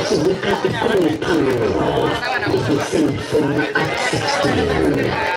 Chidakika 15 The Simpson at 16.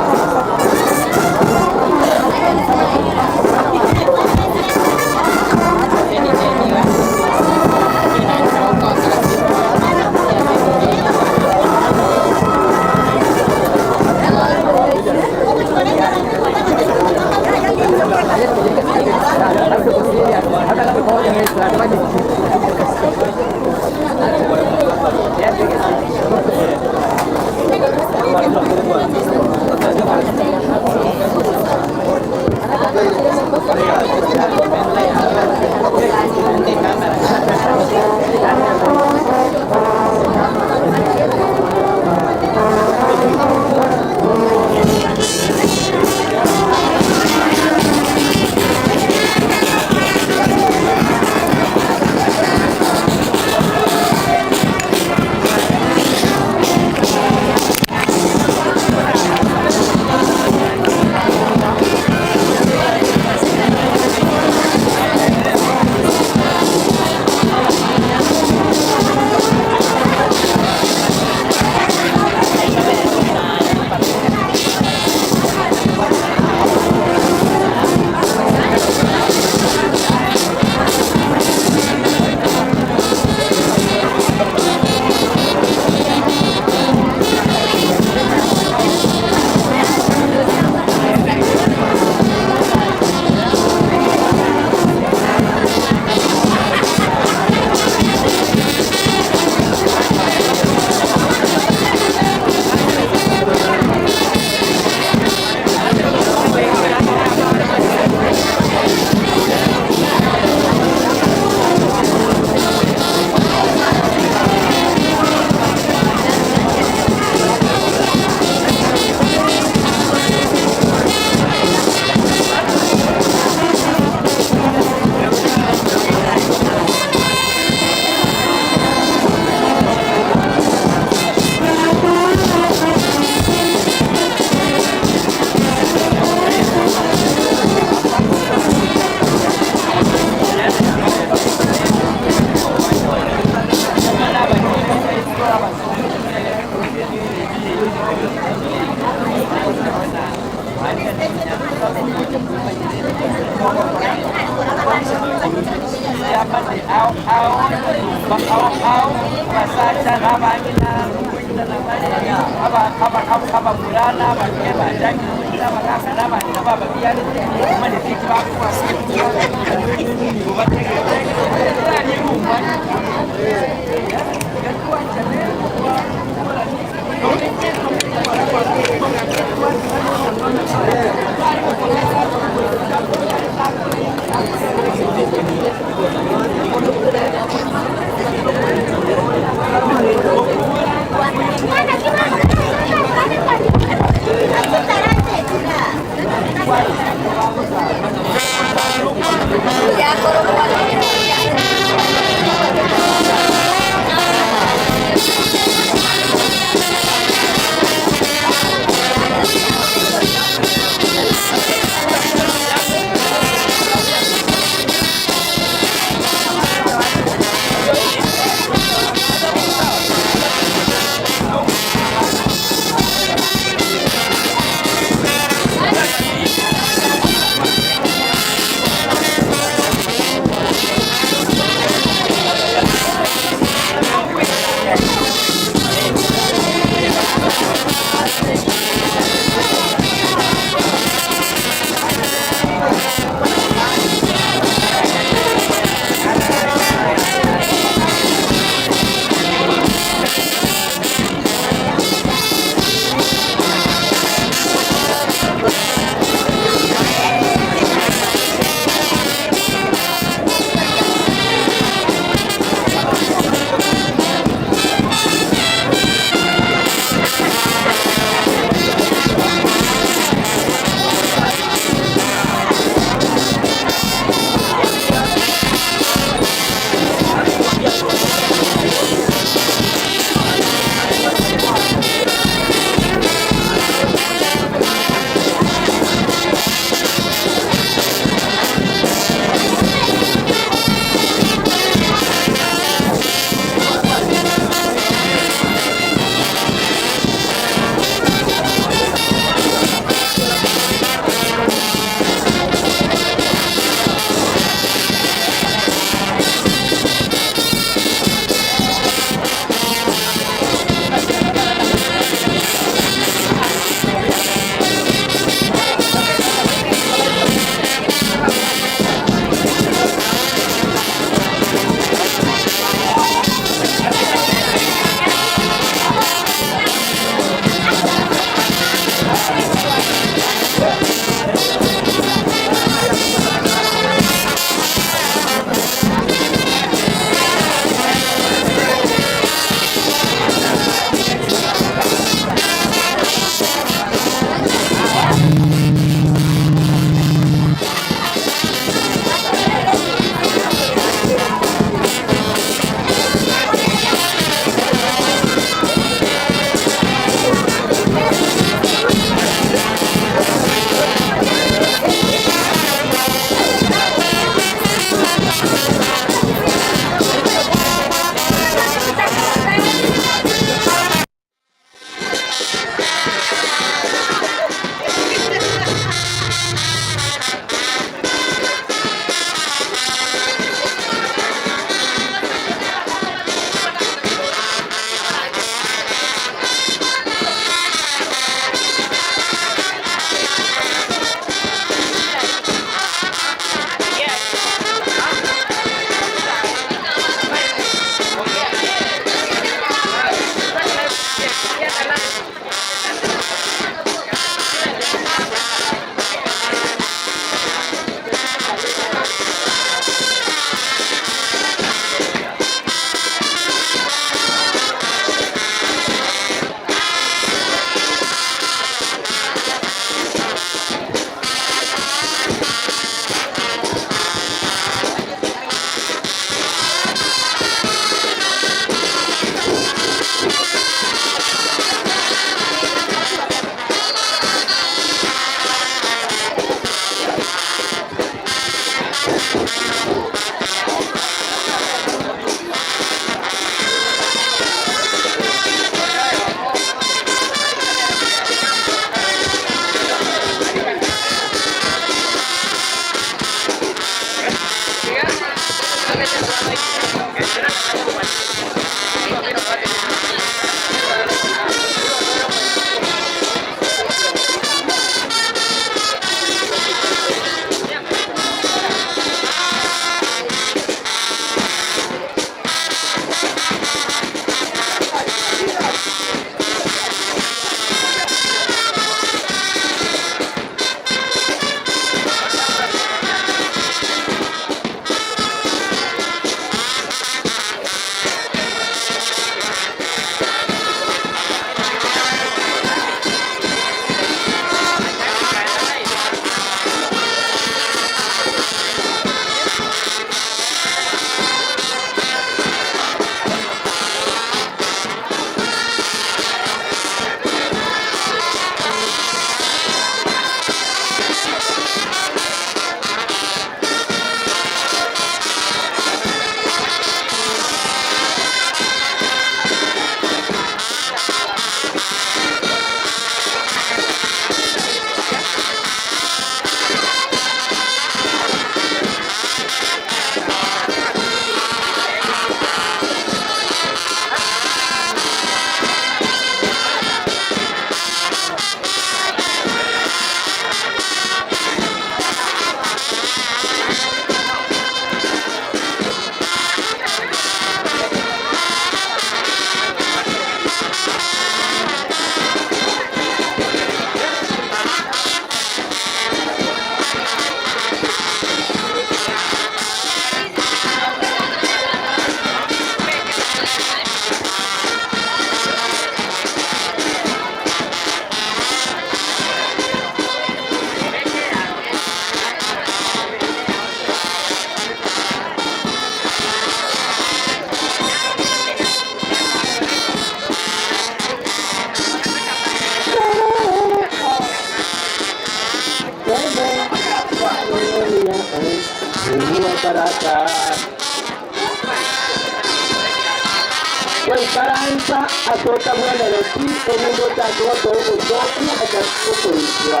Goikaransa ase otabwenereti, erinde ochake gotoa obosooku ekero okorusia.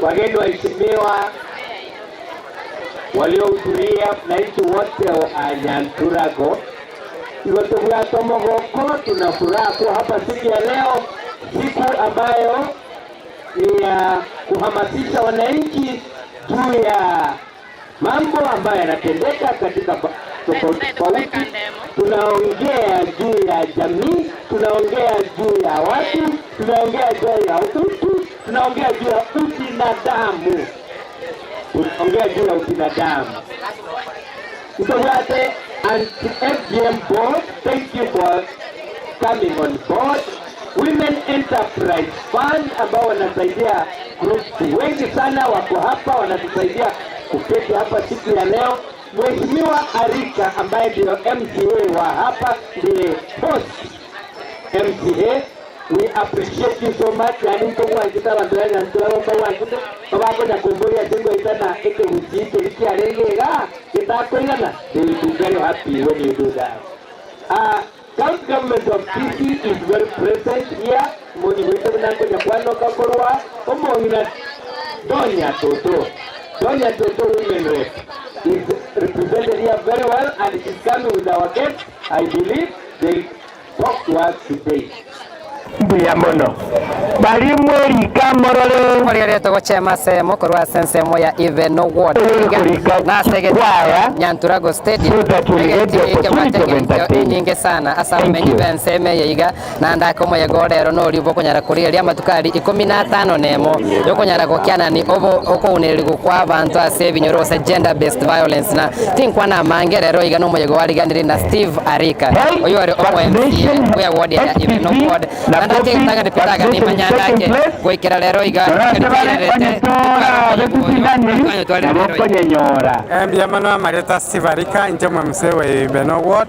Wageni waheshimiwa waliohudhuria, wananchi wote wa Nyanturago, igo tobwate omogoko, tuna furaha kuwa hapa siku ya leo, siku ambayo ni ya kuhamasisha wananchi juu ya mambo ambayo yanatendeka katika tofauti tofauti. Tunaongea juu ya jamii, tunaongea juu ya watu, tunaongea juu ya utu, tunaongea juu ya ubinadamu, tunaongea juu ya ubinadamu. Ntobwate anti-FGM board, thank you for coming on board. Women Enterprise Fund ambao wanasaidia groups wengi sana wako hapa, wanatusaidia kuketi hapa siku ya leo. Mheshimiwa Arika ambaye ndio MCA wa hapa, ndiye host MCA. We appreciate you so much. Yani ntogwanchete abanto ba Nyanturabo ntogwanchete babakonya komboria ase ngoitana ekeguchi keri kiarenge igaa getakoigana. They will be very happy when you do that. Uh, county government of Kisii is very present here. Monyigwete buna nkonya kwanoka korwa omong'ina Donya Toto. Donya Toto women rep is represented here very well and she's coming with our guest. I believe they talk to us today. Mbuya mono baria mwerika morore. Oria oria togochema ase korwa ase ensemo ya Iveno Ward Ere korika nase chikwaya Nyanturago Stadium so that we get the opportunity of entertaining. enyinge sana ase Thank abamenyi you. b'ensemo eye iga naende ake omoyega orero nori bokonyara korigereria amatuko aria ikomi na atano na emo yokonyara gokianani obo okounererigwa kwa abanto ase ebinyoro gose gender based violence na tinkwana amange rero iga na omoyega wariganire na Steve Arika Health, oyo ore omo MCA vaccination, bwa ward ya Iveno HPV Ward na naende ake COVID gotang'ani pitaga vaccination is nimanyanda taking ake place. goikera rero iga Torase bare onye tora betusindaniri nabo okonyenyora. Mbuya mono amareta Steve Arika inche omomuse wa Ibeno Ward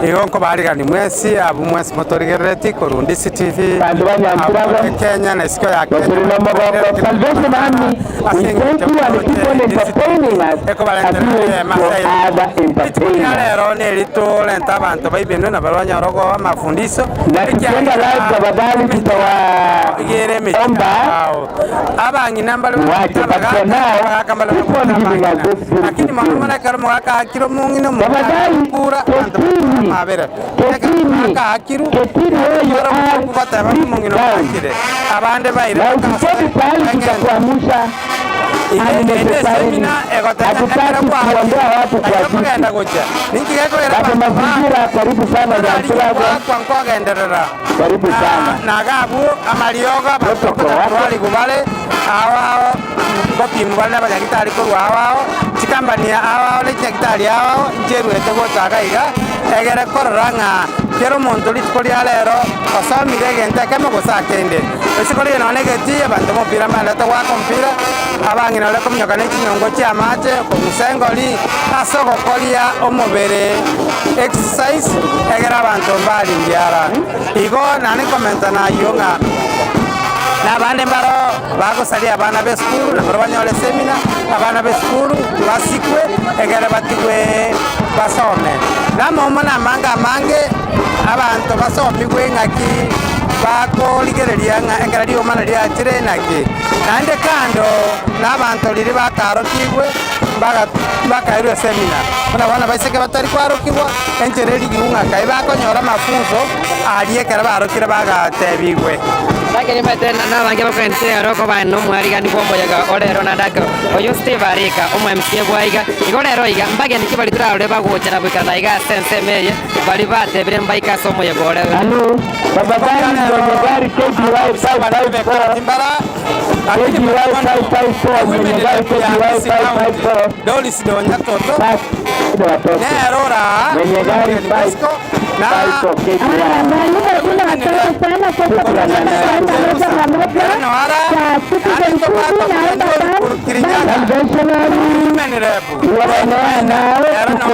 igo nkobarigani mwensi abwo mwensi motorigerereti korwa DCTV Bandu ba Nyanturabo abwo Kenya na isiko ya Kenya baturi n'omogoko. Salvation Army, ase we eng'encho thank you and keep on entertaining us as we wait for other rituko ria entertainers. rero neritorenta abanto ba Ibeno nabo banyore goa amafundisho Na tukienda live tafadhali tutawaomba abang'ina mbare Wache, but for now, keep on giving us those beautiful lakini mono tunes. mono ekero mogaka omong'ina Tafadhali, omokura Ketini, mabere Ketini, akaakiru Ketini where you are, bateba sit omong'ina down. okakire abande baire Na usiketi pahali tutakuamusha unnecessarily. Hatutaki kuondoa watu kwa sisi. kugenda gocha ninki Bado mazingira, karibu sana Nyanturabo, nkogenderera karibu sana. nagabu amariogo Protocol wako. abatwarigu bare ao ao ngopimu bare na abanyagitari korwa ao ao chikambani ao ao na chinyagitari ao ao ncheruete gochaka iga egere korora ng'a kera omonto rituko ria rero osomire egento ekemo gose akende isiko riria nonye egeti abanto omopira mbarete goaka omopira abang'ina ore kominyoka na echinyongo chia amache kong'usa engori ase ogokoria omobere exercise egere abanto mbaringiara igo nane nkomenta nayo ng'a na abande mbaro bagosaria abana ba esukuru nabaro banyore semina abana ba esukuru basikwe egere batigwe basome namomo na amange amange abanto basomigwe ng'aki bakorigereria ng'a ekero riomana riachire naki naende kando na abanto riria bakarokigwe bakairwe semina buna bono baiseke batari kwarokigwa enchera erigiu ng'akai bakonyora amafunzo aria ekero barokire bagatebigwe Lakini mate nabange bakwente aroko ba no mwarigani bomboyaga orero na ndako oyo Steve Arika omo MCA bwaiga igo rero iga mbage nikibali turarore bagocha na bwikana iga sense meye bali batebire mbaika somo yegore Halo, tafadhali mwenye gari KDY 554 Timbara KDY 554 mwenye gari KDY 554 Doris Donya Toto basi watoke. nerora Mwenye gari Bosco na 554 KDY. Mwalimu asante sana kwa kuanza moja kwa moja Noara kwa Citizen TV naomba basi Salvation Army, Women Rep tuwaonea nawe asante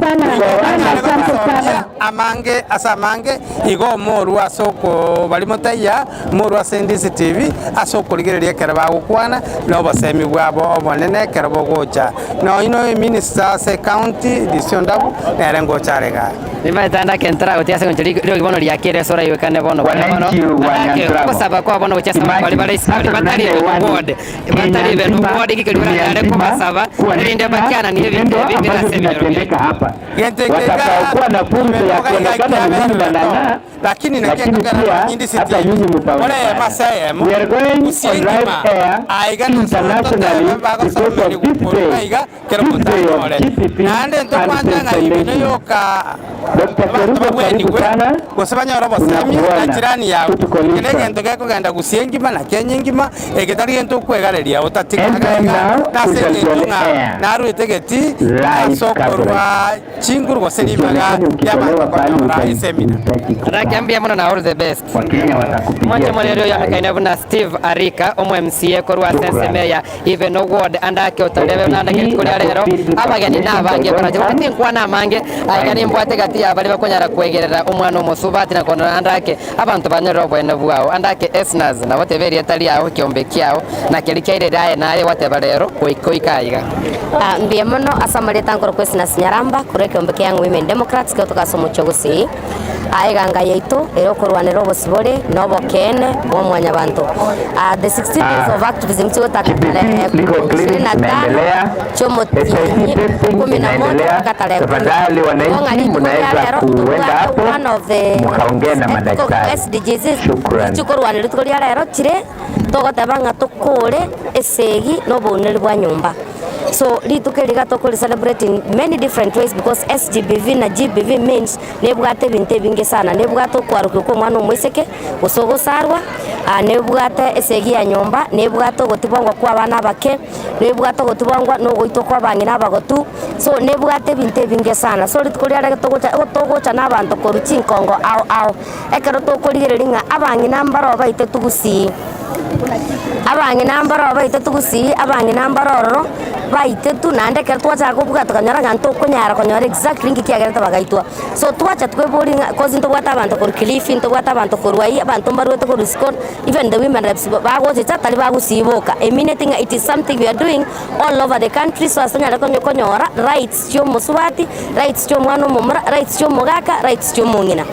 sana sana asante sana. amange ase amange igo omorwa ase oko bari motaiya morwa ase DCTV ase okorigereria ekero bagokwana na obosemi bwabo obonene ekero bogocha noino eminister ase county DC Ondabu nere ngocha arega nimaetanda kentara gotia se gonchiri ryo bono ryakire sora iwekane bono Wananchi wa Nyanturabo. gosaba kwa bono gochesa bali Imagine, bali sasa bali batari tunaenda hewani. board KDY. Kenya batari be nzima, nobwori gike dunia rioranyare nzima kobasaba erinde kuonyesha bakiananie ebinto vitendo ebi bire ambavyo ase ebinyoro biaito. vinatendeka hapa. Gento eke iga Watakaokuwa na fursa ya iga iga kuonekana ni nyinyi kiaberereto wanang'aa, lakini naki lakini ekogera pia nyindi hata city nyinyi ore mtaonekana. ase eyemo We are going Gusii on live engima air aiga internationally totebe because bagosomeri of this korwa day, iga kero this omonto day of anyore GPP naende and ntokwancha ng'a ibe sensitization. noyoka Dr. abanto Kerubo, karibu babwenigwe sana. gose banyore obosemi na Tunakuona. jirani yao Tuko eke na Liston. egento gekogenda Gusii engima na Kenya engima eke tari gento okwegareria otatiga Anytime iga now, nase we shall be eng'encho on ng'a air. narwete egeti Live ase okorwa coverage. chinguru gose ribaga Usionekane riabanto ukitolewa pale konyora esemina. Andake mbuya mono na all the best. Wakenya watakupigia Mwanche moreri oyo simu. amekaine buna Steve Arika omo MCA korwa ase Shukrani. ensemo ya Even Ward andake otarebe buna andake rituko ria rero abageni nabange barache gose tinkwana amange aiga nimbwate gati ya baria bakonyara kwegerera omwana omosubati na konora andake abanto banyorere oboene bwao andake Esnaz nabo teba erieta riao ekiombe kiao na keria kiairire aye naye gwateba rero goika oike aiga. Ah, mbuya mono ase amarieta nkorokwa Esnaz Nyaramba korwa ekeombe kia Young Women Democrats gotoka ase omochie o Gusii. Aa eganga yaito ere okorwanera obosibore na obokeene bwa mwanyabanto. Aa the 16 days of activism chigotaka GBC tarehe Legal Clinic ishirini na tano inaendelea, chiomotienyi HIV testing kumi na moja inaendelea. mpaka tarehe kumi. Tafadhali Ng'a wananchi, rituko ria mnaweza rero kuenda ntobwate hapo one of the mkaongea na ethical madaktari. SDGs Shukran. chikorwanera rituko ria rero chire togoteba ng'a tokore esegi na obouneri bwa nyomba. So rituko eri iga tokori celebrate in many different ways because SGBV na GBV means nebwate ebinto ebinge sana, nebwate okwarokigwa kwa omwana omoiseke gose ogosarwa, nebwate esegi ya nyomba, nebwate ogotibongwa kwa abana abake, nebwate ogotibongwa na ogoitwa kwa abang'ina abagotu, so nebwate ebinto ebinge sana. So rituko riare togocha igo togocha na abanto korwa chinkongo ao ao, ekero tokorigereria ng'a abang'ina mbaro baiteti gusii. Abang'ina mbaro baitetu gusii, abang'ina mbaro ororo baitetu, naende ekero twachaka kobua tokanyora ng'a ntokonyara konyora exactly nki kiagerete bagaitwa. So twacha tweboria ng'a cause ntobwate abanto korwa Kilifi, ntobwate abanto korwa aywo, abanto mbaruete korwa isiko, even the women reps bagochicha tari bagusii boka, emineti ng'a it is something we are doing all over the country so as tonyare konye konyora rights chia omosubati, rights chia omwana omomura, rights chia omogaka, rights chia omong'ina.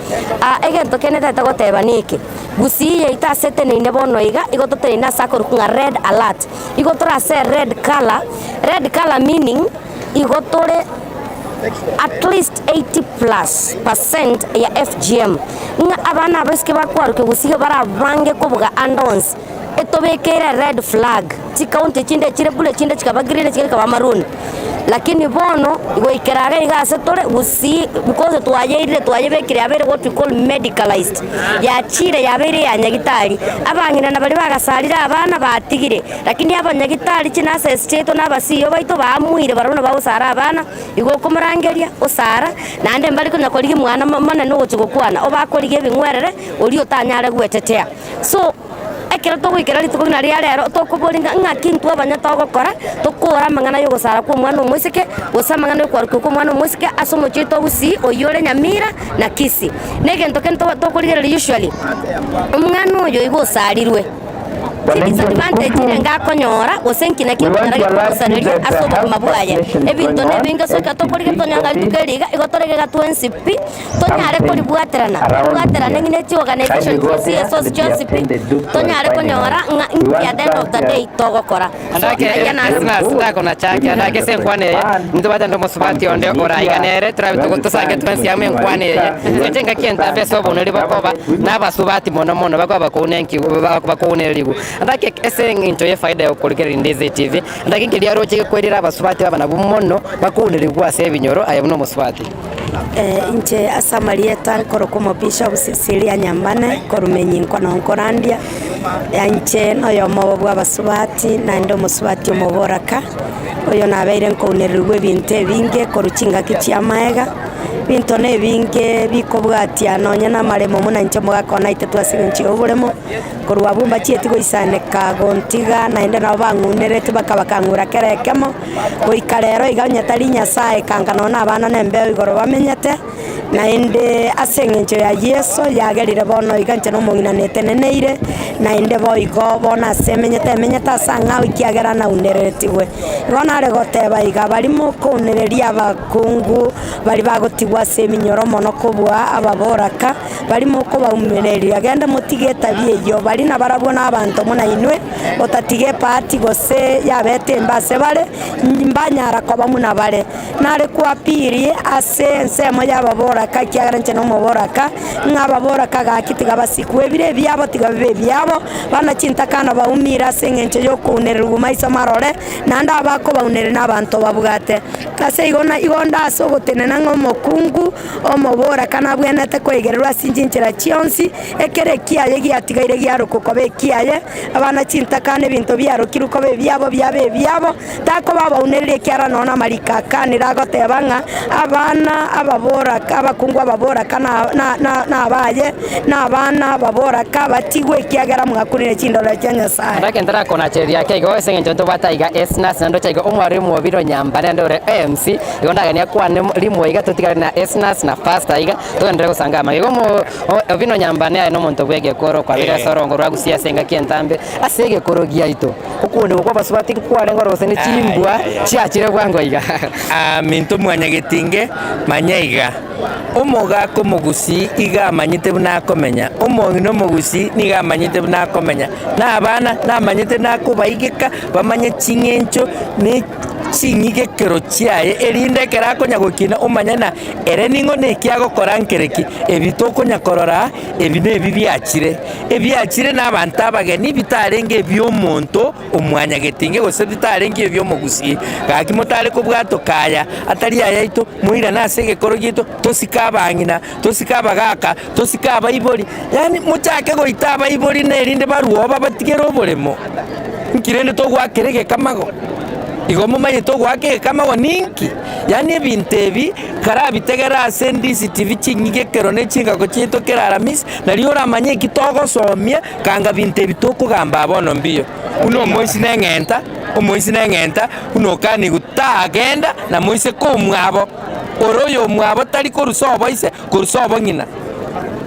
Egento kende ntagete goteba neke. Gusii yaito ase eteneine bono iga, igo toteneine ase akorokwa ng'a red alert. Igo tore ase red colour, red colour meaning igo tore at least 80 plus percent ya FGM. Ng'a abana abaiseke bakwarokia gusii iga bare abange kobuga ande onsi. Etobekeire red flag, chikaunti chinde chire bure chinde chikaba green chinde chikaba maroon. Lakini bono goikera iga iga ase tore gusii because twayeirire twayebekire yabeire what we call medicalized, yachire yabeire eya nyagitari. Abang'ina na baria bagasarire abana batigire, lakini abanyagitari chinurses chiaito na aba CEO baito baamuire barabwo nabo bagosara abana, igo okomorangeria osara, naende mbari konya korigia mwana monene ogochia gokwana, obakorigia ebing'werere oria otanyare gwetetea. So. Ekero togoikera rituko buna ria rero, tokoboria ng'a ng'aki intwe abanya togokora, tokore amang'ana y'ogosara kw'omwana omoiseke, gose amang'ana y'okwarokigwa kw'omwana omoiseke ase omochie oito o Gusii, oyio ore Nyamira na Kisii. Na egento kende toba tokorigereria usually, omwana oyo igo osarirwe, Wananchi chidisadvantage watukufu, renge akonyora, gose nki naki we want ekonyora to alert you gekomosareria that ase the obogima health bwaye. vaccination is Ebinto going on, nebinge soka tokorigia HPV tonyora ng'a rituko office, eri iga, igo torege iga twensi pi, tonyare something koribwaterana, around tobwaterane here. ng'a ne chiorganisation Kindly go chia there CSOs and be chionsi pi, attended. Look for tonyare finding konyora out. ng'a We inki want at to the end of thank the day togokora. So Andake ayia nase Esnas ndakona chake andake ase enkwana eye ntobwate nde omosubati onde oraiga nere torabe togo tosange twensi amo enkwana eye enche engaki entambe ase obonori bokoba na abasubati mono mono bakoba bakouna enki bakounerigwa. Andake ase eng'encho ya efaida ya okorigereria Ndizi TV andake nkeria aroche gekwerera abasubati baba nabwo mono bakounerigwa ase ebinyoro aye buna omosubati. Inche ase amarieta nkorokwa Omobishop Cecilia Nyambane, korwa Menyinkwa na Nkorandia. Inche noyomo obo bw'abasubati, naende omosubati omoboraka, oyo nabeire nkounererigwa ebinto ebinge korwa chingaki chi'amaega, ebinto na ebinge bikobwatia nonye na amaremo buna inche omogaka one aitetwe ase eng'encho ya oboremo. Korwa abwo mbachieti goisaneka gontiga, naende nabo bang'unerete bakabakang'ura kera ekemo, goika rero iga onye tari Nyasae kanga nonya nabana nembeo igoro bamenyete. Naende ase engencho ya Yeso yagerire bono iga inche nomong'ina neteneneire, naende boigo bono ase emenyete emenyete ase ang'ao ekiagera naunereretigwe. Igo nare goteba iga, baria mokounereria abakungu baria bagotigwa ase eminyoro mono kobua ababoraka, baria mokobaumereria, genda motige etabia eyio, baria nabarabwo nabanto buna inwe, otatiga ebahati gose yabete embe ase bare, mbanyara koba buna bare. Nare kwapiri ase ensemo y'ababoraka, ekiagera inche nomoboraka, ng'a ababoraka gaki tiga basikwe, ebiro ebiabo tiga bibe ebiabo, bana chintakana baumire ase engencho y'okounererigwa maiso marore, naende abakobaunereria nabanto babwate. Ase igo igo onde ase ogotenena ng'a omokungu omoboraka nabwenerete koigererwa ase chinchera chionsi, ekero ekiaye giatigaire giarokwa koba ekiaye, abana chintakana ebinto biarokirwe koba ebiabo biabe ebiabo, Takoba abaunereria ekiagera nonya namariko akanire agoteba ng'a abana ababoraka, abakungu ababoraka nabaye, na abana ababoraka batigwe ekiagera mwakurire chindorero chia Nyasae. Ande ekero ntarakonachereria ake igo ase eng'encho ntobwate aiga Esnas naende oche aiga omwarimu obiro nyamba naende ore AMC, igo ndaganie akwane rimo iga totigare na Esnas na Pastor iga togenderere gosanga amang'ana. Igo omo Obino Nyambane aye nomonto bw'egekoro kwabire ase orongo rwa Gusii ase engaki entambe ase egekoro giaito. Okoonigwa kw'abasubati nkwarenge ore gose ne chimbwa chiachire bwango iga. Aminto mwanyagetinge, manya iga, omogaka omogusii iga amanyete buna akomenya, omong'ina omogusii nigo amanyete buna akomenya, na abana namanyete nakobaigeka bamanye ching'encho ne ching'igekero chiaye, erinde ekero akonya gokina omanye na ere ning'o na eki agokora nkere ki. Ebi tokonya korora ebi nebi biachire. Ebiachire nabanto abageni bitarenge ebi'omonto omwanyagetinge gose bitarenge ebi'omogusii. Gaki motare kobwatoka aya atari ayaito, moirane ase egekoro giaito, tosike abang'ina, tosike abagaka, tosike abaibori, yaani mochake goita abaibori na erinde barue oo babatigere oboremo. Nki rende togoakera egekamago? Igo momanyete ogoaka egekamago ninki? Yaani ebinto ebi karabitegere ase DCTV ching'ige ekero ne chingako chiaito kera aramisi, nario oramanye eki togosomia kanga binto ebi tokogamba aa bono mbiyo. Buna omoisi neng'enta, omoisi neng'enta, buna okanigwe tagenda na moiseke omwabo, ore oyomwabo tari korwa sobo ise, korwa sobo ng'ina,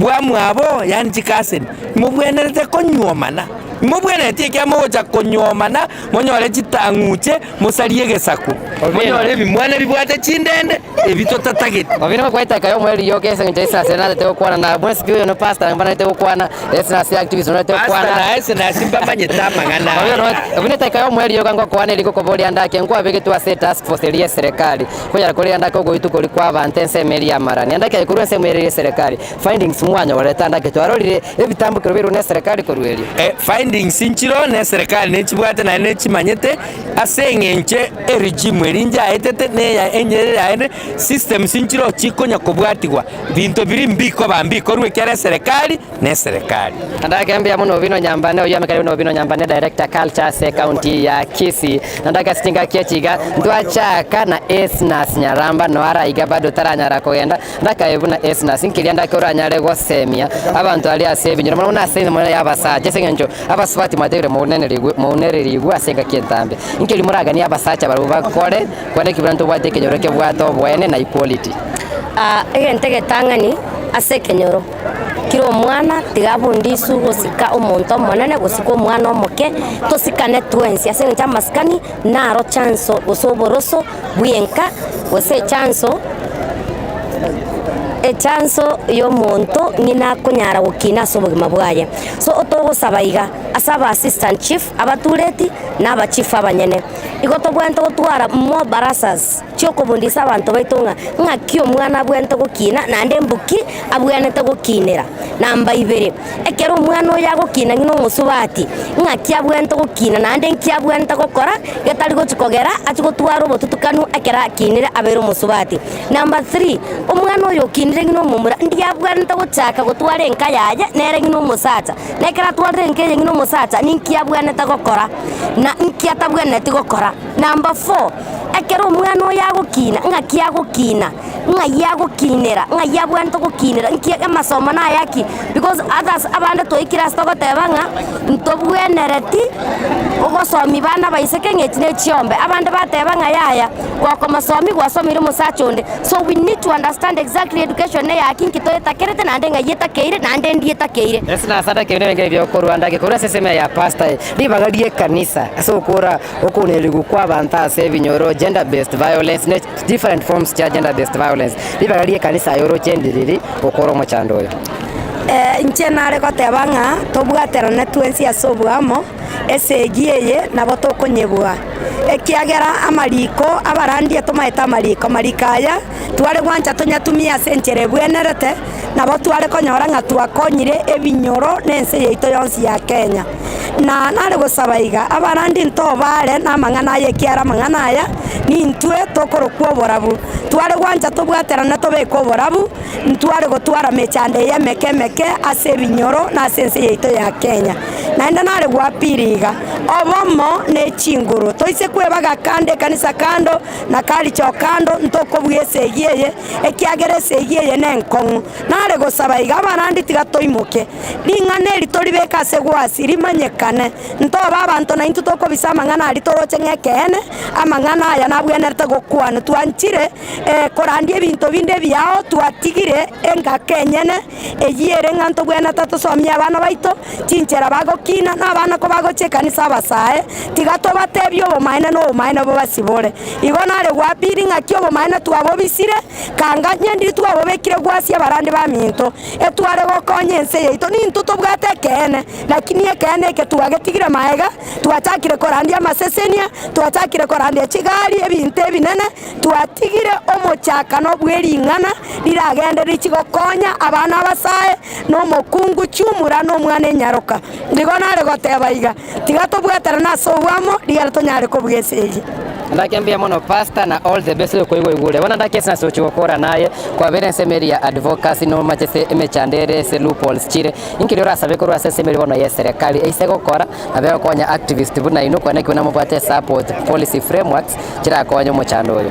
bwamwabo yaani chikaseni, mobwenerete konyuomana, mobwenereti ekiagera mogocha konyuomana monyore chitang'uche Mosarie egesaku, monyore ebimwana bibwate chindende, ebi totatageti. Obino gokweteka y'omweri rioka ase engencho Esnasi narete gokwana na mwensi pi oyo no pastor mbanarete gokwana Esnasi activist narete Pastor gokwana na Esnasi mbamanyete amang'ana Obino aya. obino eteka y'omweri rioka ngokwana eri gokoboria ande ake nkwabegetwe ase etask force eria y'eserekari konyara korenda ake ogoitwa koria kwa abanto ensemo eria y'amarani ande ake aye korwa ensemo eria y'eserekari findings mwanyorete ande ake twarorire ebitambokero birwe n'eserekari korwa erio. Findings nchiroo na eserekari nechibwate naende nechimanyete ase eng'encho eregime eria njaetete na eya enyerere yaende, systems nchiroo chikonya kobwatigwa, binto biria mbikoba mbikorwa ekiagera eserekari na eserekari. Nandake mbuya mono Obino Nyambane oyio amekare buna Obino Nyambane Director Culture ase ecounty ya Kisii. Nandake ase chingaki echi iga ntwachaka na Esnas Nyaramba no araiga bado taranyara kogenda Ndakae buna Esnasi, nkeria ndake oranyare gosemia abanto aria ase ebinyoro, mono mono ase emenwa y'abasacha, ase engencho abasubati mwatebiire mounenerigwe mounererigwe ase engaki entambe. Nkeria moraganie abasacha barabwo bakore, kwana ekio buna ntobwate ekenyoro kebwate oboene na equality. Egento egetang'ani ase ekenyoro, kera omwana tiga abundiswe gosika omonto omonene, gosika omwana omoke, tosikane twensi ase eng'encho amasikani naro chanso gose oboroso bw'enka, gose echanso echanso y'omonto ng'ina akonyara gokina ase obogima bwaye. So otogosaba iga ase aba assistant chief, abatureti, na abachief abanyene, igo tobwenerete gotwara more barasas chiokobundisa abanto baito ng'a ng'aki omwana abwenerete gokina naende mbuki abwenerete gokinera. Namba ibere, ekero omwana oyo agokina ng'ina omosubati, ng'aki abwenerete gokina naende nki abwenerete gokora getari gochi kogera achie gotwara obotutukanu ekero akinire abeire omosubati. Number three, omwana oyo okinire ng'ina omomura ndiye abwenerete gochaka gotwara enka yaye nere ng'ina omosacha, na ekero atwarire enka eye ng'ina omosacha ninki abwenerete gokora na nki atabwenereti gokora. Number four. Ekero omwana oyo agokina, ng'aki agokina, ng'ai agokinera, ng'ai abwenerete gokinera, nki amasomo naye aki? Because others abande twaikire ase togoteba ng'a ntobwenereti ogosomia bana abaiseke ng'a echi ne chiombe, abande bateba ng'a yaya, gokomosomia gwasomeire omosacha onde. So we need to understand exactly education neyaki nki toetakerete naende ng'ai etakeire naende ndi etakeire. Ase nasare ekero nebenge ebi'okorua ndake korwa ase esemo ya pastor ribaga ri'ekanisa ase okora Okounerigwa kw'abanto ase ebinyoro, Gender based violence, ne different forms chia gender based violence, ribaga ri'ekanisa aye oroche ndiriri gokora omochando oyo. Inche nare goteba ng'a tobwaterane twensi ase oboamo, esegi eye nabo tokonyebua, ekiagera amariko abarandia tomaete amariko, amariko aya tware gwancha tonyatumie ase enchera ebwenerete, nabo tware konyora ng'a twakonyire ebinyoro na ense yaito yonsi ya Kenya. Na nare gosaba iga, abarandi ntobare namang'ana aya ekiagera amang'ana aya nintwe tokorokwa oborabu. Tware gwancha tobwaterane tobeke oborabu, ntware gotwara mechando eye emeke emeke ase ebinyoro na ase ense yaito ya Kenya. Naende nare gwapiri iga, obomo ne chinguru, toise kwebaga kando ekanisa kando, na karicho kando, ntokobua esegi eye, ekiagera esegi eye nenkong'u. Nare gosaba iga, abarandi tiga toimoke, Ring'ana eri toribeke ase gwasi, rimanyekane. Ntobe abanto naintwe tokobisa amang'ana aria toroche ng'a ekeene, amang'ana aya nabwenerete gokwanwa. Twanchire korandia ebinto binde ebiao, twatigire engako enyene eyio ere ng'a ntobwenerete tosomie abana baito chinchera bagokina, na abana kobagochia ekanisa abasae, tiga tobatebie obomaene na obomaene bobasibore. Igo nare gwapiri ng'aki obomaene twabobisire, kanga nyendiri twabobekire gwasi abarandi baminto. Etware gokonya ense yaito. Nintwe tobwate ekeene, lakini ekeene eke twagetigire magega, twachakire korandia amasesenia, twachakire korandia chigari, ebinto ebinene, twatigire omochakano bwe ring'ana riragende richi gokonya abana abasae, na omokungu chiumura, na omwana enyaroka. Nigo nare goteba iga, tiga tobwaterane ase oboamo, rigere tonyare kobua ense eye. Ndake mbuya mono pastor na all the best okoigwa igure bono ndake ase ochi gokora naye kwabera ensemo eria ya advocacy nomache ase emechando ere ase loopholes chire inki orasabe korwa ase ensemo eria bono ya eserekari eise gokora nabe egokonya activist buna inwe kwane ki buna mobwate support policy frameworks chirakonye omochando oyo.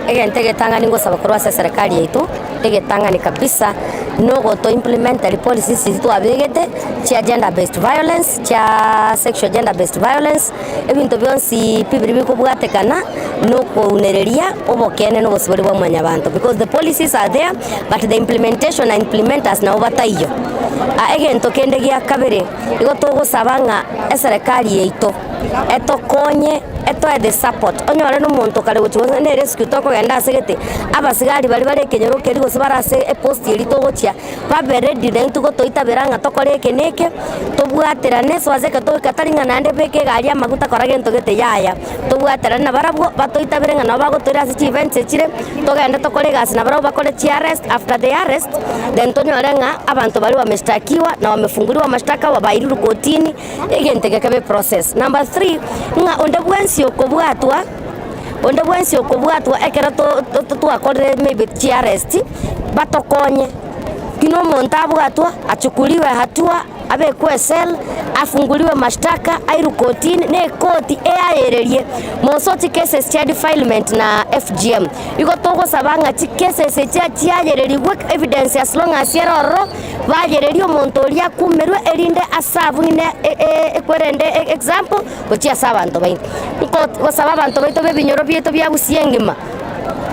Egento egetang'ani ngosaba korwa ase eserekari yaito, egetang'ani kabisa, nogoto implementa ripolicies chiria twabegete chia gender based violence, chia sexual gender based violence, Ebinto bionsi pi biria bikobwatekana nokounereria obokeene na obosibore bwa mwanyabanto because the policies are there but the implementation and implementers nabo bataiyo. Egento kende gia kabere, igo togosaba ng'a eserekari yaito etokonye etoe the support, onyore na omonto kare gochia gose na erescue tokogenda ase gete, abasigari baria bare ekenyoro keria gose bare ase epost eria togochia, Babe ready naintwe gotoitabera ng'a tokore eke na eke, tobwaterane so ase ekero togoika tari ng'a naende beka egari amaguta kora gento gete yaya, tobwaterane nabarabwo batoitabere ng'a nabo bagotoira ase chievents echire, togende tokore egasi nabarabwo bakore chiarrest, after the arrest, then tonyore ng'a abanto baria wameshtakiwa na wamefunguliwa mashtaka wabairwe kotini, egento eke kebe eprocess. Number three, ng'a onde bwensi okobwatwa, onde bwensi okobwatwa ekero to- to twakorire maybe chiarrest, batokonye. Buna omonto abwatwa, achukuliwe hatua, abekwe ecell, afunguliwe mashtaka, airwe kotini, na ekoti eayererie moso chicases chia defilement na FGM. Igo togosaba ng'a chicases echi chiayererigwe evidence as long as ere ororo, bayererie omonto oria akumerwe erinde aserve ng'ina ekwerende example gochia ase abanto baino. Nkosaba abanto baito ba ebinyoro biaito bia Gusii engima,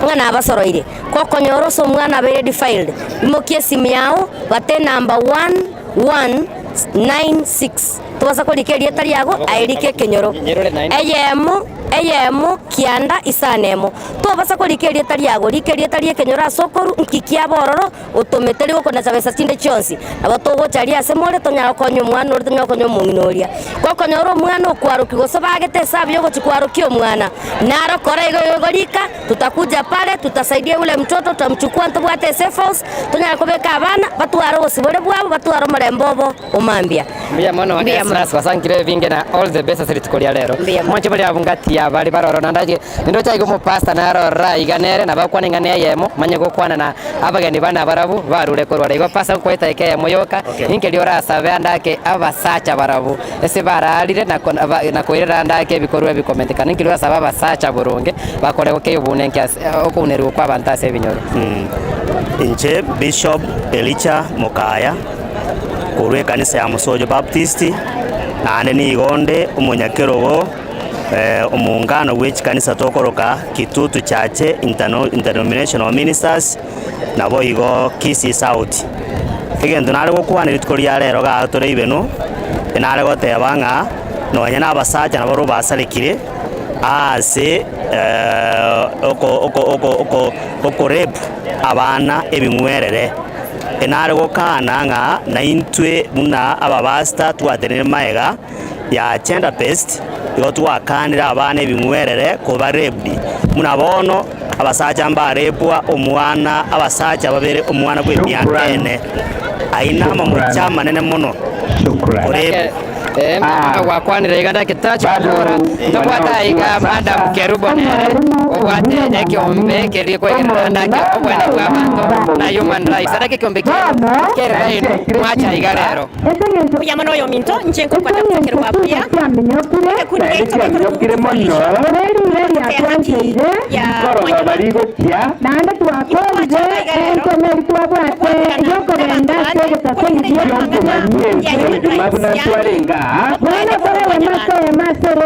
ng'a nabasoroire. Gokonyora ase omwana abeire defiled, imokia esimu yao, bata enamba 1196 tobasa korika erieta riago aye rika ekenyoro eyemo eyemo kianda isano emo. Tobasa korika erieta riago, rika erieta ri'ekenyoro ase okorwa nki kiaba ororo otomete rigokonesa besa chinde chionsi. Nabo togocha aria ase more tonyare gokonya omwana oria tonyare gokonya omong'ina oria. Gokonyora omwana okwarokia gose bagete esabu yogochia kwarokia omwana, naro kora igo igo igo rika. Tutakuja pale, tutasaidia yule mtoto, tutamchukua ntobwate esafe house, tonyare kobeka abana, batware obosibore bwabo, batware omorembe obo omambia. Mbuya mono Mbuya mono. mono. Listeners basankire ebinge na all the best ase rituko ria rero. Mbuya mono. Mwanche baria abwo ngati ya bare baroro naende aye nindoche aiga omopastor naro ororo aiga nere nabo akwane ing'ana eyemo manye gokwana na abageni bane abarabwo barure korwa aro. Igo pastor nkoete eke eyemo yoka ninkeria orasabe ande ake abasacha barabwo ase bararire na ko na koirera ande ake ebikorwa ebikomentekana ninkeria orasabe abasacha boronge bakore gokei obunenki ase okounerigwa kwa abanto ase ebinyoro. Inche Bishop Elijah Mokaya, korwa ekanisa ya Musojo Baptist, naende nigo onde omonyakerogo omoungano bwe chikanisa tokoroka Kitutu Church Interdenominational Ministers, naboigo Kisii South. Egento nare gokwana rituko ria rero igaa tore ibeno, nare goteba ng'a nonye na abasacha nabo basarekire aase okorape abana ebing'werere. Nare gokana ng'a naintwe buna abapastor twatenenire magega ya gender based, igo twakanire abana ebing'werere koba raped. Buna bono abasacha mbarepwa omwana, abasacha babere omwana bw'emiaka ene. Ayio namamocha amanene mono korepwa. Ee, buna gwakwanire iga ndaketache gokora, ntobwate aiga Madam Kerubo nere obwate ekeombe keria koegerera ndake obwene bw'abanto na human rights. Ndake ekeombe kiaino kerera inu mwacha iga rero. Mbuya mono oyominto, inche nkokwana gochakera gwa buya. Egekundi giaito gekorokwa Good Coalition, toke haki ya mwanyabanto. Intwacha iga rero kobwaterana n'abanto bande korigereria amang'ana ya human rights, yaani obweene bwa mwanyabanto. Togoteba ng'a tobaise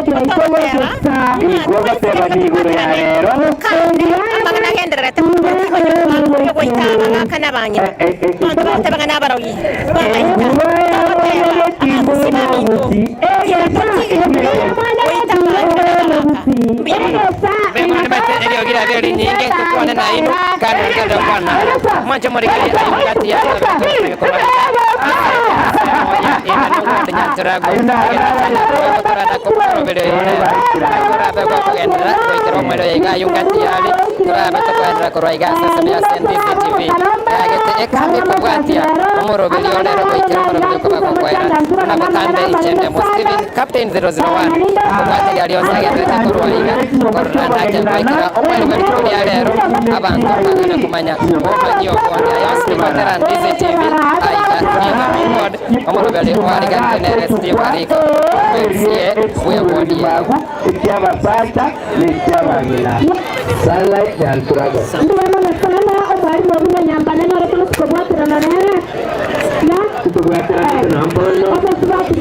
tobwaterane tokane amang'ana agendererete mono tiga onye goita abagaka na abang'ina. Abanto bagoteba ng'a nabarogi bamaika, bagoteba abagusi baminto, tiga totige goita abang'ina na abagaka. Mbuya mono. Mbuya mono nimanyete eriogi riabeire rinyinge tokwane nainwe, kandi togende gokwana naye. Mwanche morigererie ayio gati ya abanto komanyia ase ensemo ya ime nomonto nyanchera gotora na komoroberio oyo rero. Naki orabe gokogenderera goikera omoerio oyo iga ayio gati yare, torabe tokoenderera korwa iga ase ensemo ya SNTC TV. Yagete ekambi kobwatia omoroberio ore rero goikera omoroberio okoba gokoera. Buna botambe inche ndemo Stephen Captain 001 kobwateria rionsi agenderete korwa iga korora ndake goikera omoerio bwe rituko ria rero abanto banyare komanya obomanyi obonge. Aya onsi nigo Ndizi TV aiga nigo Mingod omoroberi oariganire nere Steve Arika MCA bw'ewodi eye. Eki'abasacha na eki'abang'ina. Sunlight Nyanturago. Mbuya mono sana omwalimu buna Nyambane nore tonsi kobwaterana nere na Titobwateranete na mbono. omosubati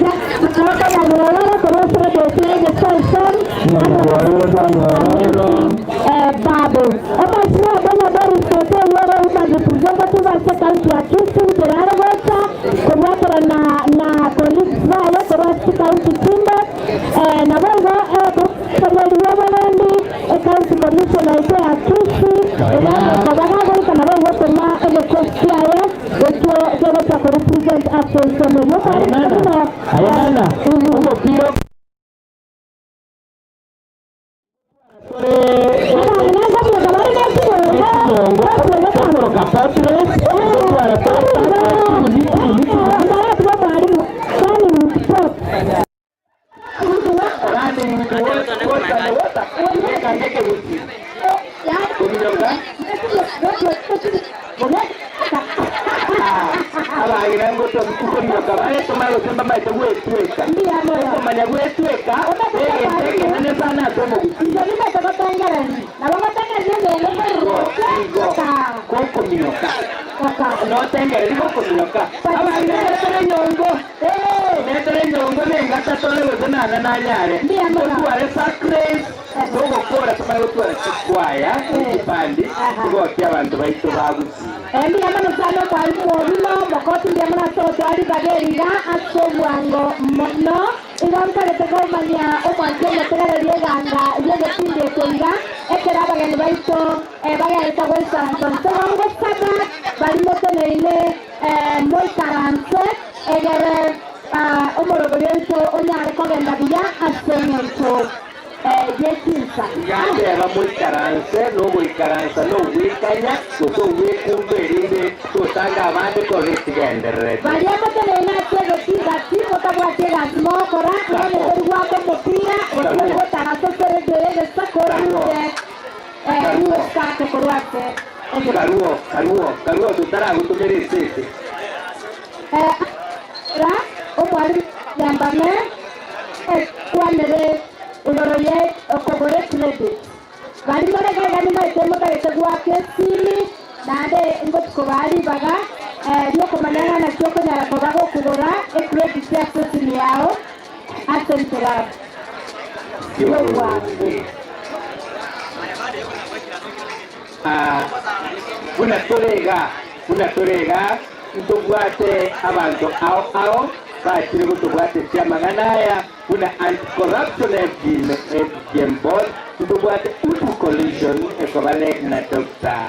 Nyabororo korwa ase egeto egesoison babo omosubati Obono Doris Toto oyio ore Human Representative ase ekaunti ya Kisii nchera are gocha kobwaterana na colleagues baye korwa ase chikaunti chinde Naboigo omotomeri bw'oborendi, ecounty commissioner eke ya Kisii, iga agokoba gagoika naboigo gotoma egekosi kiaye ekio kegocha ko represent ase ensemo eyio. Kwarenge buna abang'ina nkobuga bare ne chibongo, Omorati bw'omwalimu, Turning with Sport. Netere enyongo nengata tore gose nanga nanyare totware sacrets togokora tomanye gotwara chikwaya ne chibandi tigokia abanto baito ba Gusii. Mbuya mono sana omwalimu Obino, Mokoti mbuya mono ase ogotwara ribaga eri iga ase obwango mono. Igo ntagete komanya omwancho omotegereri eganga y'egetindi eke iga, ekero abageni baito bagenderete goisaransa inse igo ngosaba baria moteneine Moikaranse, egere omoroberi oito onyare kogenda buya ase engencho. Ye chinsa. Yateba, Moikaranse nogoikaransa nogwekanya, gose ogwekumba, erinde totanga abande korora ekigendererete. Baria moteneine ase egetii gati, motabwati egasi mogokora, onye tori goaka omopira, gose tori gotara ase eseredio y'egesaku, orinde osake korwa ase egetii. Karuo, karuo, karuo, totaragotomera esese. Era omwalimu nyambane ekwanere igoro ye okogora ecredit. Baria more iga iga nimaete motagete goaka esimi naende ngochi kobaa ribaga riokomanya ng'a naki okonyara koba gokogora ecredit ase esimi yao ase enchera y'obwango. Buna tore iga, buna tore iga, ntobwate abanto ao ao bachire gotobwatesia amang'ana aya buna Anti-Corruption FGM Board, ntobwate Utu Coalition ekoba led na Doctor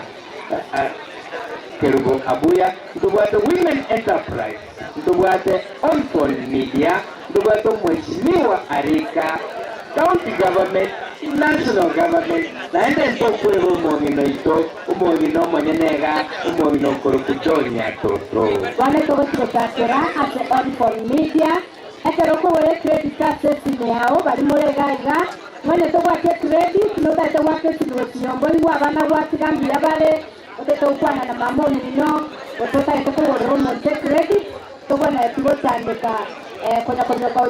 Kerubo Abuya, ntobwate Women Enterprise, ntobwate Onfon Media, ntobwate Omweshimiwa Arika, County Government, National Government, naende ntokweba omong'ina oito, omong'ina omonyene iga, omong'ina okorokwa John Nyatoto. Bono togochia gochakera ase Onfon Media, ekero okogora ecredit ase esimu yao, baria more iga iga, mwene tobwati ecredit, notaete goaka esimu gochia nyomba oigwe abana gwatiga mbuya bare, Otete gokwana na mama omino, gose otagete kogorera omonto ecredit, togwenereti gochandeka konya konyoka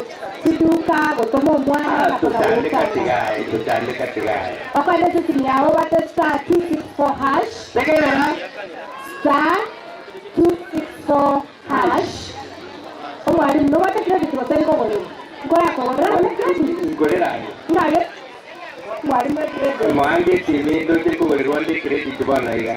chiduka, gotoma omwana na kona Tochandeka goetana. tigaye, tochandeka tigaye. Okoenda ase esimu yao obate star 264 hash, Tegerera. star 264 hash, omwalimu nobwate credit gose nkogorere? Nkorakogorera onye credit? Ngorera aye. Ng'ake Mwalimu ecredit. Moange esimi ndoche nkogorirwa nde ecredit bono iga.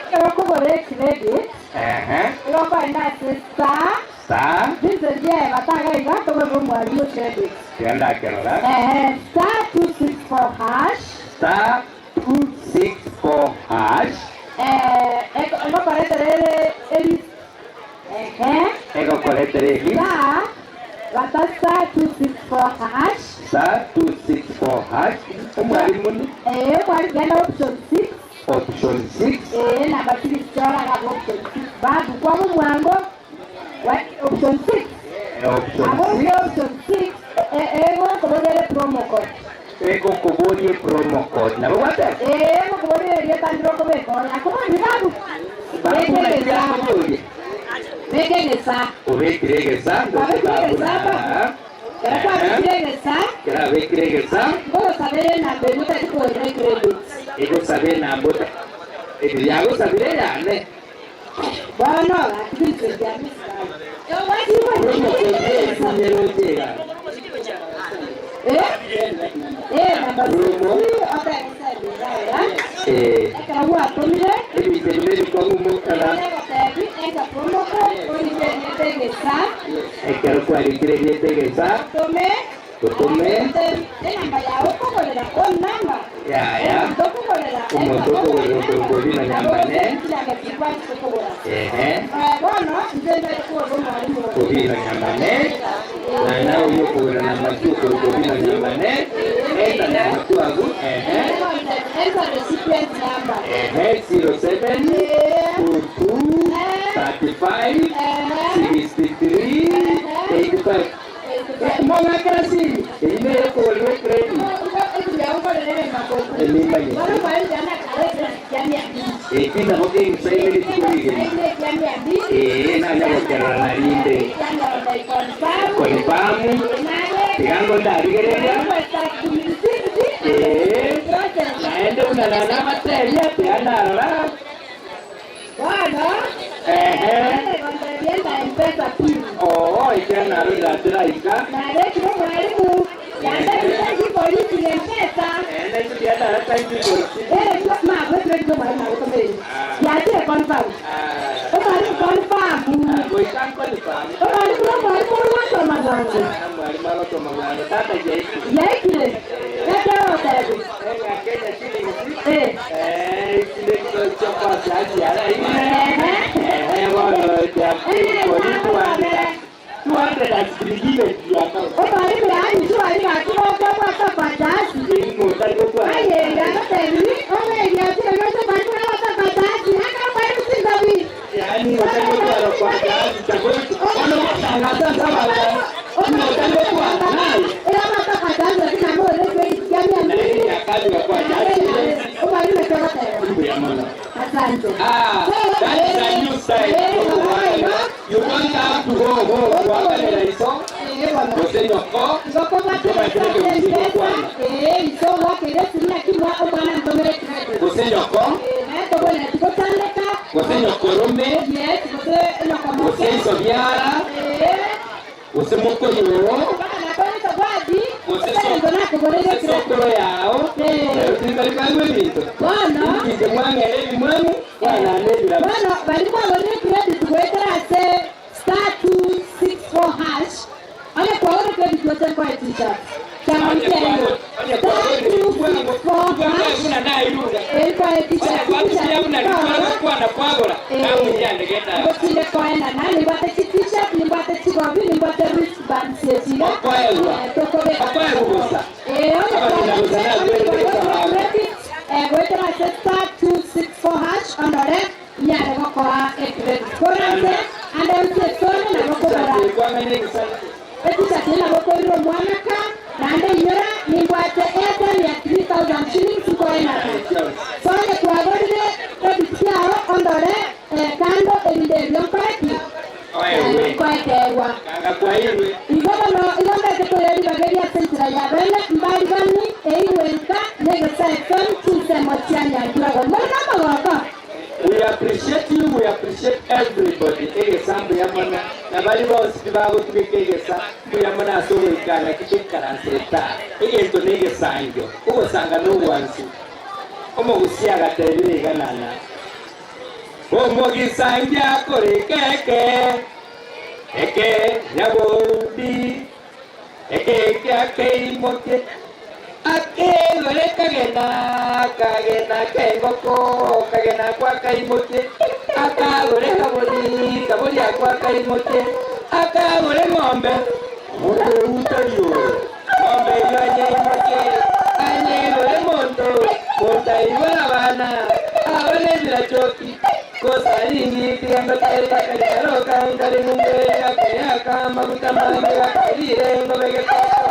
Ekero okogora ecredit, Ehe. igo okoenda ase star. Star. Vincent yeba taga iga togorere omwalimu ecredit. Tiga ndakerora. Ehe, star 264 hash. Star 264 hash. Eh, ngokoretera ere eri ehe. Egokoretera eri. Star bata star 264 hash. Star 264 hash. Omwalimu ni? Eh, omwalimu genda option 6. Option 6. Eh, namba 6 chora gabo option 6. Babu kwabo mwango. Wa option 6. Option Abo 6. option 6. Eh, eh, gokobogere promo code. Egokoborie promo code. Nabo gwateba? Ee, egokoborie erieta ndire okobeka ore. Akoborie babu. Babu Beka naki egesa. akoborie? Beka egesa. Obekire egesa, ndoche Kwabekire babu egesa, na. babu. Kero kwabekire egesa. Kero abekire egesa. Ngogosabere enamba emo otari kogorera ecredit. Egosabe enamba ota credit. Yagosabire eyane. Bono gaki Vincent yamisi babu. Promo code eye eroche iga. Promo. Eh. Ebinto ebi nebikong'u mokara. Ekero kwarikire erieta egesa, otome. Yaya. Omonto okogorera okorokwa Obina Nyambane. Ehe. Obina Nyambane. Naende oyio okogorera na amasio okorokwa Obina Nyambane. Enter na amasio agwo. Ehe. Ehe, 07 22 35 63 85. Mong'akera simi. Eyio neye okogorerwa ecredit. Emimanye. Eki nabo kegusaine rituko rigima. Ee, nanya gokerora narinde. Confirm. Tiga ngondarigereria. Ee, naende buna nanabatebia, tiga ndarora. Ehe. Oo, ekiagera narorire ase raika. Mbuya mono. Asante. Ah, that is a new style. You don't have to go home kuangalia iso gose nyoko gose nyoko gose nyokorome gose iso biara gose mokoyoo gose sokoro yao tibari banywa ebinto inche mwang'era ebimwamu mwanana ebirabu Bono bari kwagorire credit gwetera ase star 264 hash onye kwagorire credit gote nkoe t-shirt changamkia hiyo star 264 hash erikoe t-shirt ngotinde koenana nimbwate chi t-shirt nimbwate chigobi nimbwate wristbands echire tokobeka onye kwagorire credit gwetera ase star 264 hash onore nyare gokoa ecredit koranse ande usiesone nabo kogora etishat nabo koirira omwanaka naende inyora nimbwate airtime ya 3000 shillings nkoenana so onye kwagorire credit kiao ondore kando erinde erio nkoeki nkoekeegwa igo bono igo ndete koira ribaga eria ase enchera ya bene mbarigani eigwenka negesa FM chinsemo chia Nyanturagwa more na amagoko. We appreciate you, we appreciate everybody. Egesa mbuya mono na bari bonsi tibagotubeka egesa mbuya mono ase ogoikana kitoikaransete egento na egesangio ogosanga na obwansu omogusi agatebire iganana omogisangia akore keke eke nyabondi eke akeimokie akegore kagena kagena kengoko kagena kwa kaimokie akagore kabori kabori akwa kaimokie akagore ng'ombe ng'ombe utario ng'ombe iyo anyeimokie anyegore monto monto aibora abana abana ebirachoki kosaringi tigengo tairakajaroka nkari ng'umbe yakeyaka maguta mange gakarire ngobe gekoko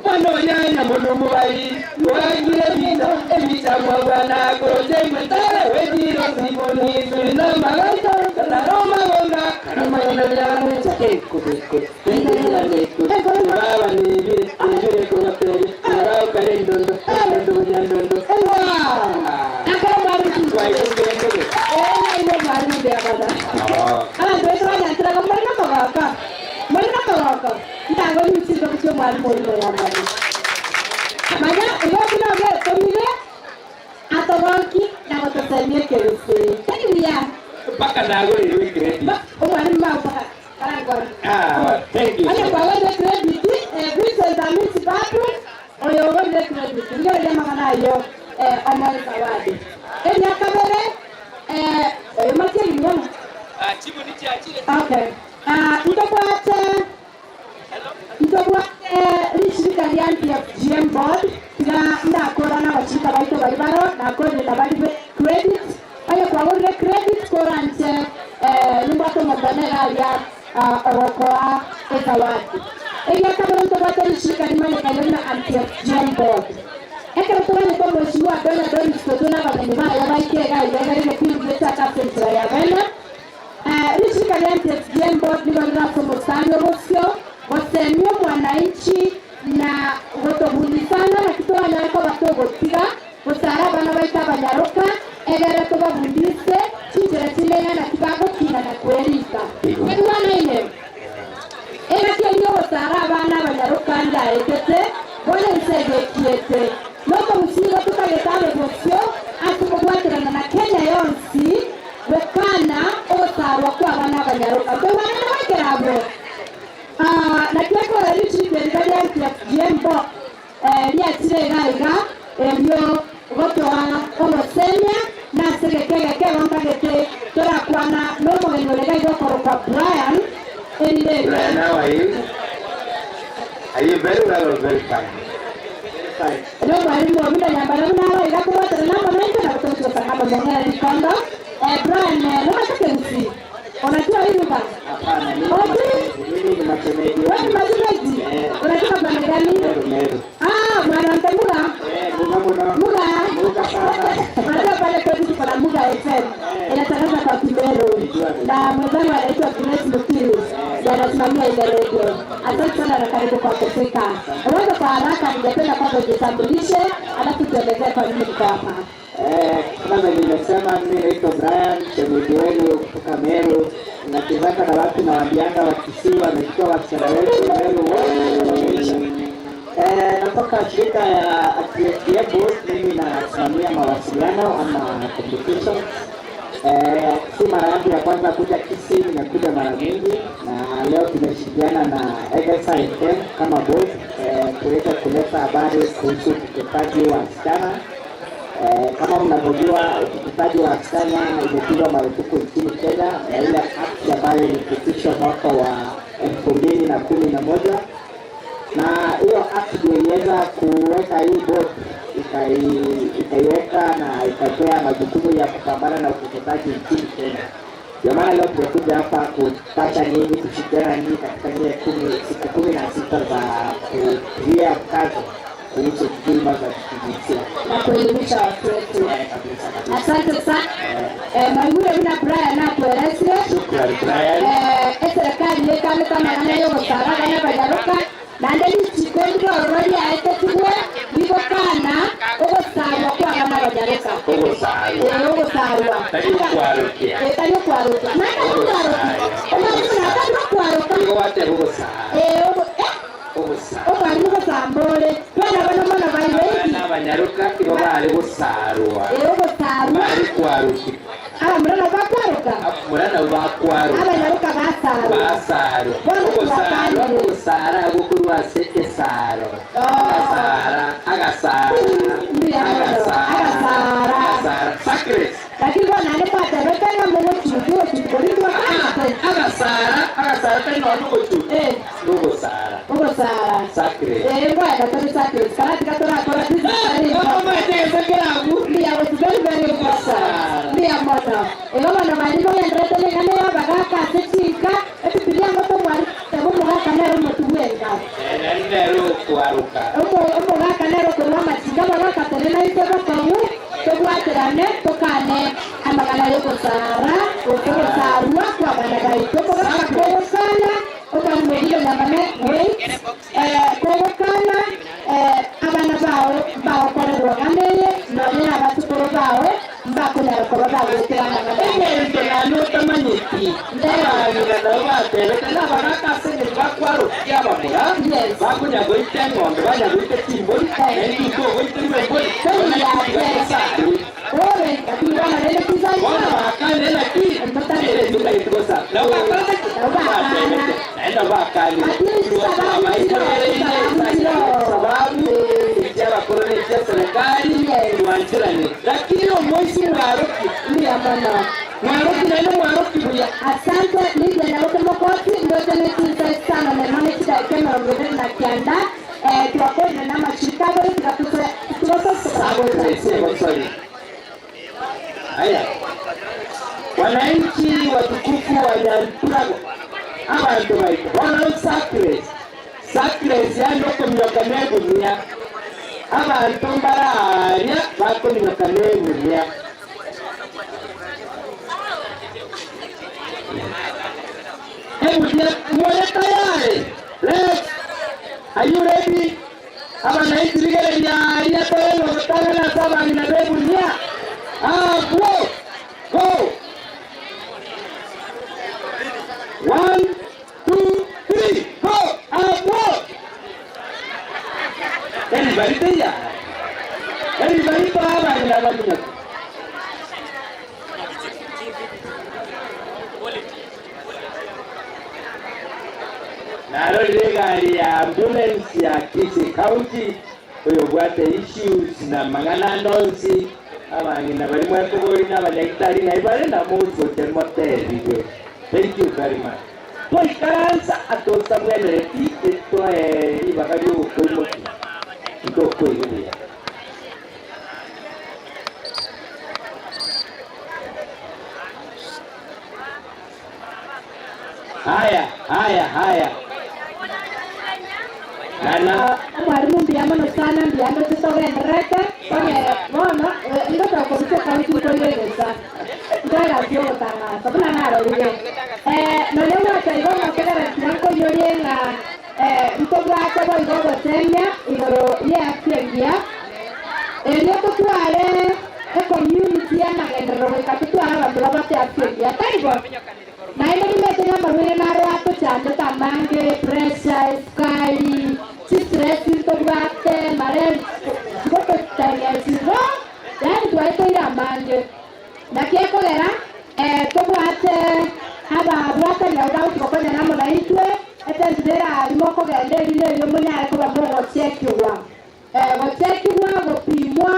Mwana onyanya muno mubali wangire ebita ebitamwa bwana koroje mwetare wejiro simoni tulina maganta kanaroma gonga karama yona byamu chakeko beko baba nibire nibire kubateri nabao kare ndondo ndondo ndondo Akora mwari eh mwari ndiyabana abantu betu banyantiraga muri n'amaboko muri n'amaboko ntango y'urukindo kucyo mwari muri yambaye manya iyo bino bwetomire atogoki na gotosemie kerusi tegiria mpaka nagũrĩrwo credit omwarimu mau karangora ah thank you onye kwagorire credit Vincent Amisi Badu oyo ogorire credit ngereria magana ayo omoe zawadi eria kabere oyo matiegi nyama ah chibu ni chiachire okay ntobwate ntobwate rishirika ria NPFGM board tiga ndakora n'abashirika baito bari baro nakorire na bari be credit oye kwagorire credit koranje nimbwate omonto aria ogokoa ezawadi eria kabere ntobwate rishirika rimanyekaine buna NPFGM board ekero tobanyete omweshimiwa Donya Doris Toto n'abageni bayo baikega iga egepindi giechaka ase enchera ya bene rishirika ria NPFGM board nigo rirase omostari obosio gosemia omwananchi na gotobundisana naki tobanyare koba togotiga gosara abana baito abanyaroka egere tobabundise chinchera chindeng'a naki bagokina na kwerika ebwanaine egati erio ogosara abana abanyaroka ndaetete bono nsegekiete nokobusigo tukageta abe bosio ase kobwaterana na Kenya yonsi gokana ogosarwa kwa abana abanyaroka tobana baikera abwo nakiakora rishirika riga ria NPFGM bo riachire iga iga erio gotoa omosemia nase geke geke gontagete torakwana nomogeni ore iga okorokwa Brian erire Brian, how are you? Are you very well or very fine? Very fine. Leo mwalimu wa muda nyambara mnaro iga kubwatana namba nainte na kutoka kama mongera likondo Brian no matake usi unajua Oiruba. Hapana, mimi Ojui? mimi ni mashemeji. Wewe ni mashemeji? Eh. Unatoka pande gani? Meru, Meru. Ah, mwanamke Muga. Eh, Muga muno. Muga. Muga sana. Unajua pale kwetu tuko na Muga FM. Inatangaza kwa Kimeru. Na mwenzangu anaitwa Grace Mutiri. Ndiye anasimamia ile redio. Asante sana na karibu kwa kufika. Uweze kwa haraka, ningependa kwanza ujitambulishe, alafu tuelezee kwa nini mko hapa. Eh, kama vile nimesema mimi naitwa Brian, shemeji wenu kutoka Meru. Nachezaka na watu nawaambianga wa Kisii wamechukua wasichana wetu Meru wote wameisha. Eh, natoka shirika ya ATFDA Board, mimi nasimamia mawasiliano ama communication. Eh, si mara yangu ya kwanza kuja Kisii, nimekuja mara mingi na leo tumeshirikiana na Egesa FM kama board eh, kuweza kuleta habari kuhusu ukeketaji wa wasichana. Eh, kama mnavyojua ukeketaji wa wasichana imepigwa marufuku nchini Kenya na ile act ambayo ilipitishwa mwaka wa 2011 na hiyo act ndio iliweza kuweka hii board ikaiweka na ikapea majukumu ya kupambana na ukeketaji nchini Kenya. Ndio maana leo tumekuja hapa kupata nyinyi, kushirikiana nyinyi katika zile siku 16 za kuzuia mkazo kuhusu dhuluma za kijinsia na kuelimisha watu wetu. Eh, kabisa kabisa. Asante sana. Eh, Maigure buna Brian akuelezire. Shukrani Brian. Eh, eserikali yekame kamang'ana yogosara abana banyaroka naende richiko ndirororo riaetetigwe rigokana ogosarwa kwa abana banyaroka. Ogosarwa. Eh, ogosarwa. Tari okwarokia. Eh, tari okwarokia. Naende okwarokia. Omwalimu natari okwaroka. Igo gwateba ogosarwa. Eh, ogo eh, Ogosarwa. omwalimu gosambore. Bana bano mono baibaiki. Abana abanyaroka igo bare gosarwa. Eh, ogosarwa. Bare kwarokia. Abamura nabo bakwaroka. Abamura nabo bakwaroka. Abanyaroka basarwa. Basarwa. Bono Ogosarwa, tubakanye. ogosara gokorwa ase esaro. Agasara, agasara, Mbuya mono. agasara, Agasara. agasara. Sacred. Lakini bono naende mwatebete ng'a mogochukia ogochukia oria tibakanyete. Agasara, agasara tari nonya ogochukia. Eh, Nogosara. ogosara. Sacred. Eh, ngoja tori sacred. Kana tika torakora this is very important. Mbuya was very very important. Mbuya mono. Igo bono bari bogenderete neng'ana ya abagaka ase chinka, ebibilia ngoto mwari tebo omogaka nere omotu bwenka. Nere okwaroka. Omogaka nere okorwa amachinga abagaka tore naintwe bokong'u tobwaterane tokane amagana yogosara gose gosarwa kwa abana baito omogaka kogokana omwalimu ogire nyamane wait eh, kogokana eh, abana bao bagokorerwa ng'ana eye nonye na abatukuru bao mbakonyara koba bagwetera amang'ana Egento nani otamanyeti abang'ina nabo batebete na abagaka ase eng'encho bakwarokia abamura Yes. bakonya goita eng'ombe banya goita chimbori naende ikogoiterwa embori Yes. Ore, lakini bwana nende bono kuzaika bakane naki ere tutaiti gosa nabo bakorete ki batebete naende nabo bakanire sababu ekia abakoro na ekia serikali twancherane lakini omoisi mwaroki Mbuya mono. mwaroki naende mwaroki buya Asante Lydia Nyaboke Mokoti ndote netinsa sana nemone chidaika 29 eh, twakorire na amachika abere Sema sorry. Haya, wananchi watukufu wa Nyanturago abantu baito bono sacred sacred yani okominyoka negunia abantu mbararia bakominyoka negunia egunia more tayari let's are you ready abananchi rigereria aria toyelo gotang'ana ase abang'ina begunia Ah, go go 1 2 3 go ah, go everybody there everybody to abang'ina baminyoka narorire egari ya ambulance ya Kisii County oyo bwate issues na mang'ana nonsi abang'ina bari mwekobori na abanyagitari ngai bare na mosoche motebiwe thank you very much twaikaransa atosa bwenereti etwae ribaga riogokoimoki ntokoibuya Haya, haya, haya. Nana. Omwalimu mbuya mono sana, mbuya ndoche togendererete, onye bono ngocha korusia ekaunti nkoire egesa, nkoe egasi ya ogotang'asa buna narorire. Nonya gwacha igo omotegereri tiga nkoiyorie ng'a ntobwate boigo ogosemia igoro y'eafya engiya, erio totware ecommunity y'amagenderero goika totware abanto babwate afya engiya, tari bo? Naende nimete ng'a amarwaire naro atochandete amange, pressure, esukari, chistress ntobwate, mare gototeng'esia igo, yaani twaeteire amange. Naki ekogera tobwate ababwatani abwo bagochi gokonyana amo naintwe, etenti nere aaria mokogenda erinde erio monyare koba mogochekigwa. Gochekigwa, gopimwa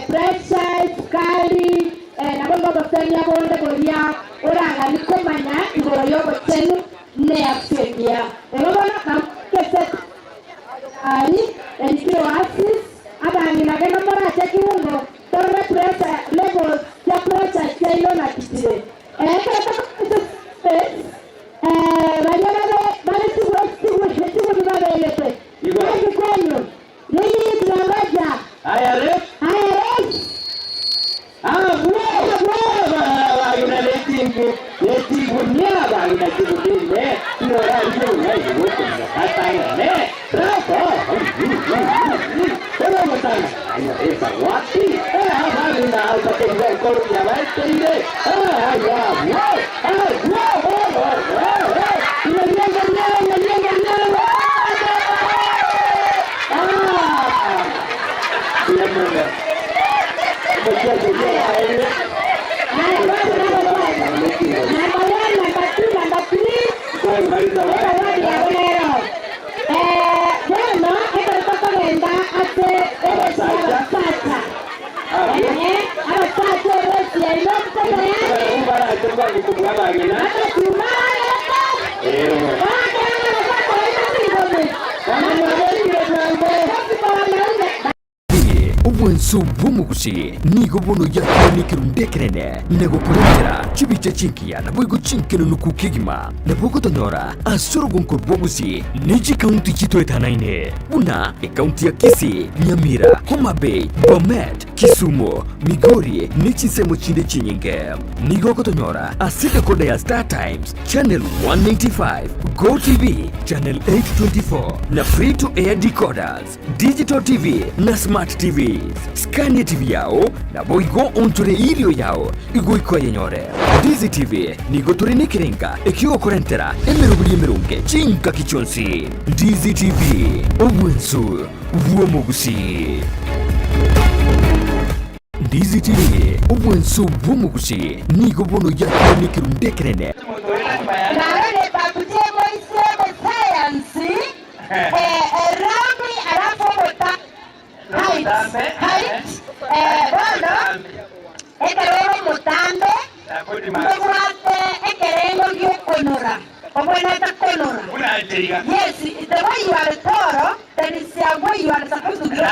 pressure, esukari, naboigo obosemia bonde boria oraganie komanya igoro y'obochenu neafya engiya. Igo bono namokese aaria erikire Oasis, abang'ina genda morachekigwe ngo Torore pressure levels chia pressure chiaino naki chire. Ekero tokorete space baria babe bare chiguni babegete. Kazi kwenyu. Nini tunangoja? Haya ref. Haya ref. Abwo abagina netingu netigunia abagina chiguni ime tinorarigie obong'aini bw'okominyoka atang'ane. Bravo! Number one, number two, number three, ezawadi yabo nero. Bono ekero tokogenda ase eresi y'abasacha, ee, abasacha eresi yaino totayari, amachuma arete, oakera ng'a abasacha baino chingumi, makofi kwa wanaume. Ee, obwanso bw'omogusi nigo bono yakorwa nekerundu ekenene, na gokorentera chibicha chingiya naboigo chinkenenuku kegima, nabo ogotonyora ase orogonko rw'obosie ne chikaunti chitoetanaine, buna ekaunti ya Kisii, Nyamira, Homa Bay, Bomet, Kisumu, Migori ne chinsemo chinde chinyinge. Nigo ogotonyora ase decoder ya Star Times, Channel 195, GoTv, Channel 824 na Free to Air decoders. Digital TV na Smart TVs. Skania TV yao naboigo onchore irio yao igoika oyenyore. Ndizi TV nigo tore nekerenga ekiogokorentera emeroberi emeronge chingaki chionsi. Ndizi TV, obwensu bw'omogusii. Ndizi TV, obwensu bw'omogusii nigo bono yakorwa nekerundu ekenene. Narore babuche moise bosayansi Erami alafu obota height height bono ekero ore omotambe ntobwate ekerengo giokonora obwenerete konora yes the way you are tall there is a way you are supposed to grow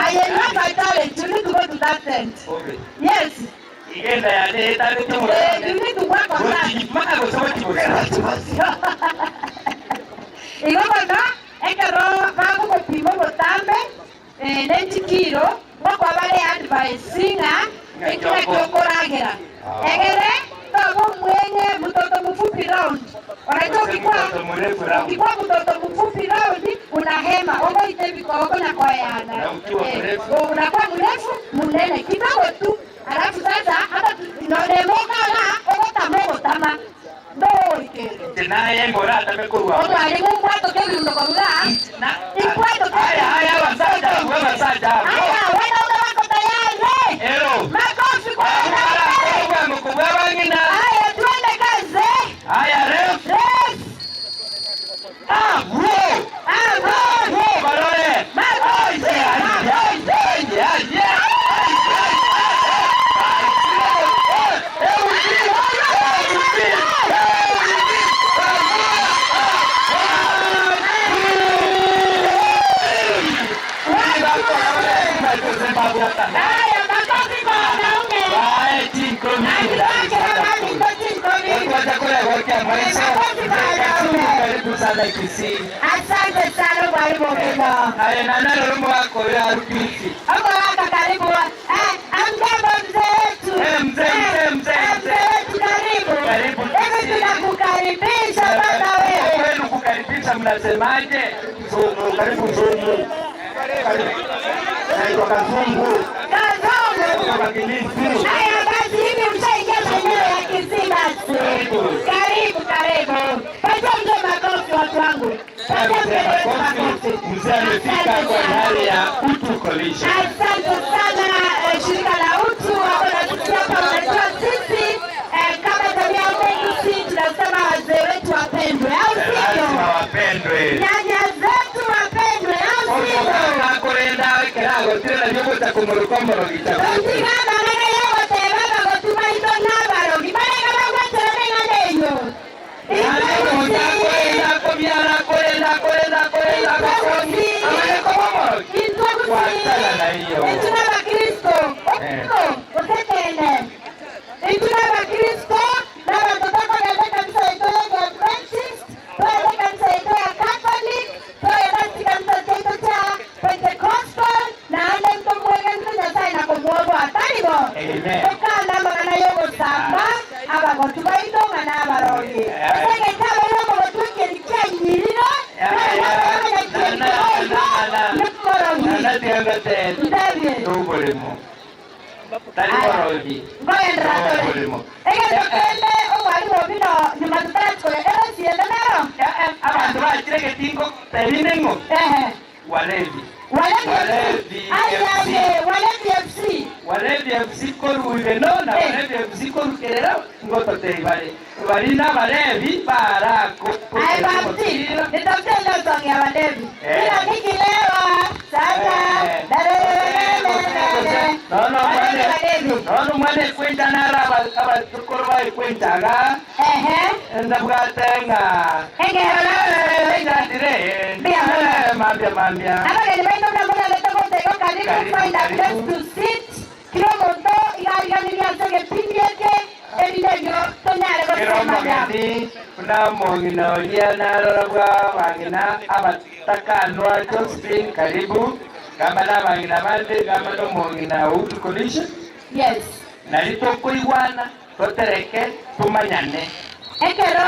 aye you have a talent you need to go to that end yes Eh, you need to work on that. Igo bono ekero bagogopima obotambe eh, ne chikiro ngokoa bare advice ng'a eki naki okoragera egere tobe omweng'e mtoto mfupi round unajua ukikuwa ukikuwa mtoto mfupi round unahema ogoita ebikoba okonya koeyana eh, unakuwa mrefu munene kidogo tu Alafu sasa hata nonemokala ogotama ogotama ndoikere Inche naye ngoratame korwa abwo. omwalimu mbwatoke ebiundo korwa imbwatoke Aya, aya, abasacha abwo, abasacha abwo. Aya, wanaume wako tayari Ero. makofi kwa Abwo wanaume barakore obwango kobua abang'ina. Aya, twende kazi Aya, ref. Ref. Abwo. Abwo. Abwo barore. Makofi. Aye, aye, aye, aye, aye. Haya, makofi kwa wanaume. maiso. Makofi kwa Mzee Kazungu, wanaume. karibu sana Kisii. Asante sana mwalimu Owino. Aye, na nalo rumo wako ya Rukisi. Omogaka karibu. Eh, amjambo mzee wetu. Eh, mzee, mzee, mzee, Eh, mzee. mzee wetu karibu. Karibu Hivi Kisii. tunakukaribisha baba wewe. Kwenu kukaribisha mnasemaje? Karibu Kazungu. Naitwa Kazungu. Kazungu. Kutoka Kilifi. Haya basi, hivi mshaingia maeneo ya Kisii basi. Karibu, karibu. Patia mzee makofi watu wangu. Patia mzee wetu makofi. Mzee amefika kwa hali ya utu coalition. Asante sana eh, shirika la utu wako na sisi hapa. Unajua sisi eh, kama jamii ya Kisii tunasema wazee wetu wapendwe, au sivyo? Lazima wapendwe. Nyanya zetu wapendwe, au sivyo? Akorenda kerago tena nyogo kumurukoma rogita. Otigana ng'ana yogoteba bagotuma ito nabarogi barega bagweterere ng'ana eyo. Intwe n'abakristo otekene intwe n'abakristo n'abantu tokogenda ekanisa yaito ya Adventist twagenda ekanisa yaito ya Catholic twagenda chikanisa chiaito chia Pentecostal naende ntomwegenete Nyasaye na komwoboa taribo Amen. tokana amang'ana yogosamba abagotu baito ng'ana abarogi esegete abaire omogotu ekeri kianyirire egetokende omwalimu obino nyuma tutarakore erosiende nero Abantu bakire getingo tebinengo. Walevi. Walevi aye Walevi FC Walevi FC koruire no na Walevi FC korukerera ngoto teibare. Bari na balevi barako. Aye bapti nitafute ile song ya Walevi ila nikilewa sasa darerererere Nono Walevi mwane Walevi nono mwane kwenta nara abatukuru bari kwentaga. Ehe. Ndabwate nga. Engero Engandire. Mbia. Mambia mambia. Abageni baino buna mugende togotego karibu Karibu, find a karibu. place to sit kiro omonto igariganirie ase egepindi eke erinde erio tonyare Kero gosemania omogeni buna omong'ina oria narora bwa abang'ina abatakanwa Josephine karibu gamba na abang'ina bande gamba na omong'ina outu coalition yes nari tokoigwana totereke tumanyane ekero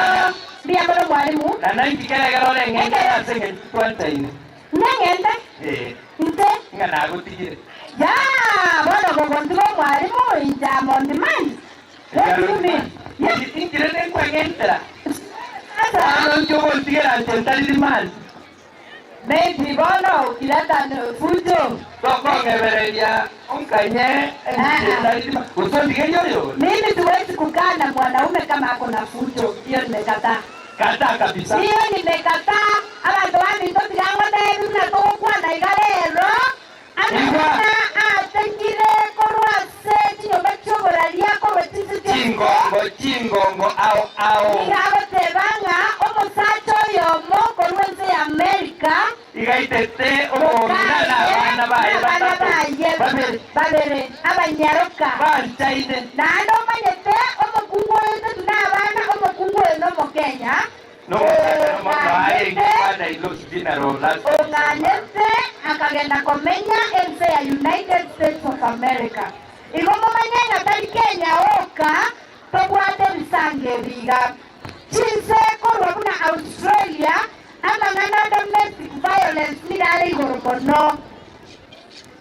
mbuya mono mwalimu na nainki keregera oreng'ende ase eng'encho twanchaine neng'ende Eh, nte ng'a nagotigire ya bono gogontiga omwalimu inche am on demand what do you mean Inkire nenkweng'entera ano nki ogontigera nche ntari demand maybe bono ukileta fujo tokong'ebereria onkanye enche ntari demand gose ontigeria oyo mimi siwezi kukaa na mwanaume kama ako na fujo hiyo nimekataa Kataa kabisa. hiyo nimekataa abanto baminto tigango tebi buna togokwana iga rero amang'ana atekire korwa ase chinyomba chioboraria korwa chinse Chingongo, chingongo, ao, ao. igagoteba ng'a omosacha oyomo korwa ense ya America Igaitete omong'ina na abana baye abana batatu. baye Babere. babere abanyaroka Banchaine. naende omanyete omokungu oyo tetu na abana omokungu oyo na omokenya No, ong'anyete akagenda komenya ense ya United States of America igo momanye ng'a tari Kenya oka tobwate ebisango ebiga chinse korwa buna Australia amang'ana domestic violence niga are igoro mono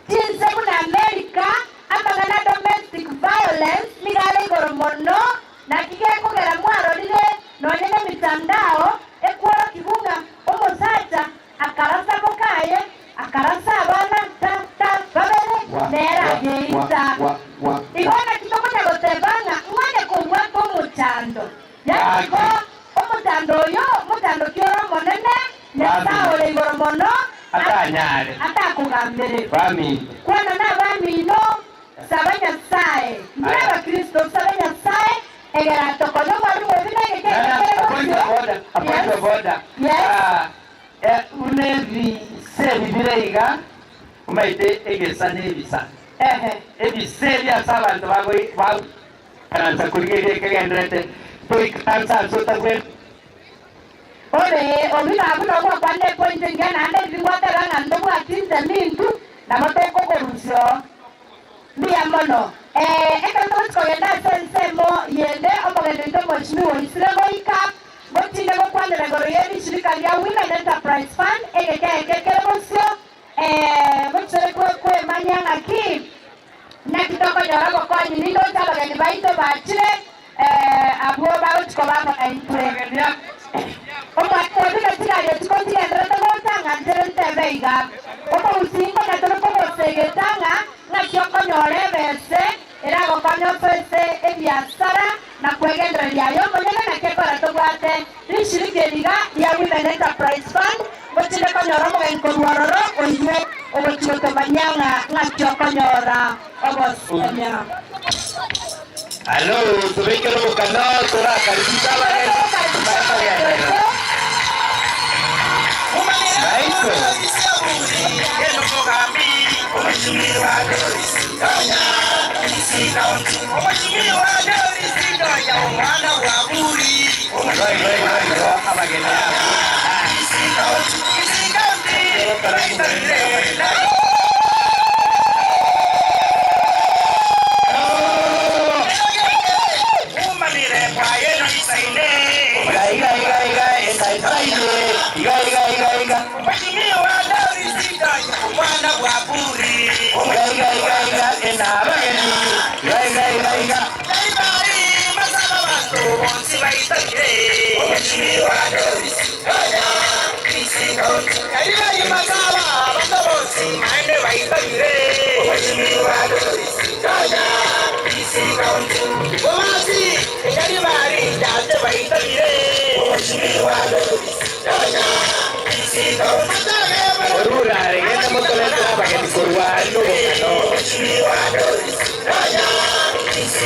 chinse buna America amang'ana domestic violence niga are igoro mono naki gekogera mwarorire nonye na emitandao ekworokiwa ng'a omosacha akarasa bokaye akarasa abana ta ta babere nera ageita igo naki tokonya goteba ng'a ng'onye kobwata omochando yaani igo omochando oyo omochando ki ore omonene nyasaye ore igoro mono Atanyare. atakogambere Baminto. kwana na abamino saba nyasaye mbuna abakristo sabe nyasaye egera tokonya omwalimu obi Appoint a border. Appoint a border. Yes. Ah, une ebise bibire iga omaite egesa n'ebisa Ehe. ebise ebi ase abanto bago- bagoikaransa korigereria ekegenderete. Toikaranse ase otabwene. Ore obio abwo nobwo okwana epoint engiya naende riria gwateba ng'a ntobwati nsemo intwe nabo tokokorusia oo. Mbuya mono. Ee, ekero togochia kogenda ase ensemo yende omogeni oito Mheshimiwa oisire goika, ngochinde gokwanera igoro ye rishirika ria Women Enterprise Fund egeka eke kere bosio, ee, ngochire kwemanyia ng'aki Naki tokonyora obokonyi nindoche abageni baito bachire, ee, abwo bagochia koba amo naintwe. Omwaka o buna chigari echi kochigendererete gocha ng'a nchere ntebe iga, Omogusii nkonya tore kogosegeta ng'a ng'aki okonyora ebese eragokonye osoe ase ebiasara na kwegendereria aye omonyene naki ekora tobwate Rishirika eri iga ria Women Enterprise Fund, ngochire konyora omogeni korwa ororo oyio ogochia gotomanyia ng'a ng'aki okonyora ogosemia. Alo, tobekere obokano torakaribishe abageni mbare bagenderere. Naitwe.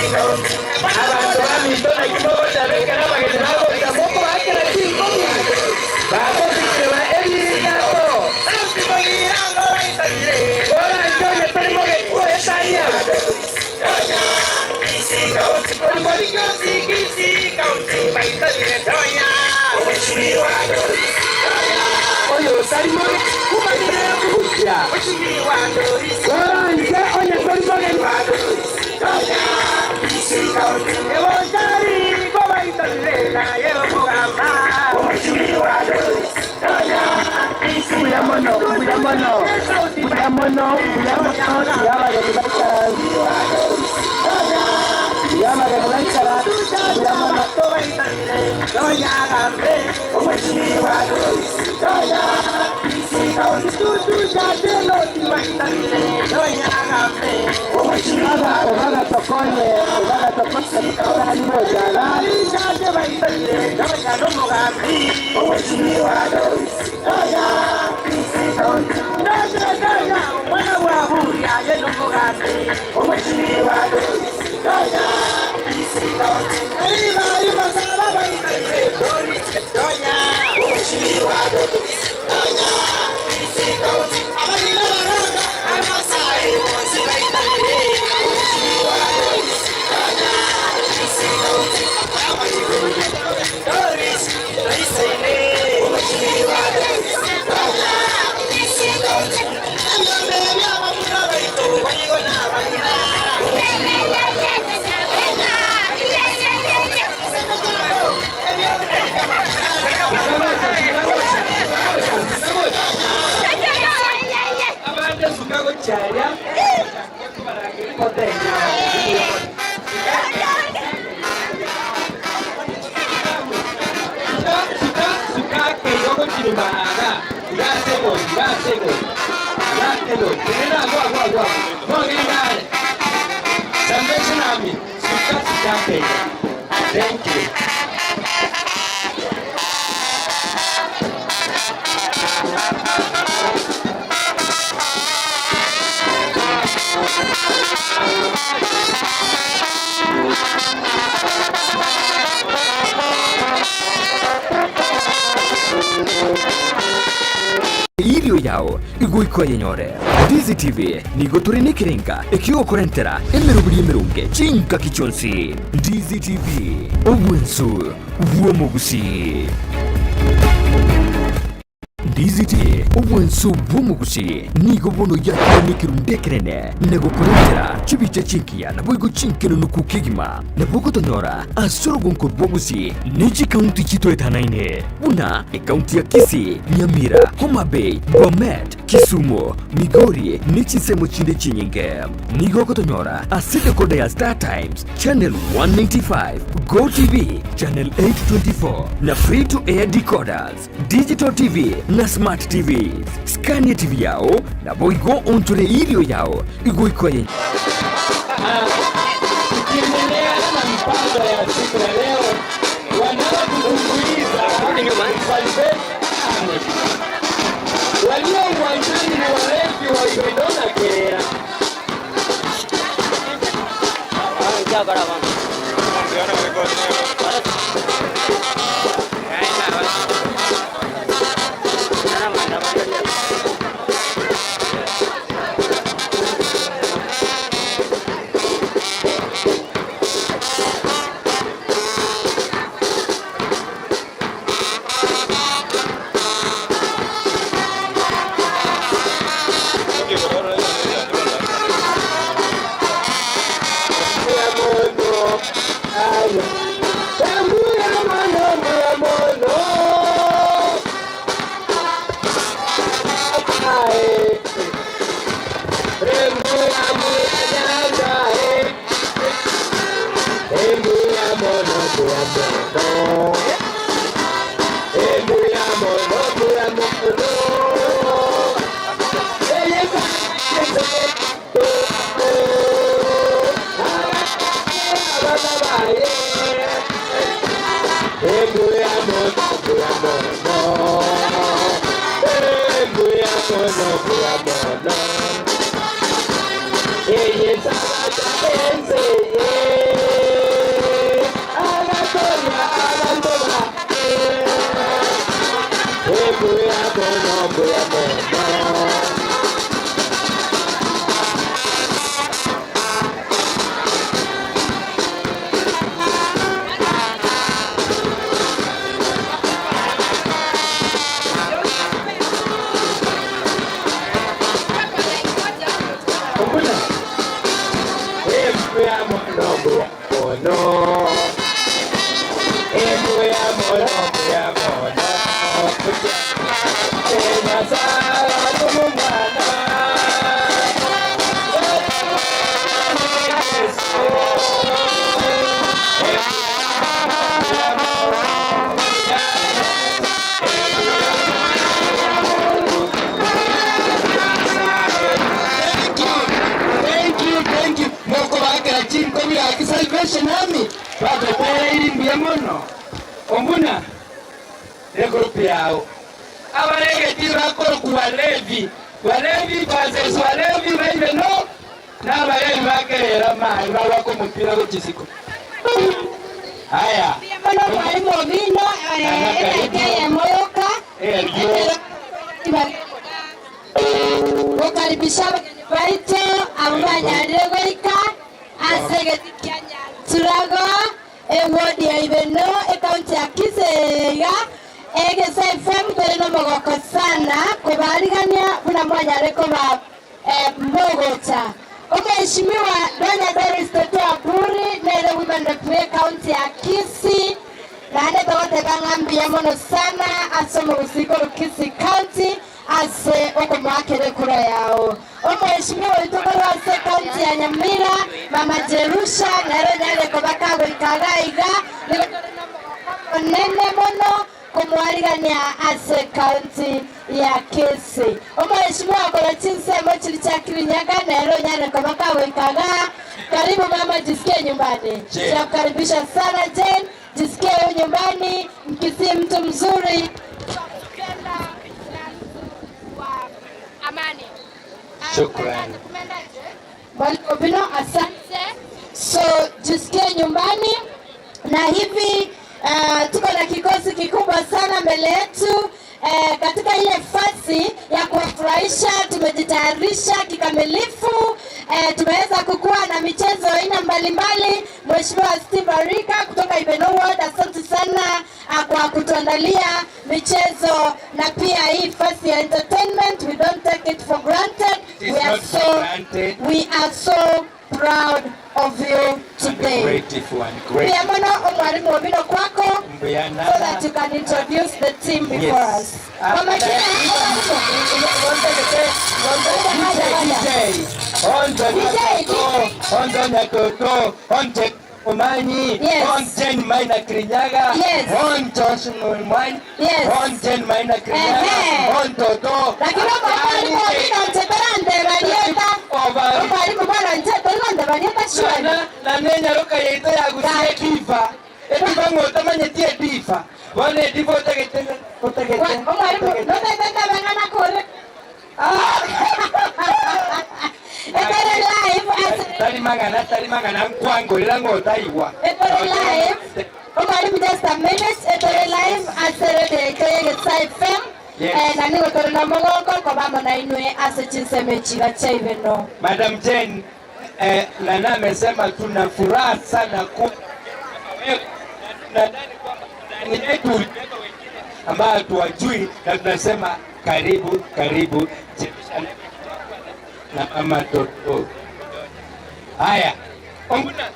Abanto baminto naki mogoteba ekero abageni bagocha mokobaakera chinkobi? Bagosikirwa ebiriato. Koranche onye tori mogeni goetania. Oyo otari mogeni kumanyire gochia. Koranche onye tori mogeni. Mbuya mono, mbuya mono, mbuya mono, mbuya mono, tiga abageni baikaranse. Tiga abageni baikaranse, mbuya mono. Aba obagatokonye, obagatokonye tari gochana. Abande suka gochia aria, Suka, suka ake igo gochirima iga, iga ase egoti, iga ase egoti, iga ase egoti. Tenena agwo, agwo, agwo, agwo. Mogende are. Salvation Army, suka, suka ake igo. Thank you. Eirio yao igoika oyenyore. Ndizi TV nigo tore nekerenga ekiogokorentera emeroberi emeronge chingaki chionsi. Ndizi TV, obwensu bw'omogusii. Ndizi TV, obwensu bw'omogusii nigo bono yakire nekerundu ekenene na gokorentera chibicha chingiya naboigo chinkenunuku kegima. Nabo ogotonyora ase orogonko rw'ogusii ne chikaunti chitoetanaine buna Ekaunti ya Kisii, Nyamira, Homa Bay, Bomet, Kisumu, Migori ne chinsemo chinde chinyinge. Nigo ogotonyora ase decoder ya Star Times, Channel 195, Go TV, Channel 824 na Free to Air decoders, Digital TV na Smart TVs. Skania TV yao naboigo onchore erio yao igoikwa ye. Tukiendelea na mpango ya siku ya leo, wanaotutumbuiza ni Salvation Army. Walio uwanjani ni walevi wa Ibendo na Kerera. Salvation Army bagotereiri mbuya mono ombuna egroup yao abaregeti bakoroku balevi balevi basesi balevi baire no n'abalevi bakerera mali babako omupira gochisiko haya Mwalimu Obino eyemoyoka gukaribisha abageni baito abo banyarire goika ase egeti kia Nyanturago ewodi ya Ibeno ekaunti ya Kisii iga Egesa FM tore nomogoko sana kobarigania buna mwanyare koba mogocha. Omweshimiwa Donya Doris Toto Aburi nere Women Rep bwe ekaunti ya Kisii naende togoteba ng'a mbuya mono sana ase omogusii korwa Kisii County ase okomoakera ekura yao. Omweshimiwa oito korwa ase ekaunti ya Nyamira Mama Jerusha nere onyarire koba kagoika iga iga nigo tore nomogoko omonene mono Komwarigania ase ekaunti ya Kisii. Omweshimiwa korwa chinsemo chiria chia Kirinyaga nere onyare koba kagoika igaa. Karibu mama, jisikie nyumbani. Tunakukaribisha sana Jane, jisikie u nyumbani. Mkisii mtu mzuri, twakupenda na mtu wa amani. Shukrani. Mwalimu Obino, asante. So jisikie nyumbani na hivi uh, tuko na kikosi kikubwa sana mbele yetu uh, katika ile fasi ya Tumejifurahisha, tumejitayarisha kikamilifu. Tumeweza kukuwa na michezo aina mbalimbali. Mheshimiwa Steve Arika kutoka Ibeno Ward, asante sana kwa kutuandalia michezo na pia hii fasi ya entertainment. We don't take it for granted. It is We are not for so, granted. we are so proud of you today. Grateful and grateful. Pia mono omwalimu Omino kwako Mbuyana. so that you can introduce the team before Yes. us. Kwa majina, DJ, onjo nyakoko, onjo nyakoko, onje Umanyi, Yes. onjen Maina Kirinyaga, Yes. onjo Shimoni, Yes. onjen Maina Kirinyaga, Ehe. ontoto. Lakini omwalimu Omino nchebera ndebarieta. Omwalimu bwana nchebera ndebarieta shwari. Na na nenyaroka yaito yagusie ediva. Ediva ng'otamanyeti ediva. Bono ediva otagete otagete. Omwalimu notetete bang'ana kore. Etere live as Tari magana tari magana nkwangorera ng'otaigwa. Etere live. Omwalimu just a minute. Etere live asere de Gesa FM. Yes. Na nigo tore na mogoko kobamo na inwe ase chinseme chiga cha Ibeno. Madam Jane, Nana amesema tuna furaha sana ku nadhani kwamba ndani yetu ulibeba wengine ambao hatuwajui, na tunasema karibu karibu Jerusalem na mama Toto. Haya, Onguna.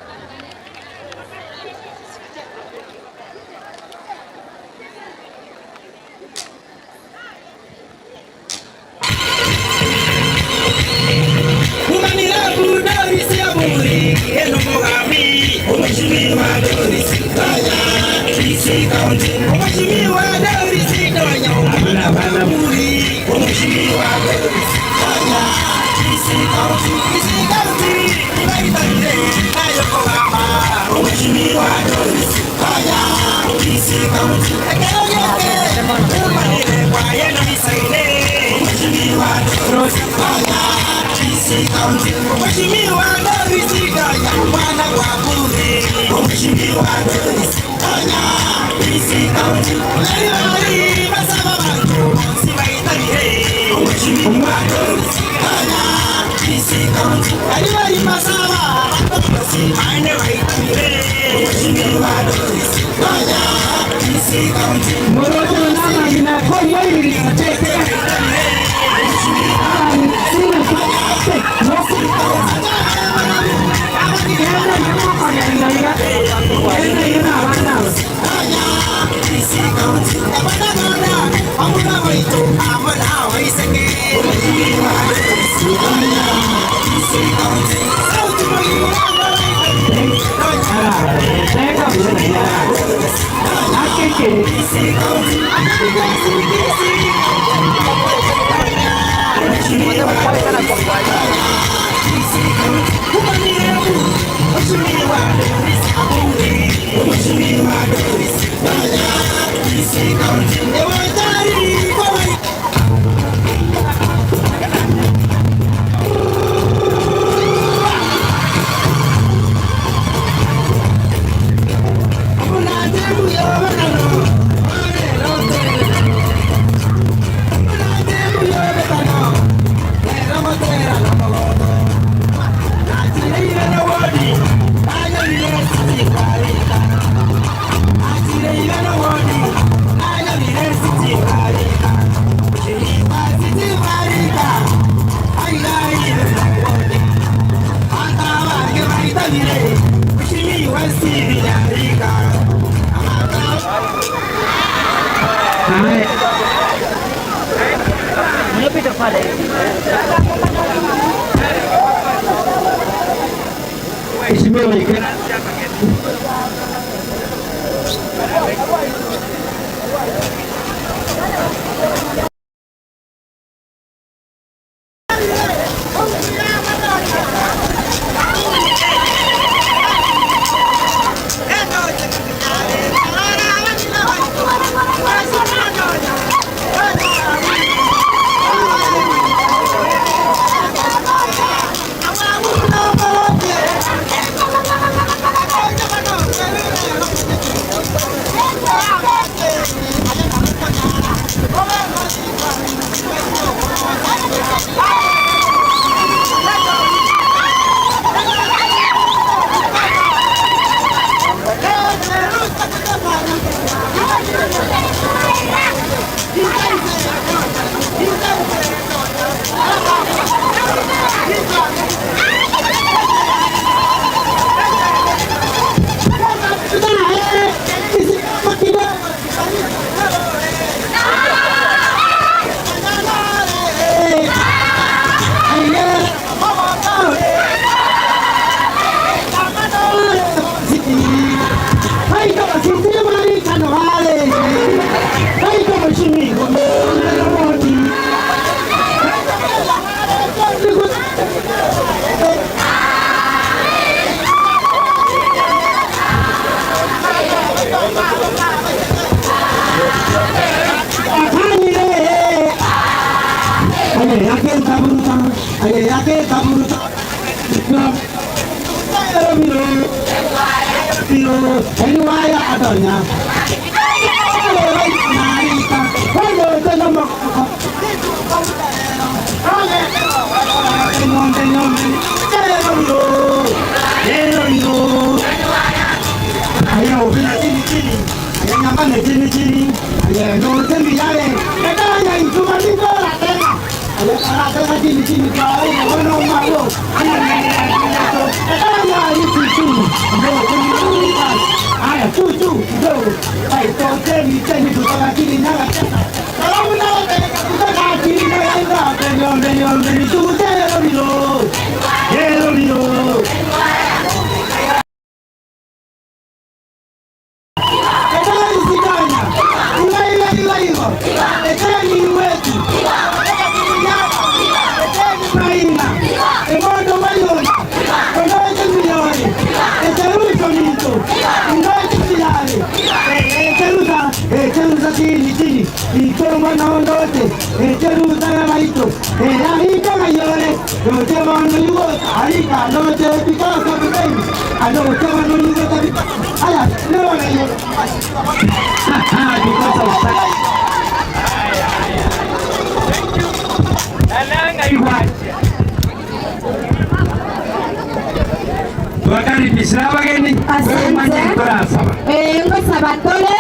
Twakaribisire abageni Asante. Torasaba. Eh, ngosaba tore.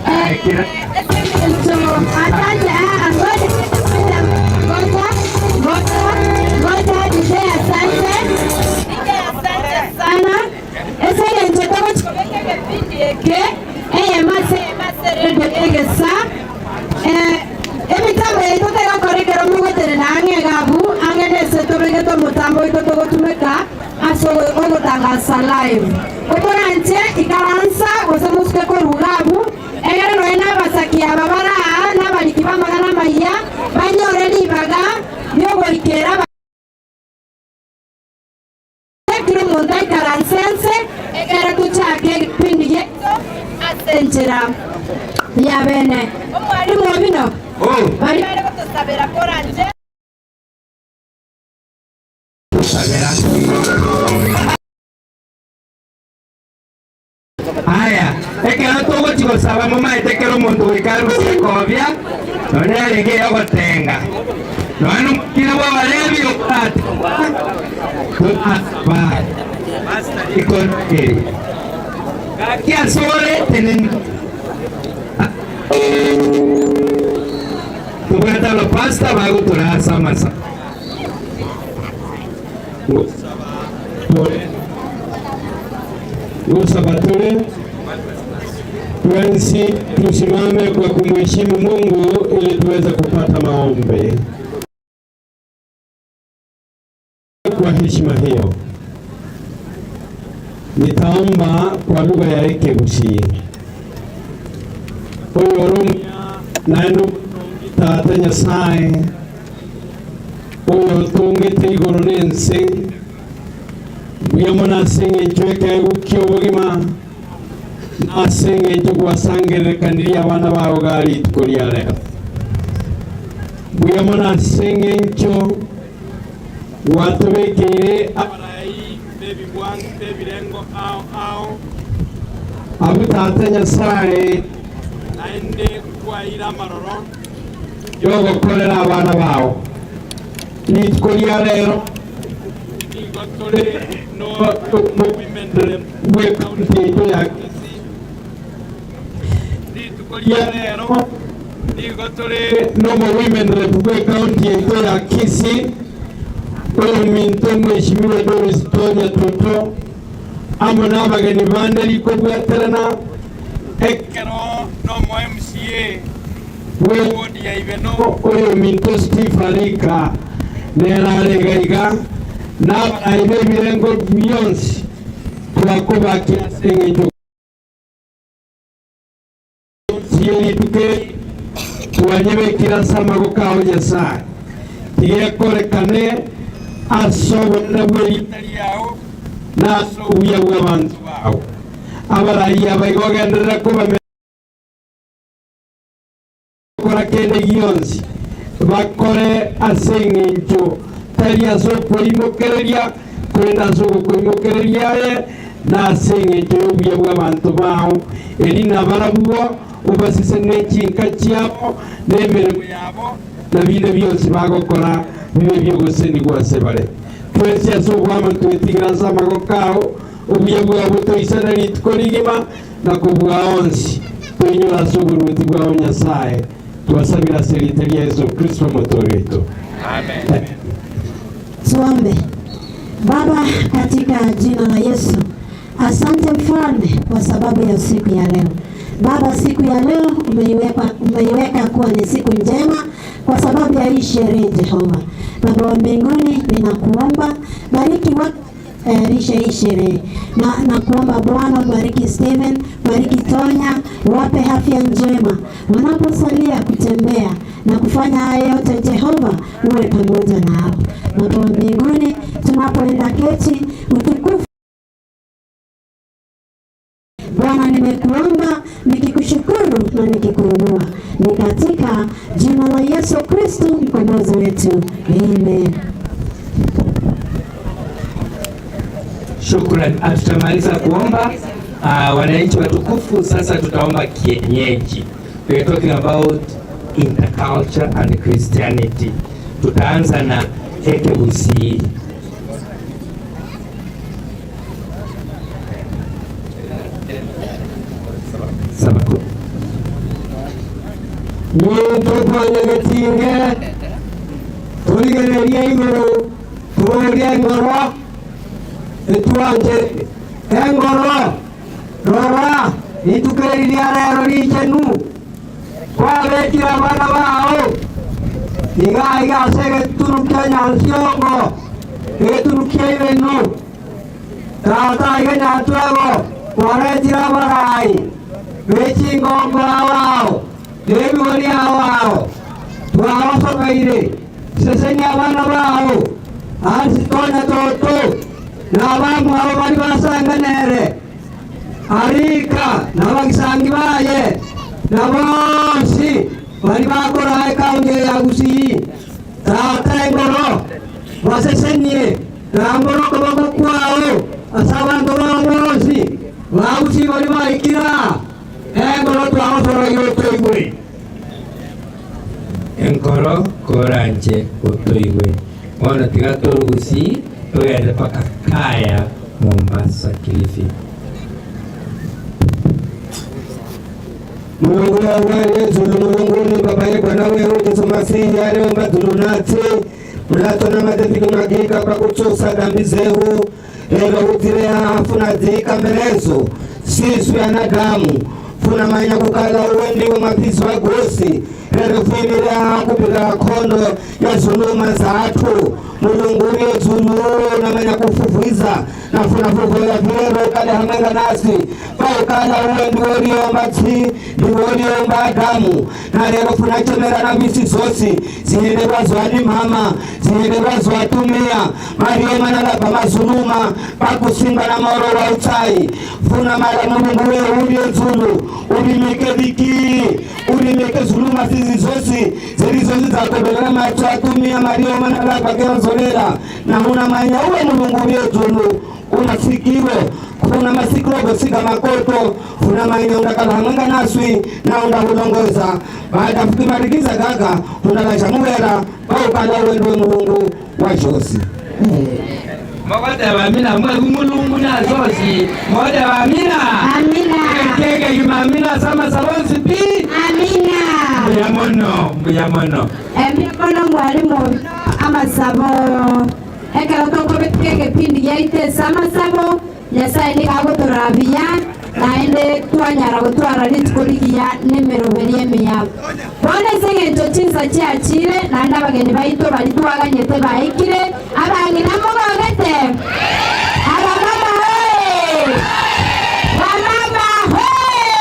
Eh, so, asante. Ah, ngoja. Ngoja. Ngoja. Ngoja, DJ asante. DJ asante sana. Ese nje togo chikobeke kipindi eke. Eye mase mase radio egesa. Eh, emitambo yaito tegokorekera omogoterera ang'e gabu ang'e nese tobegete omotambo oito togotumeka ase ogotangasa live omoranche ikaransa gose mosuke koruga abu egere noe nabasaki aba baraa nabariki bamagana amaya banyore ribaga riogoikera kiro omonto aikaranse ense egere tochake egepindi giaito ase enchera ya bene omwarimu obino bari bare gotosabera koranche Aya, ekero togochi gosaba momaete ekero omonto goika arusie ekobia, nonye yarenge eyogotenga. Nonye nomokina bw'abarebi okoratengwa, torasaba rikoro eri. Gaki asore tenena. Tobwate abapastor bagotoraa ase amasabo. Gosaba tore twensi tusimame kwa kumheshimu Mungu ili tuweze kupata maombi. Kwa heshima hiyo nitaomba kwa lugha ya Ekegusii. Oyoro naende Tata Nyasaye oyotongete igoro na ense, mbuya mono ase eng'encho y'ekeegwa ki'obogima, na ase eng'encho gwasangererekanirie abana bao iga rituko ria rero. Mbuya mono ase eng'encho gwatobekeire abarai b'ebigwango b'ebirengo ao ao, abwo Tata Nyasae, naende kwaeire amaroro y'ogokorera abana bao. Rituko ria rero nigo tore nomoimenere bw'ekaunti yaito ya Kisii. Rituko ria rero nigo tore nomowimenrep bw'ekaunti yaito ya Kisii, oyominto Mweshimiwa Doris Tonya Toto, amo nabageni bande rikobwaterana ekero nomo MCA bw'ewodi ya Ibeno oyominto Steve Arika nere are iga iga, na abarai b'ebirengo bionsi twakobakia ase engencho yonsi ye rituko eri twanyebekire ase amaboko ao Nyasae. Tiga ekorekane ase obonene bw'erieta riao na ase obuya bw'abanto bao. Abarai aba igo ogenderere kobamenya gokora kende gionsi bakore ase engencho. Tari ase okweimokereria, korende ase ogokoimokereria aye, na ase engencho y'obuya bw'abanto bao, eri nabarabwo obasise ne chinka chiabo, na emeremo yabo, na binde bionsi bagokora bibe bi'ogosenigwa asebare. Twensi ase oboamo twetigere ase amagoko ao, obuya bwao botoisane rituko rigima, na kobua onsi, toinyore ase oboruoti bwao Nyasae. Twasabire ase erieta ria Yeso Kristo Omotoori oito. Amen. Tuombe. Baba, katika jina la Yesu, asante mfalme kwa sababu ya siku ya leo. Baba, siku ya leo umeiweka, umeiweka kuwa ni siku njema kwa sababu ya hii sherehe Jehova. Baba wa mbinguni, ninakuomba bariki watu tayarisha hii sherehe na nakuomba Bwana bariki Steven, bariki Tonya, wape afya njema wanaposalia kutembea na kufanya haya yote. Jehova uwe pamoja nao. Baba wa mbinguni, tunapoenda keti utukufu Bwana, nimekuomba nikikushukuru na nikikuinua, ni katika jina la Yesu Kristo mkombozi wetu, amen. Shukran, hatutamaliza kuomba. Uh, wananchi watukufu, sasa tutaomba kienyeji. We are talking about interculture and Christianity. Tutaanza na Ekebusi. Sabaku. Nyinto twanyegetinge turigererie iguru turorie ngoro etwanche engoro rora rituko eri ria rero richenu kwabekire abana bao iga iga ase egetunu kia Nyansiongo egetunu kia ibenu tata iga Nyatwego kwaretire abarai bechingongo ao nebigori ao ao twabasomeire sesenia abana bao ansi tonya toto na abamu abo bari basanganere arika n'abagisangi baye na bonsi bari bakora ekaunti ya Gusii tata engoro basesenie namboro okoboko kwao ase abanto bao bonsi bagusii bari baikira engoro twagosorogia otoigwe Enkoro koranje otoigwe bono tiga torugusi togende paka Kaya Mombasa Kilifi. Mulungu wawe zulu mulungu ni baba ye bwana wewe Yesu Masihi aliomba zulunati mlatona matefiki magika pakutsusa dambi zehu lero utire funa dzika mbelezo sisu yanadamu funa manya kukala uwe ndiwe mapisi wa gosi lero fuimira kupika khondo ya zuluma zathu mulungu uye zulu namanya kufufuiza nafuna fufuya vilero kale hamwenga nasi paukala uwe ndiwe uliomba tsi ndiwe uliomba Adamu na lero funa chemera na misi zosi zihenderwa zwani mama zihenderwa zwatumia marioma nalabva mazuluma pakusimba na maoro wa utsai funa mala mulungu we uliye zulu ulimike viki ulimike zuluma zizi zosi zili zosi zakobelera macho atumia marioma nalabva kerazolera na una manya uwe mulungu uliye zulu unasikiro kuna masikiro gosika makoto funa manya undakala hamwenga naswi na undahulongoza baada fukimalikiza gaga undalasha muvera paukala uwe ndiwe mulungu wa josi Mogoteba amina mwe mulungu nazosi mogoteba amina Amina. kege yuma amina sama sabonsi pi Amina. mbuya mono mbuya mono Emia mwalimu amasabo ekero tokobeka egepindi giaito ase amasabo Nyasaye nigo agotorabia naende twanyara gotwara rituko rigiya na emeroberi emiya bono ase eng'encho chinsa chiachire naende abageni baito bari twaganyete baikire abang'ina mogogete abamama hoye wamama hoye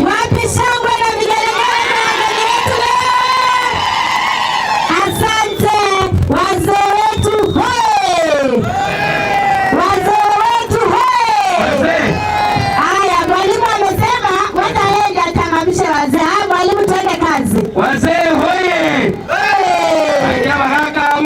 wapi shangwe na vigelegele kwa wageni wetu leo Asante wazee wetu hoye! Wazee wetu hoye! Haya, mwalimu amesema wacha yeye ndiye achangamshe wazee. Haya, mwalimu, twende kazi. Wazee hoye! Akia bagaka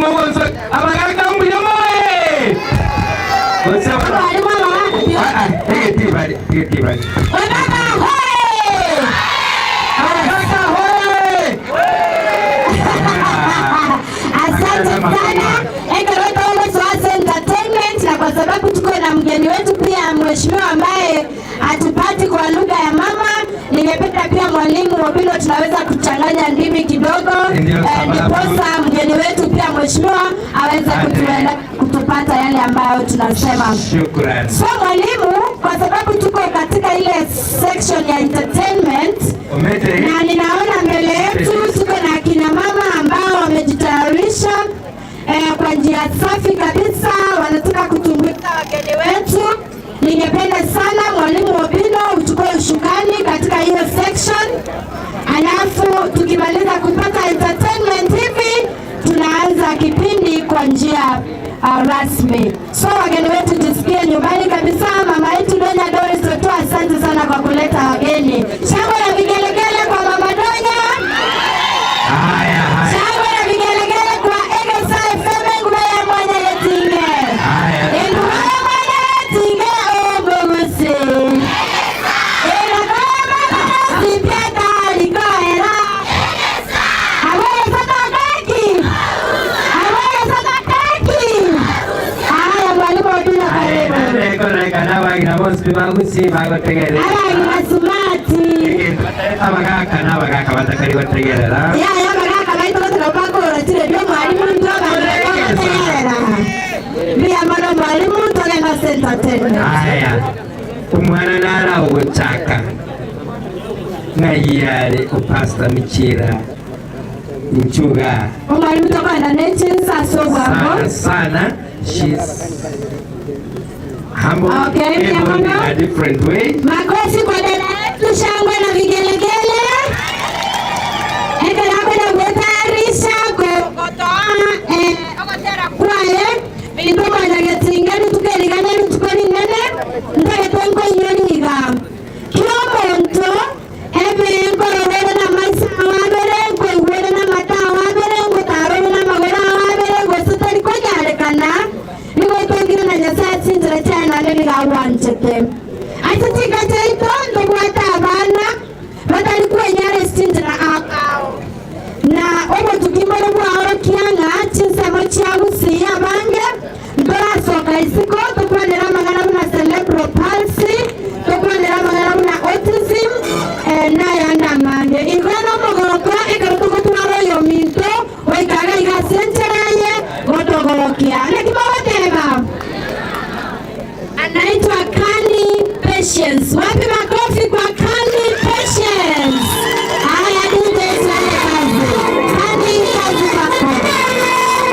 Mwalimu Obino tunaweza kuchanganya ndimi kidogo, Ndio, sababu. ndiposa mgeni wetu pia mheshimiwa aweze kutuele, kutupata yale ambayo tunasema. Shukrani. So mwalimu, kwa sababu tuko katika ile section ya entertainment Omete. na ninaona mbele yetu tuko na akina mama ambao wamejitayarisha kwa njia safi kabisa, wanataka kutumbuiza wageni wetu. Ningependa sana mwalimu Obino uchukue ushukani katika hiyo section, alafu tukimaliza kupata entertainment hivi tunaanza kipindi kwa njia rasmi. So wageni wetu jisikie nyumbani kabisa. Mama yetu Donya Doris Otua, asante sana kwa kuleta wageni. Shangwe na vigelegele kwa mama Donya. Haya, haya. Shangwe na vigelegele kwa Egesa FM nguva ya Mwanya Yetinge. Enguva ya Mwanya Yetinge ogogosi. Enagoma sipyata likoera. Awele sasa kaki. Awele sasa kaki. Haya mwalimu Obino karibu. Korekana bagina bonsi bagusi bagotegerera. Abagina sumati. Abagaka n'abagaka batakari bategerera. Ya ya bagaka baito bataka bakora tire byo mwalimu ndo bategerera. Bia mano mwalimu togenda entertainment. Haya. Omwana nara ogochaka. Ng'ayare opasta Michira. Nchuga. Omwalimu tokwenda nechinsa sobwabo. Sana sana. She's humble, Okay, able in a different way. Makofi kwa dada yetu, shangwe na vigelegele. Ekera gwetayarisha gotoa ogotera kwaye bintu mwanyagetinga rituko erigana rituko rinene ntagete nkoinyoriga kila omonto ebe nkororere na maisa awabere nkoigwere na mata awabere ngotarore na magoro awabere gose tari konyarekana nigo tongire na Nyasaye chinzira chiaye naende nigo agwanchete ase chika chiaito ntobwate abana batari kwenyara ase chinzira akao na obotuki mbore bwaorokia ng'a chinsemo chia gusii abange ntorasoka isiko tokwanera amang'ana buna cerebral palsy tokwanera amang'ana buna autism nayande amange igo na omogoko ekero togotwara oyo minto oikaga iga ase enchera eye gotogorokia naki mogoteba anaitwa Kani Patience. Wapi makofi kwa Kani Patience? Haya, DJ tuende kazi. Kani, kazi kwako.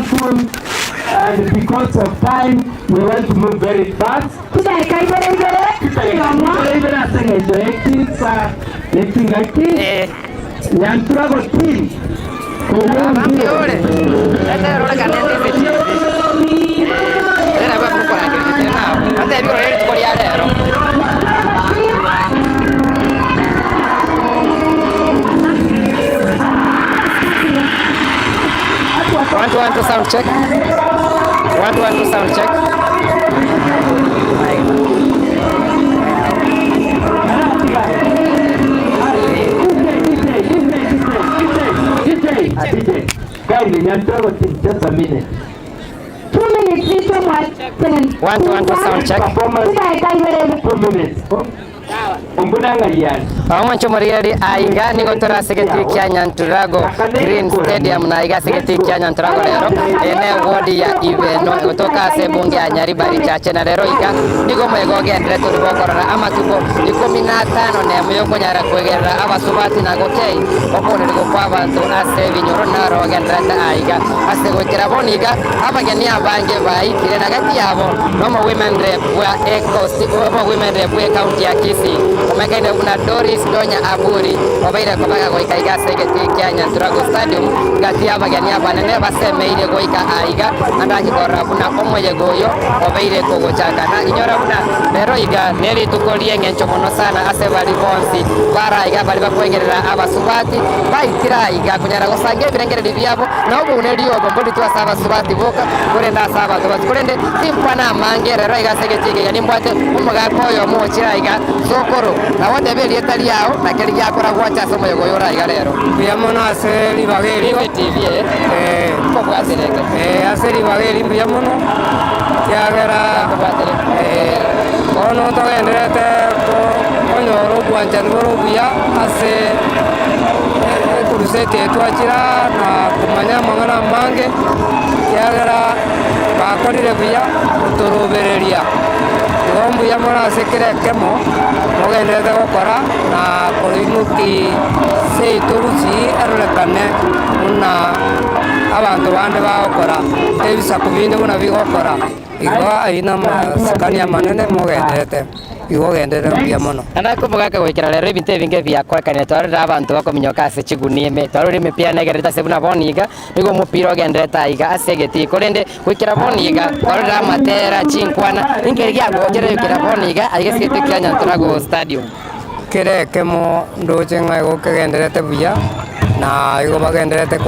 powerful and because of time we want to move very fast. Chidaeka ibere ibere Chidageka ibere ibere ase eng'encho ye chinsa ne chingaki Nyanturago team One, two, one, two, sound check. One, two, one, two, sound check. DJ, DJ, kindly Nyanturago team, just a minute. 2 minutes nicho mwatenen One, two, one, two, sound check. Chidaeka ibere 2 minutes. Ombunang'ayiani. Omwancho omorigeri aiga nigo torasegeti kia Nyanturago Green Stadium na iga asegeti kia Nyanturago rero ene wodi ya Ibeno gotoka ase ebunge ya Nyaribari Chache na rero iga nigo omoyega ogendere tori bokorora amatuko 15 na emo yokonyara kwegerera abasubati na gokei okonerigwa kwa abanto ase ebinyoro naro ogenderete aiga ase goikera bono iga abageni abange baikire na gati yabo nomo women rep bwa Ecosti omo women rep bwa county ya Kisii omekaine buna Doris Donya Aburi obaire kobaga goika iga ase egetii kia Nyanturago Stadium gati y'abageni abanene basemeire goika aiga ande akikorora buna omoyega oyo obaire kogochaka na inyora buna rero iga nerituko rieng'encho mono sana ase bari bonsi baraiga bari bakwegerera abasubati baikire aiga konyara gosanga ebirengereri biabo na oboneri obo mbori twase abasubati boka korende ase abanto basi korende tinkwana amange rero iga ase egetii eke iga nimbwate omogaka oyo omochire aiga sokoro nabo otebe erieta riao naki riakora gwacha ase omoyega oyo oraiga rero. Mbuya mono ase ribaga erio. TV eh. Nkobwaterete. Eh, ase ribaga eri mbuya mono kiagera eh, bono togenderete konyora obwanchani bore obuya ase ekuruseti eye twachire aa na komanya amang'ana amange kiagera bakorire buya gotorobereria. Igo mbuya mono ase kera ekemo mogenderete gokora na koimoki seito gusii erorekane buna abanto bande bagokora, ebisaku binde buna bigokora. Igo ayio namasikani amanene mogenderete, igo ogenderere mbuya mono. Naende komogaka goikera rero ebinto ebinge biakorekanire, twarorire abanto bakominyoka ase chigunia ime, twarorire emepira negerete ase buna bono iga, nigo omopira ogenderete aiga ase egetii, korende goikera bono iga, twarorire amatera, chinkwana, ninki eria giagochera goikera bono iga aiga ase egetii kia Nyanturago Stadium. Kera ekemo ndoche ng'a igo kegendererete buya, na igo bagendererete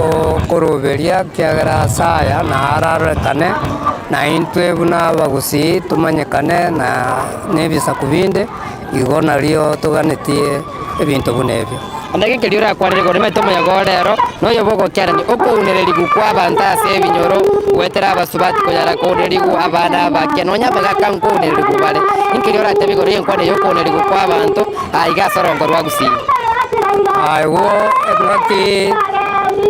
koroberia, ekiagera ase aya nararorekane, na intwe buna abagusii tomanyekane na ebisaku binde, igo nario toganetie ebinto buna ebio. Naende geke riria orakwanere igoro nimaete omoyaga oo rero, na oyo bw'ogokiarania okounererigwa kw'abanto ase ebinyoro, goetera abasubati konyara kounererigwa abana abake, nonya abagaka nkounererigwa bare. Inki riria oratebe igoro y'enkwana eye y'okounererigwa kw'abanto aiga ase orongo rwa Gusii? Agwo engaki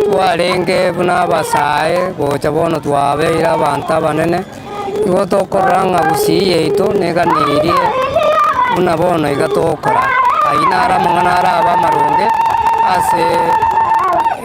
twarenge buna abasae gocha bono twabeire abanto abanene, igo tokorora ng'a Gusii yaito neganeirie buna bono iga togokora. Ayio naro amang'ana arabe amaronge ase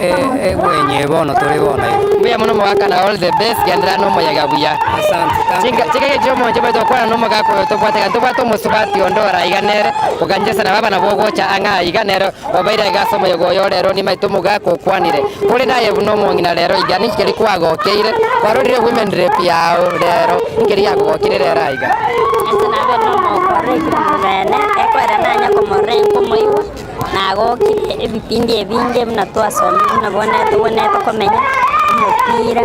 egwenye eye bono tore bono iga. Mbuya mono omogaka na all the best genderera na omoyega buya. Asante, thank you. Chinga chingaki chia omonche omanyete gokwana na omogaka oyo tobwate iga ntobwate omosubati onde ore aiga nere oganchesa nabo abana bogocha ang'e aiga nere obeire iga ase omoyega oyo rero nimaete omogaka okwanire. Korende aye buna omong'ina rero iga ninki keria kwagokeire kwarorire women rep yao rero ninki keria giakogokire rero aiga. Inche nabe nomokora ekebiro bene, ekwera nanye komorora nkomoigwa, nagokire ebipindi ebinge buna twasomire buna bono tobwenerete komenya, omopira,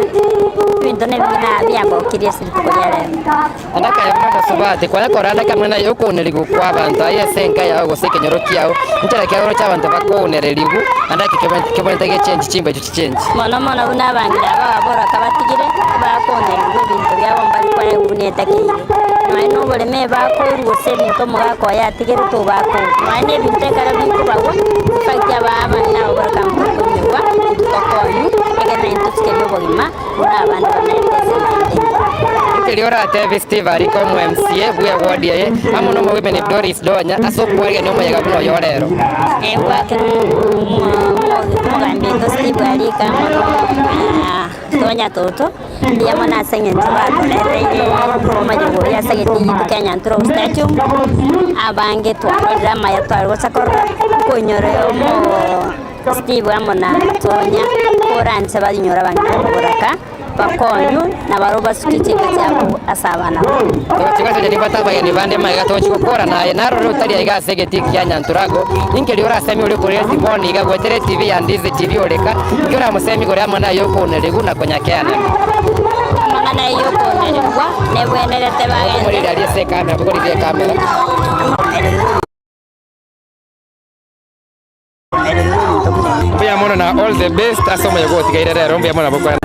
ebinto na ebinge na biangokirie ase rituko ria rero. Naende akaya buna omosubati, kwanya korora amang'ana y'okounerigwa kw'abanto aye ase enka yao gose ekenyoro kiao, inchera ki oroche abanto bakounererigwa, naende eki kebwenerete gechenchi chimba echio chichenchi. Mono mono buna abang'ina aba ababoraka batigire, bakounererigwa ebinto biabo mbari koegwa buna etakeire. Nonya na oboremo ebakourwa gose ebinto omogaka oye atigerete obakourwa. Nonya na ebinto ekero bikobagwa, in fact abang'ina ababoraka mbakoinyorwa, intwe tokonywa, ekero naintwe tosikerie obogima. buna abande bamenyete ase ense eye. Inki riria oratebie Steve Ariko omo MCA bwe ward eye amo na omowimeni Doris Donya ase okwarigania omoyega buna oyo rero? Egwakera omogambi oito Steve Ariko amo na Donya Toto mbuya mono ase eng'encho batoreteire omoyega oyo ase egetii gieto kia Nyantura Stadium, abange twarorire amaya tware gocha korora, nkoinyora omo Steve amo na Tonya koranche bainyore abang'ina ababoraka. Bakonywe, na barabwo basuke chinka chiabo ase abana babo. Togochia ribata abageni bande magega togochia gokora naye, narore otari aiga ase egetii kia Nyanturago, inki riria orasemie oria okorera Siboni iga goetera etibi ya Ndizi TV oreka, inki oramosemie igoro y'amang'ana aya y'okounerigwa na konyakeana? Amang'ana aya y'okounerigwa nebwenerete bagende. Bogoria aria ase ekamera, bogoria ekamera. Mbuya mono na all the best ase omoyega otigaire rero mbuya mono nabo kwenda.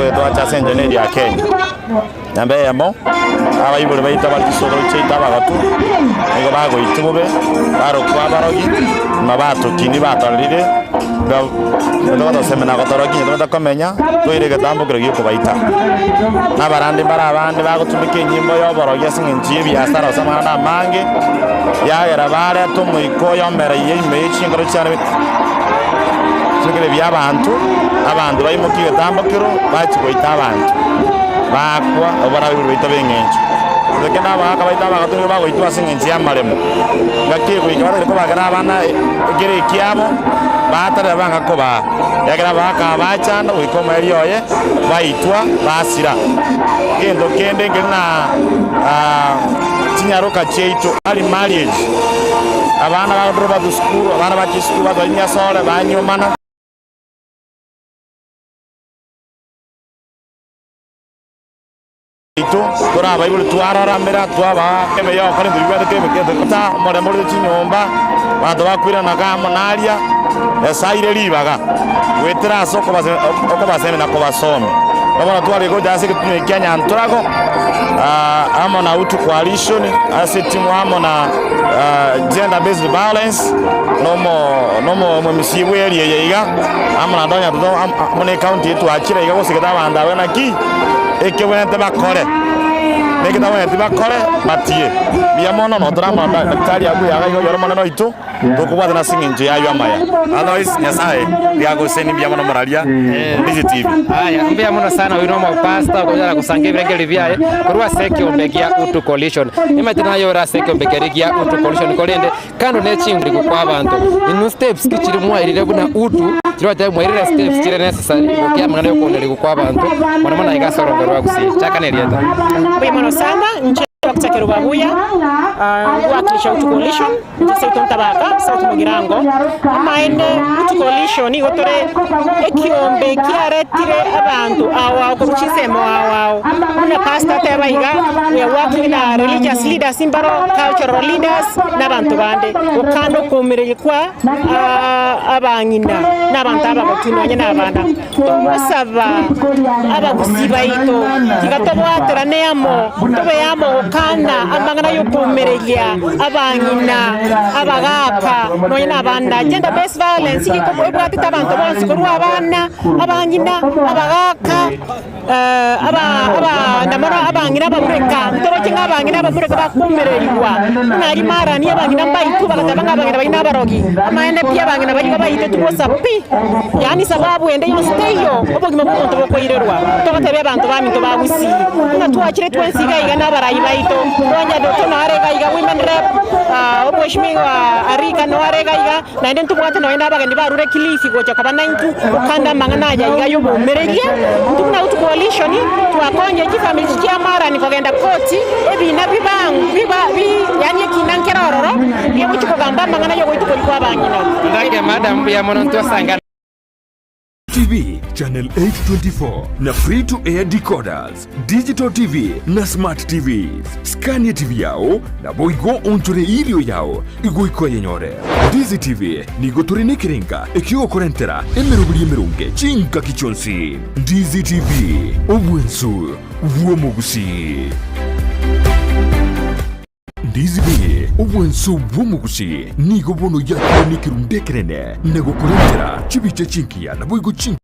Twacha ase enchera eria ya Kenya. Namba eyemo, abaibori baito abare chisokoro chiaito abagotu, nigo bagoitwa bobe, barokwa abarogi, nyuma batokinia batorerire, togotosemia na gotorokia onye tobwate komenya, toire egetambo keria giokobaita. Na abarandi mbare abande bagotumeka enyimbo ya oborogi ase eng'encho ya ebiasara gose amang'ana amange, yagera bareta omoika oyo omere iga ime ye chinkoro chiane bikere bia abanto, abanto baimokia egetambo kero bachia goita abanto, bakwa abwo bare abaibori baito b'eng'encho. Gose kende abagaka baito abagotu nigo bagoitwa ase eng'encho y'amaremo, ngaki egoika batari kobakera abana ekero ekiabo, batarera banga kobaa, ekiagera abagaka aba bachanda goika omoerio oye, baitwa basira. Egento kende nkeri na chinyaroka chiaito early marriage, abana bagodropa chisukuru, abana ba chisukuru batwara chinyasore banyuomana. Intwe tore abaibori twararamera twabaa ebe y'ogokora ebinto bibwate kebe ta omorembe ore chinyomba, abanto bakoirana amo naria, Nyasae aire ribaga goetera ase okobasemia na kobasomia. Na bono tware gocha ase egetunwa eke kia Nyantorago amo na Utu Coalition ase etimu amo na Gender Based Violence na omo MC bwe area eye iga amo na Donya amo na ecounty eye twachire iga gosegeta abanto abwo naki ekebwenerete bakore na eketabwenereti bakore batige. Mbuya mono notore amo na Daktari abwo iga iga oyore omonene oito. Tokobwatana ase engencho y'ayio amaya. Otherwise Nyasae riagoseni mbuya mono moraria Ndizi TV. Aya, mbuya mono sana oyo nomopastor okonyara gosanga ebirengererio biaye korwa ase ekiombe gia Utu Coalition. Nimanyete naye ore ase ekiombe keria gia Utu Coalition korende kando ne chinguru kwa abanto inwe steps ki chiri mwairire buna Utu chiri ogoteba mwairire steps chire necessary gokia amang'ana yokonerigwa kwa abanto mono mono aiga ase orongo rwa Gusii. Chaka na erieta. Mbuya mono sana inche Doctor Kerubo Abuya, ngwakilisha Utu Coalition. Inche seito ntabaka South Mugirango, amaene Utu Coalition nigo tore ekiombe kiaretire abanto ao ao korwa chinsemo ao ao. Buna pastor ateba iga, we are working na religious leaders mbaro, cultural leaders na abanto bande, gokanda okoumereria kwa abang'ina na abanto abagotu nonye na abana. Togosaba abagusii baito, tiga tobwaterane amo, tobe amo gokana amang'ana y'okoumereria abang'ina, abagaaka, nonya na abana. Gender based violence nigo ebwatete abanto bonsi korwa abana, abang'ina, abagaaka, na mono abang'ina abamureka. Ntoroche ng'a abang'ina abamureka bakoumererigwa buna aria marani abang'ina mbaitwe bagateba ng'a abang'ina baria nabarogi. Amaene pi abang'ina baria babaiteti bosa pi, yaani sababu ende yonsi teiyo obogima bw'omonto bokoirerwa. Togotebia abanto baminto ba Gusii ng'a twachire twensi iga iga nabarai baito, Ronya Doto nare iga iga women rep, omweshimiwa Arika noare iga iga. Naende ntobwate nonya nabageni barure Kilifi gocha koba naintwe gokanda amang'ana aya iga y'oboumereria. Intwe buna Utu Coalition twakonye chifamiri chia Marani kogenda koti ebina biba biba bi yaani ekina nkere ororo gegochia kogamba amang'ana y'ogoitwa koria kwa abang'ina. Ndake madam mbuya mono ntosangane. TV Channel 824 na free to air decoders, digital TV na smart TVs. Scan TV yao naboigo onchore irio yao igoika oyenyore. Ndizi TV nigo tore nekerenga ekiogokorentera emeroberi emeronge chingaki chionsi. Ndizi TV, obwensu bw'omogusii. Ndizi B, obwanso bw'omogusi nigo bono yakire nekerundu ekenene na gokorentera chibicha chingiya naboigo chin.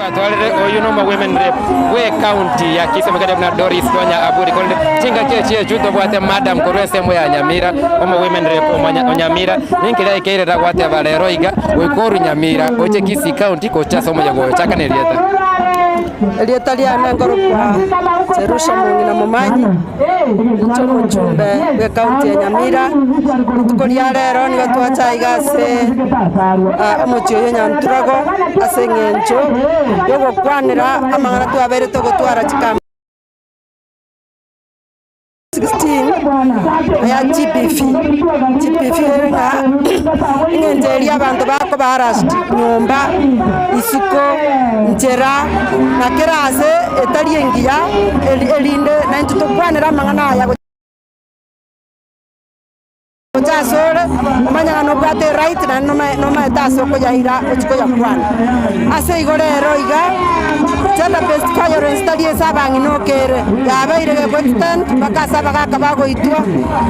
Twatwarire oyio nomo women rep bwe county ya Kisii omogende buna Doris Donya Aburi korende chingaki echi echu tobwate madam korwa ensemo ya Nyamira omo women rep omo Nyamira ninki riaikeire gwateba rero iga goika orwe Nyamira oche Kisii county gocha ase omoyega oyo chaka nerieta. Erieta riane nkorokwa Jerusha Mong'ina Momanyi, inche omochumbe bw'ecounty ya Nyamira. Rituko ria rero nigo twacha iga ase omochie oyo o Nyanturago ase eng'encho yogokwanera amang'ana twabeire togotwara chikambi. 16 ya GBV, GBV ere ng'a eng'encho eria abanto bakoba harassed nyomba, isiko, nchera, na kera ase etari engiya eri erinde naintwe tokwanere amang'ana aya. Gocha asore, omanye ng'a nobwate eright naende nomaete ase okoyaira ochia koyakwana. Ase igo rero iga, gender based violence tari ase abang'ina okere, yabeire geko extend mpaka ase abagaka bagoitwa,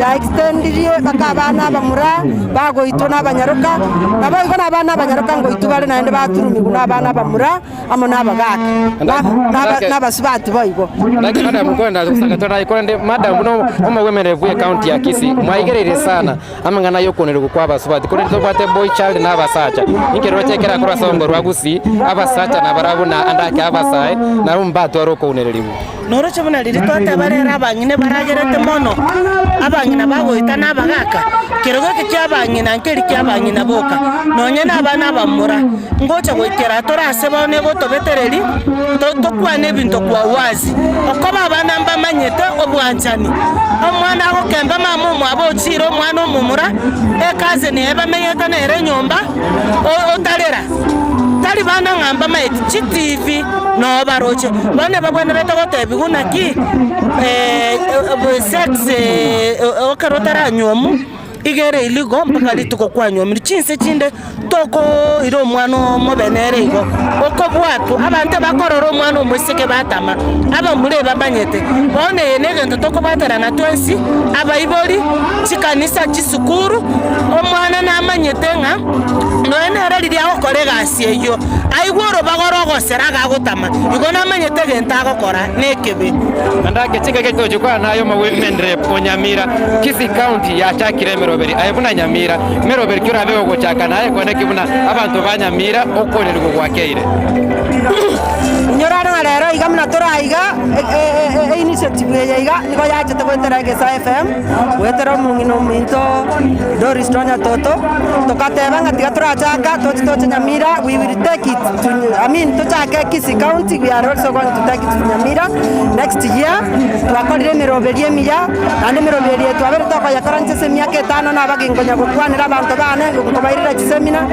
ya extendirie mpaka abana abamura bagoitwa na abanyaroka, naboigo na abana abanyaroka ngoitwa bare naende baturumiwa na abana abamura. amo nabagaaka, na abasubati boigo. Naki madam nkwenda gosanga torai korende madam buna omogwemereri bwe county ya Kisii mwaigereire sana amang'ana ya okonerigwa kwa abasubati korende tobwate boy child na abasacha inki roche ekero akorwa ase orongo rwa Gusii abasacha nabarabwo na ande ake abasae nabo mbatware okounererigwa. Noroche buna riria twateba rero abang'ina baragerete mono, abang'ina bagoita na abagaka, kerogo eke kia abang'ina nkeri kia abang'ina boka, nonye na abana abamura, ngocha goikera tore ase bono egotobetereri, to- tokwane ebinto kwa wazi. Okoba abana mbamanyete obwanchani, omwana agokemba mama omwabo ochire omwana omomura, ecousin eye bamenyete nere nyomba, o- otarera. Tari bana ng'a mbamaeti chitibi noo baroche. Bono ebabwenerete gotebigwa naki sex ekero otaranywomu iga ere illegal mpaka rituko kwanywomirwe. Chinse chinde tokoira omwana omobe nere igo, okobwatwa abanto ebakorora omwana omoiseke batama, abamura ebamanyete. Bono eye negento tokobwaterana twensi, abaibori, chikanisa, chisukuru, omwana namanyete ng'a. Nonya nere riria agokora egasi eyio, aigwe orobago rogosera agagotama, igo namanyete egento agokora nekebe. Naende ake chingaki tochia kwana naye omowomen rep o Nyamira, Kisii County yachakire emeroberi aye buna Nyamira, meroberi ki orabe ogochaka naye kwane ki buna abanto ba Nyamira okonerigwa gwakeire. Inyora ng'a rero iga buna tore aiga, einitiative eye iga nigo yachete goetera Egesaa FM, goetera omong'ina ominto Doris Tonya Toto, togateba ng'a tiga torachaka toche toche Nyamira, we will take it to, I mean tochake Kisii County, we are also going to take it to Nyamira next year, twakorire emeroberio emiya, naende emeroberio eye twabeire tokoyekora inche ase emiaka etano nabage nkonya gokwanera abanto bane, nkobairera chiseminar,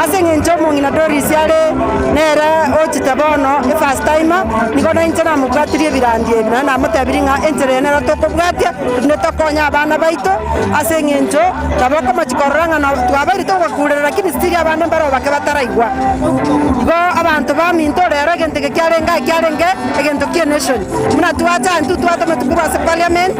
ase eng'encho omong'ina Doris are nere ochete bono efirst timer, nigo nainche namobwatirie ebirandi ebi, naende namotebirie ng'a enchera eye nero tokobwatia, rinde tokonye abana baito, ase eng'encho nabo okomochia korora ng'a no twabaire togokurera lakini still abande mbaro bake bataraigwa. Igo abanto baminto rero egento eke kiarenge aye kiarenge egento kie nation. Buna twacha intwe twatometi korwa ase parliament,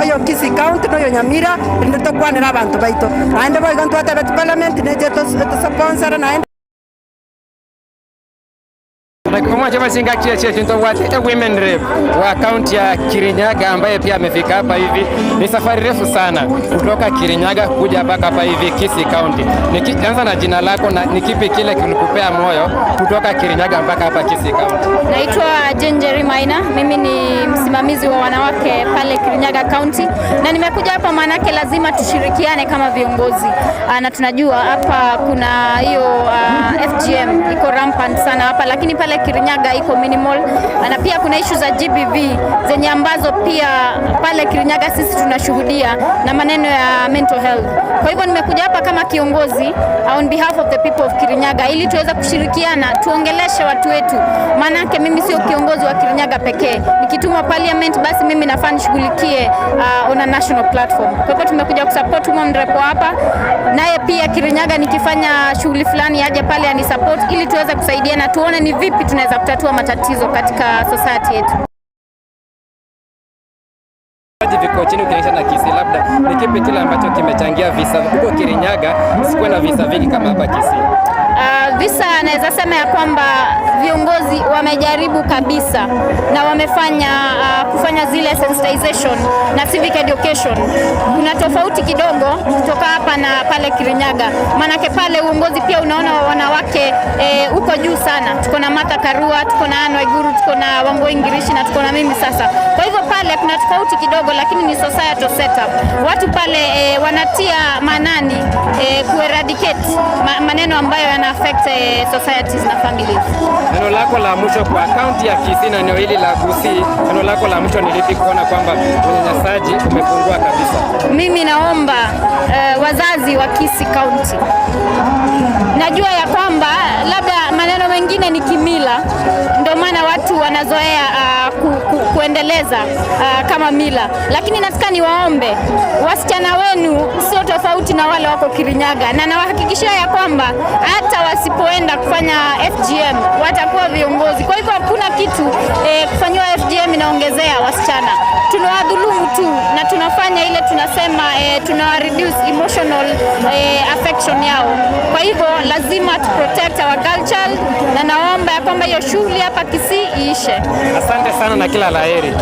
oyo Kisii county na oyo Nyamira rinde tokwanere abanto baito. Naende boigo ntwatebeti parliament neche etosuponsere naende. Omwancho bwa chingaki echi echi ntobwate e women rep wa county ya Kirinyaga ambaye pia amefika hapa hivi. Ni safari refu sana kutoka Kirinyaga kuja mpaka hapa hivi Kisii County. Nikianza na jina lako na ni kipi kile kilikupea moyo kutoka Kirinyaga mpaka hapa Kisii County? Naitwa Jane Jerry Maina, mimi ni msimamizi wa wanawake pale Kirinyaga County na nimekuja hapa maanake lazima tushirikiane kama viongozi na tunajua hapa kuna hiyo FGM iko rampant sana hapa, lakini pale Kirinyaga iko minimal, na pia kuna issue za GBV zenye ambazo pia pale Kirinyaga sisi tunashuhudia na maneno ya mental health. Kwa hivyo nimekuja hapa kama kiongozi on behalf of the people of Kirinyaga ili tuweze kushirikiana tuongeleshe watu wetu, maanake mimi sio kiongozi wa Kirinyaga pekee. Nikitumwa parliament, basi mimi nafaa nishughulikie on a national platform. Kwa hivyo tumekuja kusupport women rep hapa, naye pia Kirinyaga nikifanya shughuli fulani aje pale ani support ili tuweze kusaidiana, tuone ni vipi tunaweza kutatua matatizo katika society yetu. Viko chini ukilinganisha na Kisii, labda ni kipi kile ambacho kimechangia visa huko Kirinyaga sikuwe na visa vingi kama hapa Kisii? Visa naweza sema ya kwamba viongozi wamejaribu kabisa na wamefanya kufanya zile sensitization na civic education. Kuna tofauti kidogo kutoka hapa na pale Kirinyaga, maanake pale uongozi pia unaona wanawake uko juu sana. Tuko na Martha Karua, tuko na Anne Waiguru, tuko na Wangui Ngirici na tuko na mimi sasa. Kwa hivyo pale kuna tofauti kidogo, lakini ni societal setup. Watu pale wanatia maanani kueradicate maneno ambayo yana affect societies na families. Neno lako la mwisho kwa kaunti ya Kisii na eneo hili la Gusii, neno lako la mwisho ni lipi kuona kwamba unyanyasaji umepungua kabisa? Mimi naomba wazazi wa Kisii County, najua ya kwamba labda maneno mengine ni kimila, ndio maana watu wanazoea kuendeleza kama mila, lakini nataka niwaombe wasichana wenu sio tofauti na wale wako Kirinyaga, na nawahakikishia ya kwamba hata wasipoenda kufanya FGM watakuwa viongozi. Kwa hivyo hakuna kitu kufanyiwa FGM inaongezea wasichana, tunawadhulumu tu na tunafanya ile tunasema tuna reduce emotional affection yao. Kwa hivyo lazima tu protect our culture, na naomba ya kwamba hiyo shughuli hapa Kisii iishe. Asante sana na kila laheri.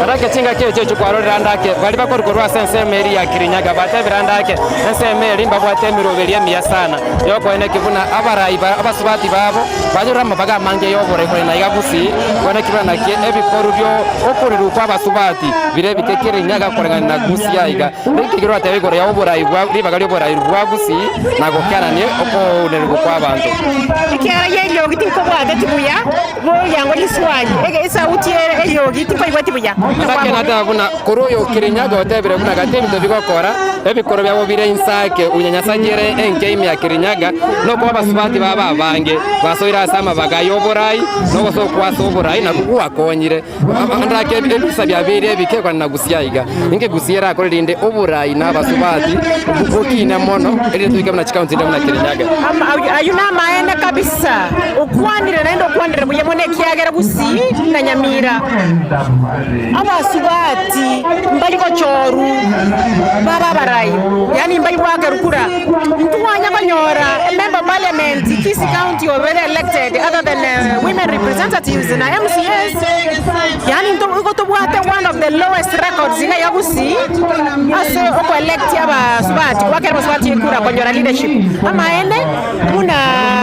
Barake chinga kio chechu kwa rori randake bali bakorukorwa ase ensemo eri ya Kirinyaga batebera randake ensemo eri mbabwate emiroberio emiya sana yokoene kibuna abarai abasubati babo banyora amabaga amange yoborai korena iga Gusii kwene kibuna naki ebikoru bio okorirwa kwa abasubati bire bike Kirinyaga koreng'ana na Gusii aiga rikigirwa atebe igoro ya oborai bwa ribaga ria oborai bwa Gusii na gokiananie okounererwa kwa abanto. Ekiagera ya eriogi tinkobwate tibuya boyango riswali ege esauti eriogi tinkoigwa tibuya. Ndake nataka buna kuri oyo Kirinyaga otebire buna gati ebinto bigokora ebikoro byabo bire insake unyanyasaji ere enke ime ya Kirinyaga nokuba abasubati baba abange basoire ase amabaga ya oborai nogosa okwasa oborai nabwo gwakonyire ndake ebisa byabeire ebike kwana na Gusii aiga inke Gusii erakore rinde oborai na abasubati bokine mono erinde tuike buna chikaunti inde buna Kirinyaga. Ayu namaene kabisa okwanire naende okwanire buya mono ekiagera Gusii na Nyamira abasubati mbali gochoru baba barai yani mbali gwakerukura ntwanya konyora member parliament Kisii County already elected other than women representatives na MCAs yani igo tobwate one of the lowest records iga ya Gusii ase okoelect abasubati gwakera abasubati ekura konyora leadership amaene muna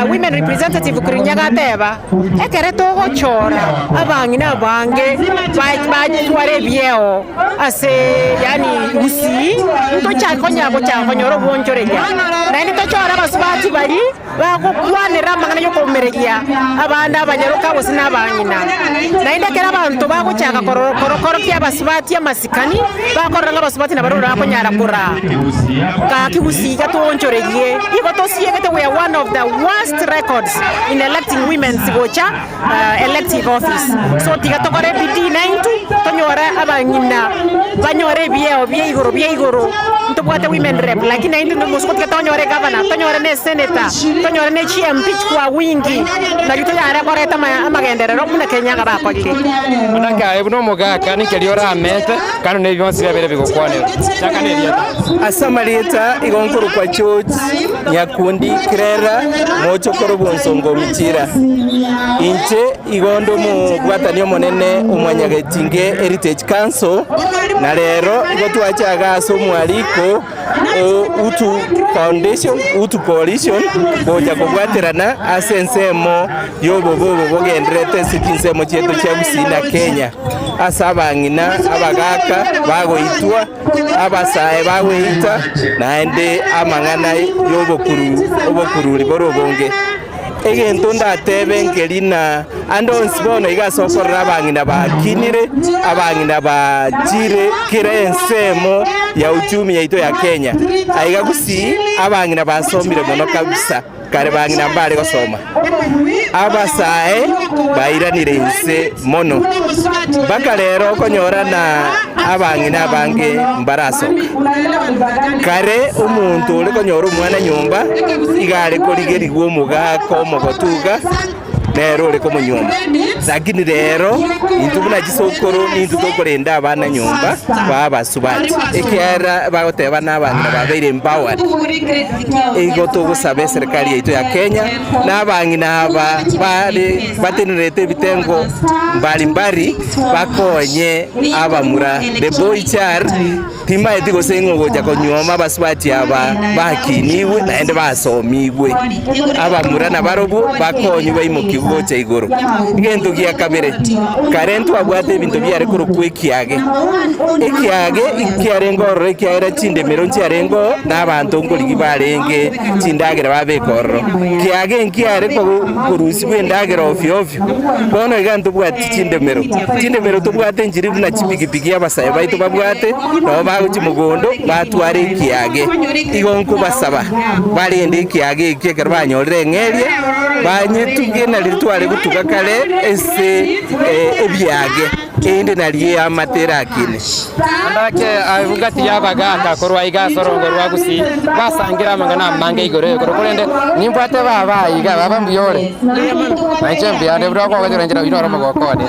women representative Kirinyaga ateba ekere togochora abang'ina abange batwara ebieo ase yani Gusii ntochakonya gochaka konyora obwonchoreria naende tochora abasubati bari bagokwanera amang'ana ya okoumereria abande abanyaroka gose na abang'ina naende ekero abanto bagochaka korokorokia abasubati amasikani bakorora ng'a abasubati nabo bakonyara kora gaki Gusii gatoonchorerie igo tosiegete we are one of the worst records in electing women gocha elective office so tiga tokore bidii naintu tonyore abang'ina banyore ebieo bia igoro bia igoro ntobwate women rep lakini naintu mosuko tiga tonyore governor tonyore ne senator tonyore ne GMP kwa wingi nario tonyare koreta amagenderero buna Kenya bakorire. Ndake buna omogaka nikeri oramete kano ne bionsi biabere bigokwanera chaka ne erieta ase amarieta igo nkorokwa George Nyakundi Kirera mochokoro bwonsongo omuchira inche igo ndo omobwatani omonene omwanyagetinge Heritage Council na rero igo twachaga ase omwariko o Utu Foundation Utu Coalition gocha kobwaterana ase ensemo ya obobe obo bogenderete ase chinsemo chieto chia Gusii na Kenya ase abang'ina abagaka bagoitwa abasae bagoita naende amang'ana ya obokuru obokururi bore obonge egento ndatebe nkeri na ande onsi bono iga ase okorora abang'ina bakinire abang'ina bachire kera ensemo ya uchumi yaito ya Kenya aiga Gusii abang'ina basomire mono kabisa kare bang'ina mbare gosoma abasae bairanire inse mono mpaka rero okonyora na abang'ina abange mbarasoka kare omonto ore konyora omwana nyomba iga are korigerigwa omogaka omogotuga. nere ore komonyuoma. Lakini rero intwe buna chisokoro nintwe tokorenda abana nyomba ba abasubati, ekiagera bagoteba nabang'ina babeire empowered. Igo togosaba eserikari yaito ya Kenya na abang'ina aba bare batenerete ebitengo mbari mbari bakonye abamura the boy child Timaeti gose ng'a ogocha konyuoma abasubati aba bakinigwe naende basomigwe. Abamura nabarobwo bakonywe baimokigwe gocha igoro. Egento gia kabere, kare ntwabwate ebinto biare korokwa ekiage. Ekiage kiarenge ororo ekiagera chindemero nchiarenge oo na abanto nkorigia barenge chindagera babeka ororo. Kiage nkiare korusigwa endagera ofio ofio. Bono iga ntobwati chindemero. Chindemero tobwate nchiri buna chipigipigi abasae baito babwate, nabo bagochia mogondo batware ekiage. Igo nkobasaba barende ekiage ekio ekero banyorire eng'eria, banyetuge nari tware gotuga kare ase ebiage, erinde nario eamate erakine. Andake egati y'abagaaka korwa iga ase orongo rwa Gusii basangire amang'ana amange igoro y'igoro, korende nimbwate baba aiga, baba mbuya ore? Na inche mbuya nde, buna okogochora enchera oyio noro omogoko one.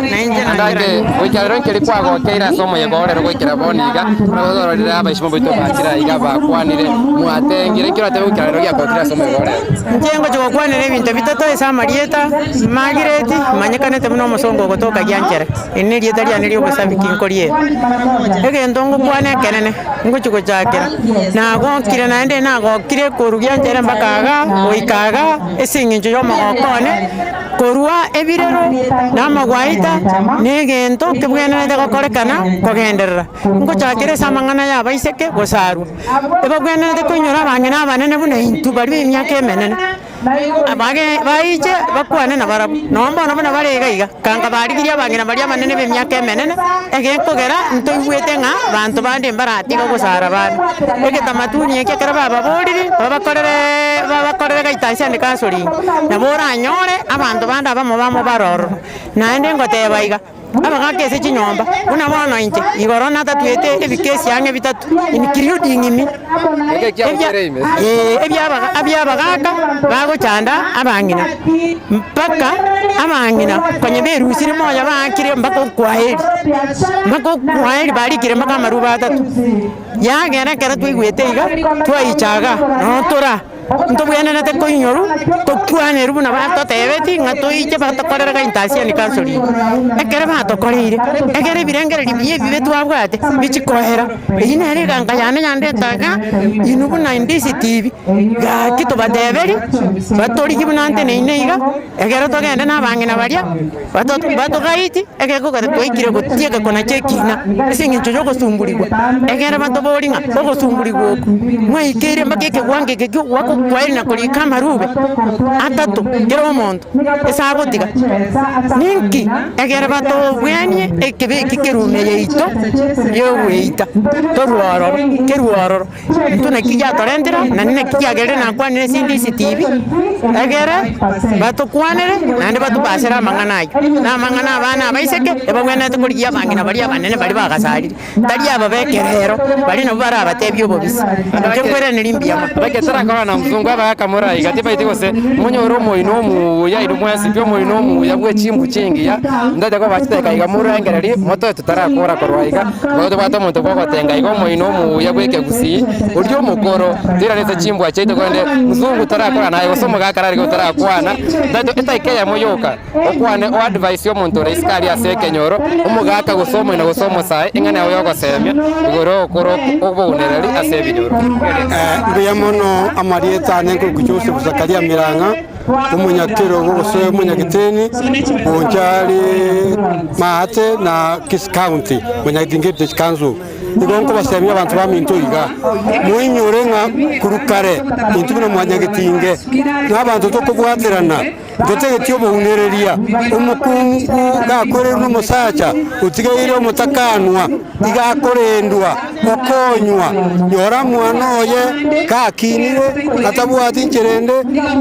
Andake goika rero nkeri kwagokeire ase omoyega oo rero goikera bono iga, buna gotwarorire abaisimo baito bachire aiga bakwanire, mwatengire, inki oratebe goikera rero giakogokire ase omoyega oo rero? Inche ngochia gokwanera ebinto bitato ase amarieta, Margaret, manyekanete buna omosongo ogotoka Gianchere. Eri nerieta riane ri'obosabiki nkoriere. Egento ngokwana ekenene, ngochia gochakera, nagokire naende nagokire korwa gianchere mpaka igaa, goika igaa, ase eng'encho ya omogoko one, korwa ebirero, na amagwaita, na egento kebwenerete gokorekana kogenderera. Ngochakera ase amang'ana ya abaiseke gosarwa, ebabwenerete koinyora abang'ina abanene buna intwe baria ba emiaka emenene. Abage baiche bakwane nabarabwo, nonya bono buna bare iga iga, kanka barigirie abang'ina baria abanene b'emiaka emenene, egekogera ntoigwete ng'a banto bande mbaratiga gosara abana. Egetamaduni eke ekero bababorire, babakorere babakorere gaitasi ande counselling, nabo oranyore abanto bande abamo bamo bare ororo. Naende ngoteba iga. Abagaaka ase chinyomba, buna bono inche, igoro natatuete ebikesi ang'e bitato, including me, ebia ee ebiabaga abiabagaaka bagochanda abang'ina, mpaka abang'ina konya berusire moyo baakire mpaka okwaheri, mpaka okwaheri barikire mpaka amaruba atato. Yagera ekero twaigwete iga, twaicha igaa, noo tora. Ntobwenerete koinyorwa, tokwanerwe buna batotebeti ng'a toiche batokorere gaintasia and counselling. Ekero batokoreire, ekero ebirengererio biria ebibe twabwate bichi koera, eyio nere eganka yane yandete iga, inwe buna ndctv, gaki tobateberie, batorigie buna nteneine iga, ekero togende na abang'ina baria. Batogaiti, egekogera twaikire gotieka konacha ekiina ase engencho y'ogosumburigwa, ekero batoboria ng'a ogosumburigwa oko mwaikeire mpaka ekewango eke ki'ogoaka okwaeri na korika amarube atato kera omonto ase agotiga. Ninki ekero batobwanie ekebe eki kerume yaito y'ogoeita torwe ororo, kerwe ororo. Intwe naki giatorentire, naende naki kiagerire nakwanire ase DCTV, egere batokwanere naende batobasere amang'ana ayio. Na amang'ana abana abaiseke, ebabwenerete korigia abang'ina baria abanene baria bagasarire, tari aba ba ekerero, baria nabwo barabatebie obobisi. Inche nkweraneri mbuya mono. Reke torakora na omosongo abakamura iga tibaiti gose monyore omoino omuya inwe mwensi pi omoino omuya bwe chimbu chingiya, ntaete koba chidakika iga morengererie motoe Totarakora korwa iga, nigo tobwate omonto bw'ogotenga iga omoino omuya bw'ekegusii, oria omokoro, toirane ase chimbwa chiaito korende mzungu tarakora naye gose omogaka ararenge otarakwana, taito etaika eyemo yoka, okwane o advise omonto ore isiko aria ase ekenyoro, omogaka gose omoino gose omosae, eng'ana yao yogosemia igoro okoro obounereri ase ebinyoro. Mbuya mono amarieta ane nkoruku Joseph Zakaria Mirang'a. Omonyakerogo gose omonyageteni bonchari maate na Kisii County, Monyagetinga Heritage Council. Igo nkobasemia abanto baminto iga, moinyore ng'a korwa kare intwe buna mwanyagetinge na abanto tokobwaterana, ntotageti obounereria. Omokungu gakwererwe nomosacha otigaire omotakanwa, iga akorendwa, okonywa, nyora mwana oye gakinire atabwati nchera ende,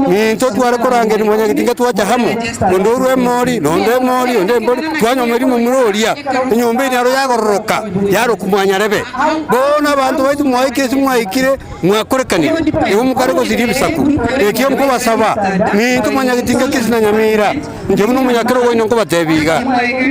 ninto tware korangeria mwanyagetinga twacha amo, onde orwa emori, na onde emori, onde embori, twanyoma rimomura oria, enyomba eye nero yagororoka, yarokwa mwanyarebe. Bono abanto baito mwaikire ase mwaikire, mwakorekanire, igo mokare gosiria ebisaku. Ekio nkobasaba, ninto mwanyagetinga. Kisii na Nyamira, inche buna omonyakerogo oino nkobatebia iga,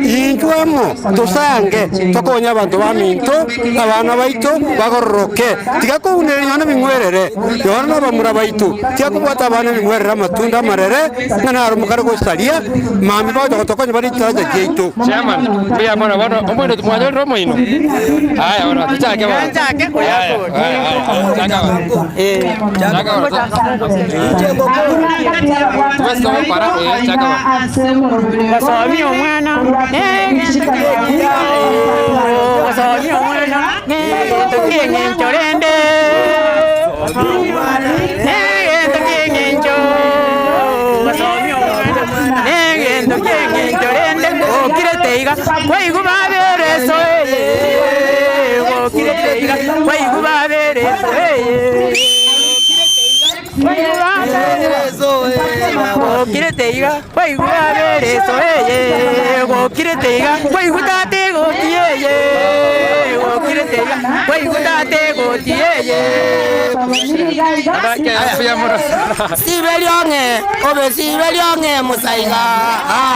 Intwe amo tosange tokonye abanto baminto, abana baito bagororoke. Tiga kounereria nonya nebing'werere, nonya nabamura baito, tiga kobwata abana ebing'werere amatunda amarere, ng'a naro mokare gosaria, mambia bagocha gotokonya bare chitaracha chiaito. Chairman, mbuya mono bono omoino mwanyorire omoino? Haya bono tochake bono. Haya, haya, haya, chaka bono. Chaka bono. Tobwate togokora, eh, chaka bono. Gosomia omwana gosomia omwana negento ki'eng'encho rende negento ki'eng'encho gosomia omwana negento ki'eng'encho rende gokirete iga kwaigwa babere eso eye gokirete iga kwaigwa babere eso eye. Gokirete iga kwaigwa babere eso eye gokirete iga kwaigwa tata egoti eye gokirete iga kwaigwa tata egoti eye. Sibe riong'e obe sibe riong'e mosaiga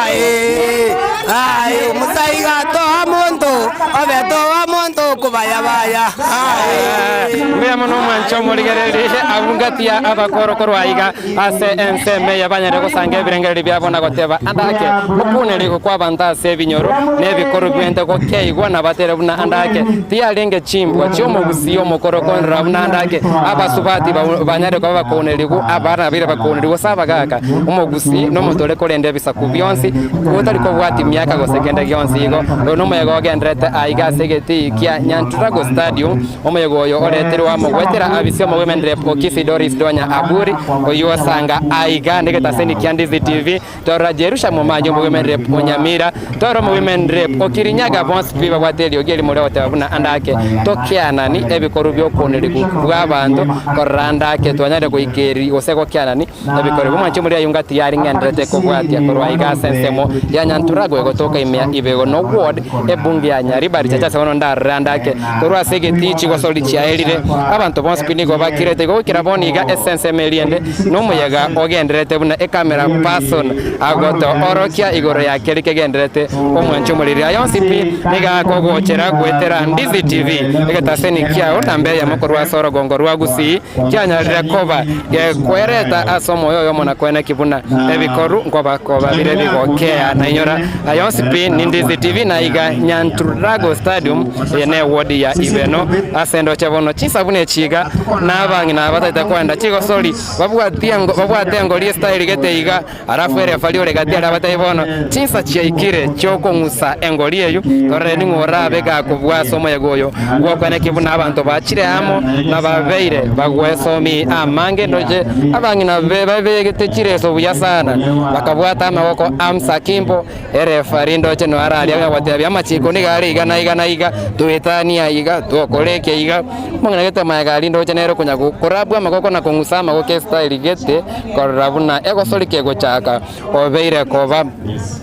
aye aye mosaiga toa monto obe toa monto okobayabaya aye. Mbuya mono omwanche omorigererie abwo ngati ya abakoro korwa aiga ase ensemo eye banyare gosanga ebirengererio biabo na goteba andake okunerigwa kw'abanto ase ebinyoro na ebikoru bwente gokeigwa na batere buna andake tiyarenge chimbwa chi'omogusii omokoro konrora buna andake abasubati banyare koba bakonerigwa abana babeire bakonerigwa ase abagaka omogusii nomonto ore korenda ebisaku bionsi otari kobwatia miaka gose kende gionsi igo oyo nomoyega ogenderete aiga ase egetii kia Nyanturago Stadium Omoyega oyo oreterwe amo goetera abisi omowomen rep o Kisii Doris Donya Aburi, oyio osanga aiga negetaseni kia Ndizi TV, torora Jerusha Momanyi omowomen rep o Nyamira, torora omowomen rep o Kirinyaga bonsi pi babwate eriogi erimo riogoteba buna ande ake tokianani ebikorwa biokonerigwa bw'abanto korora ande ake twanyarire goikeri gose gokianani Ebikori bw'omwanchi omoria ayio tiyari ng'enderete kobwatia korwa aiga ase ensemo ya Nyanturagwe gotoka ime ya Ibego Ward, ebunge ya Nyaribari Chache ase bono ndarore ande ake korwa ase egetii chigosori chiaerire. Abanto bonsi pi nigo bakirete igo goikera bono iga ase ensemo eria ende nomoyega ogendererete buna ecamera person agotoorokia igoro ya keria kegendererete omwanchi omoriri. Aya onsi pi nigo akogochera goetera Ndizi TV egetaseni kiao namba eyemo korwa ase orogongo rwa Gusii. Kianyarire koba gekwereta ase omoyo oyomo na koeneki buna ebikoru nkoba koba bire bigokea. Nainyora aya onsi pi ni Ndizi TV na iga Nyanturrago Stadium eye ne ward ya Ibeno ase endoche bono chinsabu ne chiga na abang'ina abataete koenda chigosori babwate engori estyle gete iga Alafu erefari ore gati aria abatebie bono, Chinsa chiaikire chi'okong'usa engori eyio, torore ning'o orabe gakobua ase omoyega oyo bw'okweneki buna abanto bachire amo na babeire bagwesomi amange ndoche abang'ina babegete chireso buya sana, bakabwata amaboko arms akimbo. Erefari ndoche noyo araria onya gotebia amachiko nigo are iga na iga na iga, toetanie aiga, tokore eke iga. Omong'ina gete magega aria ndoche nere okonya korabua amagoko na kong'usa amagoko estyle gete, Korora buna egosori kegochaka, obeire koba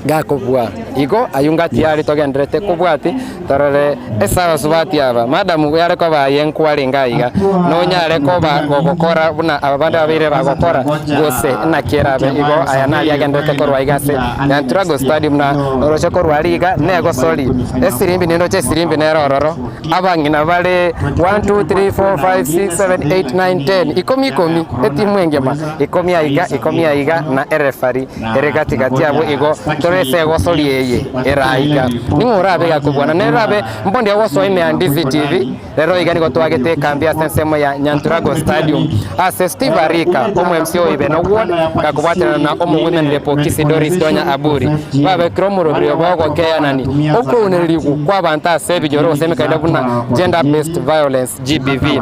gakobua. Igo ayio ngati yare togendererete kobwati, torore ase abasubati aba. Madam yare koba aye nkwarenge aiga, nonyare koba gogokora buna aba bande babeire bagokora, gose naki erabe? Igo aya naria agendererete korwa aiga ase Nyantrago Stadium na oroche korwa aria iga negosori. Esirimbi nindoche esirimbi nere ororo. Abang'ina bare 1, 2, 3, 4, 5, 6, 7, 8, 9, 10, ikomi ikomi, etimu engima, ikomi aiga, ikomi aiga, na erefari ere gati gati abwo igo tore ase egosori eye ere aiga. Ning'o orabe gakobwana? Nerabe mbonde ogosoa ime ya Ndizi TV, rero iga nigo twagete ekambi ase ensemo ya Nyanturago Stadium ase Steve Arika, omo MC o Ibeno Ward, gakobwaterana na omo Women Rep o Kisii Doris Donya Aburi, babekire omoroberio bw'ogokeanani okounererigwa kw'abanto ase ebinyoro gose emekaida buna Gender Based Violence, GBV.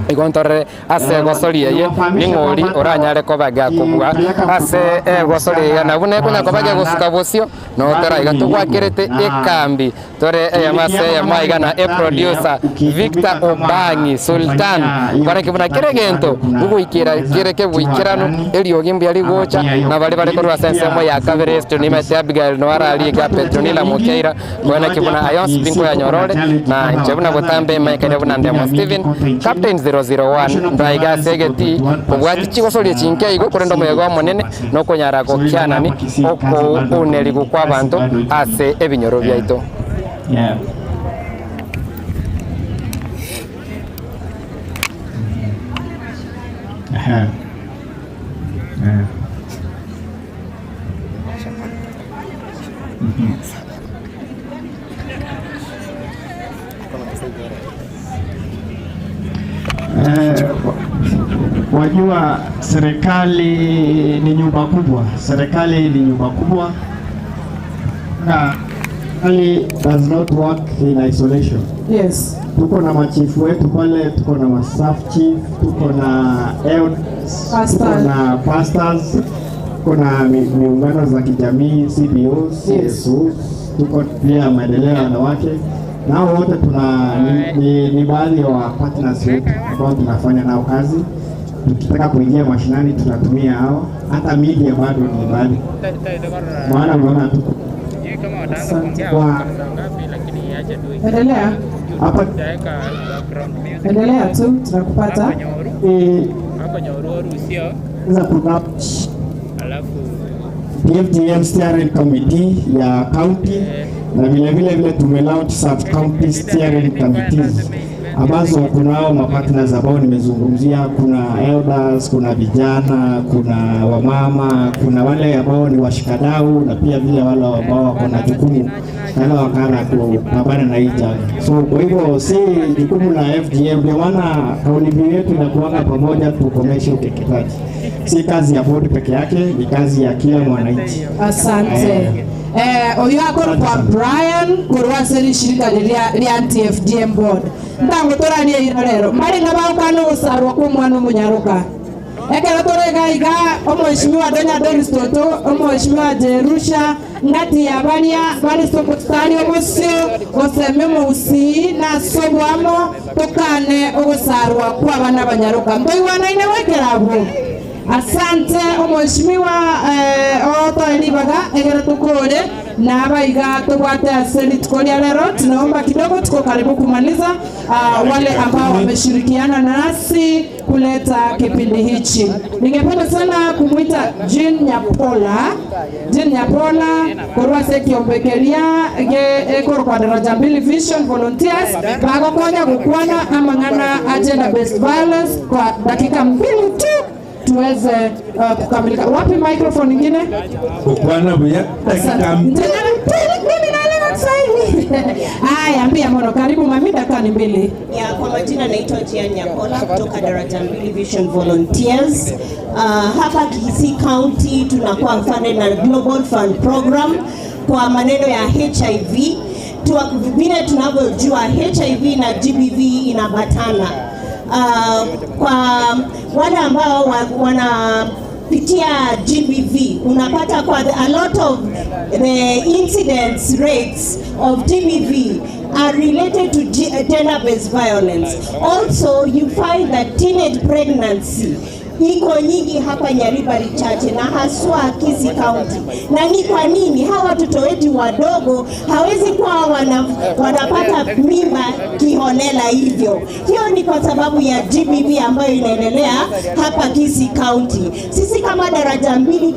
Igo ntorore ase egosori eye ning'o ori oranyare koba gakobua ase egosori eye na buna ekonya koba gegosuka bosio, notore aiga togwakerete ekambi tore eyemo ase eyemo aiga na. na eproducer Victor Obangi Sultan kwarenge buna kera egento gogoikera kere keboikeranu eriogi mbuya rigocha na baria bare korwa ase ensemo ya kabere Esther nimanyete Abigail noe ararie iga Petronila Mokeira koeneki buna aya onsi pi nkoyanyora ore na inche buna botambe emanyekane buna Ndemo Stephen Captain 001 ndaiga ase egetii kobwati chigosoria chinke igo korende omoyega omonene nokonyara gokianani okounerigwa kw'abanto ase ebinyoro biaito. Wajua serikali ni nyumba kubwa, serikali ni nyumba kubwa na serikali does not work in isolation. Yes. Tuko na machifu wetu pale, tuko na masaf chief, tuko na elders, tuko na pastors, tuko na miungano za kijamii CBOs, CSOs, tuko pia maendeleo ya wanawake nao wote tuna ni baadhi ya wa partners wetu ambao tunafanya nao kazi. Tukitaka kuingia mashinani tunatumia hao, hata media bado ni baadhi, maana unaona tuko kwa Endelea. hapa Endelea tu tunakupata. za kuna PFTM steering committee ya county na vile vile vile tumelaunch sub county steering committees ambazo kunao mapartners ambao nimezungumzia. Kuna elders, kuna vijana, kuna wamama, kuna wale ambao ni washikadau na pia vile wale ambao wako na jukumu kadha wa kadha kupambana na hii janga. So kwa hivyo si jukumu la FGM, ndio maana kauli mbiu yetu inakuanga pamoja tukomeshe ukeketaji. Si kazi ya bodi peke yake, ni kazi ya kila mwananchi. Asante. Oyo akoro kwa Brian korwa ase rishirika riria ria anti-FGM board ntango toranie ira rero maringa bagokwana ogosarwa kwa omwana omonyaroka ekero torega iga omweshimiwa Donya Doris Toto omweshimiwa Jerusha ngati ya baria bari sokotari omosio goseme omogusii na ase obwamo tokane ogosarwa kwa abana abanyaroka ntoigwanaine gwekera abwo. Asante omweshimiwa otoe ribaga egere tukore na abaiga tubwate ase rituko ria lero. Tunaomba kidogo, tuko karibu kumaliza. Wale ambao wameshirikiana nasi kuleta kipindi hichi, ningependa sana kumwita Jean Nyapola. Jean Nyapola korwa ase kiombekeria ge ekoro kwa daraja mbili Vision Volunteers bagokonya gukwana amang'ana a gender based violence kwa dakika mbili tu tuweze kukamilika. Wapi microphone nyingine? Kukwana buya dakika mbili. Mimi naelewa Kiswahili. Haya, ambia mono, karibu mami, dakika ni mbili. Ya, kwa majina naitwa Jian Nyakola kutoka Daraja Mbili Vision Volunteers. Hapa Kisii County tunakuwa funded na Global Fund Program kwa maneno ya HIV. Vile tunavyojua HIV na GBV inabatana. Kwa wale ambao wanapitia GBV, unapata kwa a lot of the incidence rates of GBV are related to gender-based violence. Also, you find that teenage pregnancy iko nyingi hapa Nyaribari Chache na haswa Kisii County. Na ni kwa nini hawa watoto wetu wadogo hawezi kuwa wanapata mimba kiholela hivyo? Hiyo ni kwa sababu ya GBV ambayo inaendelea hapa Kisii County. Sisi kama Daraja Mbili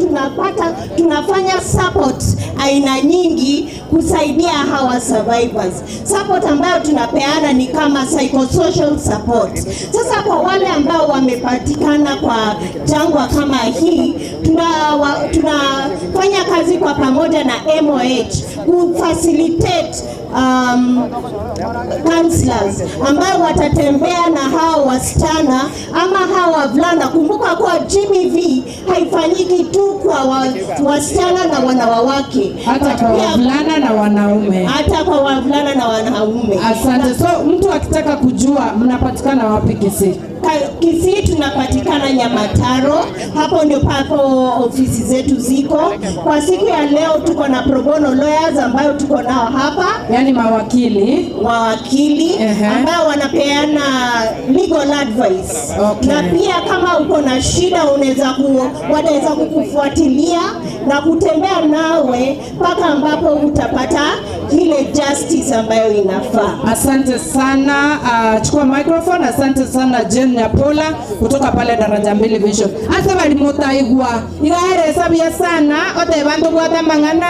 tunafanya support aina nyingi kusaidia hawa survivors. Support ambayo tunapeana ni kama psychosocial support. Sasa kwa wale ambao wamepatikana kwa jangwa kama hii, tunafanya kazi kwa pamoja na MOH kufacilitate counselors ambao watatembea na hao wasichana ama hao wavulana. Kumbuka kuwa GBV haifanyiki tu kwa wasichana na wanawake, hata kwa wavulana na wanaume. Hata kwa wavulana na wanaume. Asante. So mtu akitaka kujua mnapatikana wapi Kisii? Kisii tunapatikana Nyamataro, hapo ndio papo ofisi zetu ziko. Kwa siku ya leo tuko na pro bono lawyers ambayo tuko nao hapa, yani mawakili mawakili ambao wanapeana legal advice Okay. na pia kama uko na shida unaweza ku, wanaweza kukufuatilia na kutembea nawe mpaka ambapo utapata ile justice ambayo inafaa. Asante sana uh, chukua microphone. Asante sana Jane Nyapola kutoka pale daraja mbili Vision. Ase bali mutaigwa igaeresa buya sana oteba ntobwate amang'ana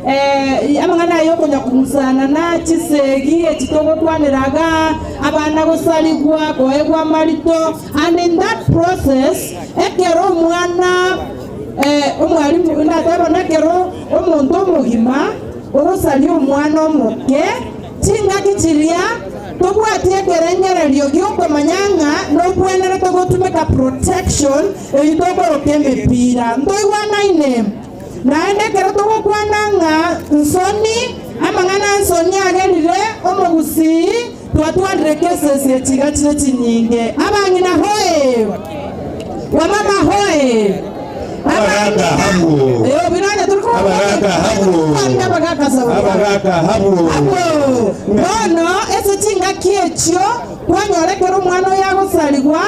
eh, amang'ana ayo okonya kung'usana na chisegi echitogokwaneraga abana gosaligwa koegwa amarito and in that process ekero omwana eh, omwalimu ndateba nekero omonto omogima ogosaria omwana omoke chingaki chiria tobwati ekerengererio giokomanya ng'a nobwenere togotumeka protection eywo tokoroka emepira ntoigwanaine naende ekero togokwana ng'a nsoni amang'ana nsoni agerire omogusii twatwarire cases echiga chire chinyinge abang'ina hoe wamama hoe Abagaka habo. Eh, binanya turi Abagaka habo. abagaka sawa Abagaka habo. Abo, bono ase chingaki echio kwanyorekera omwana oyo agosarigwa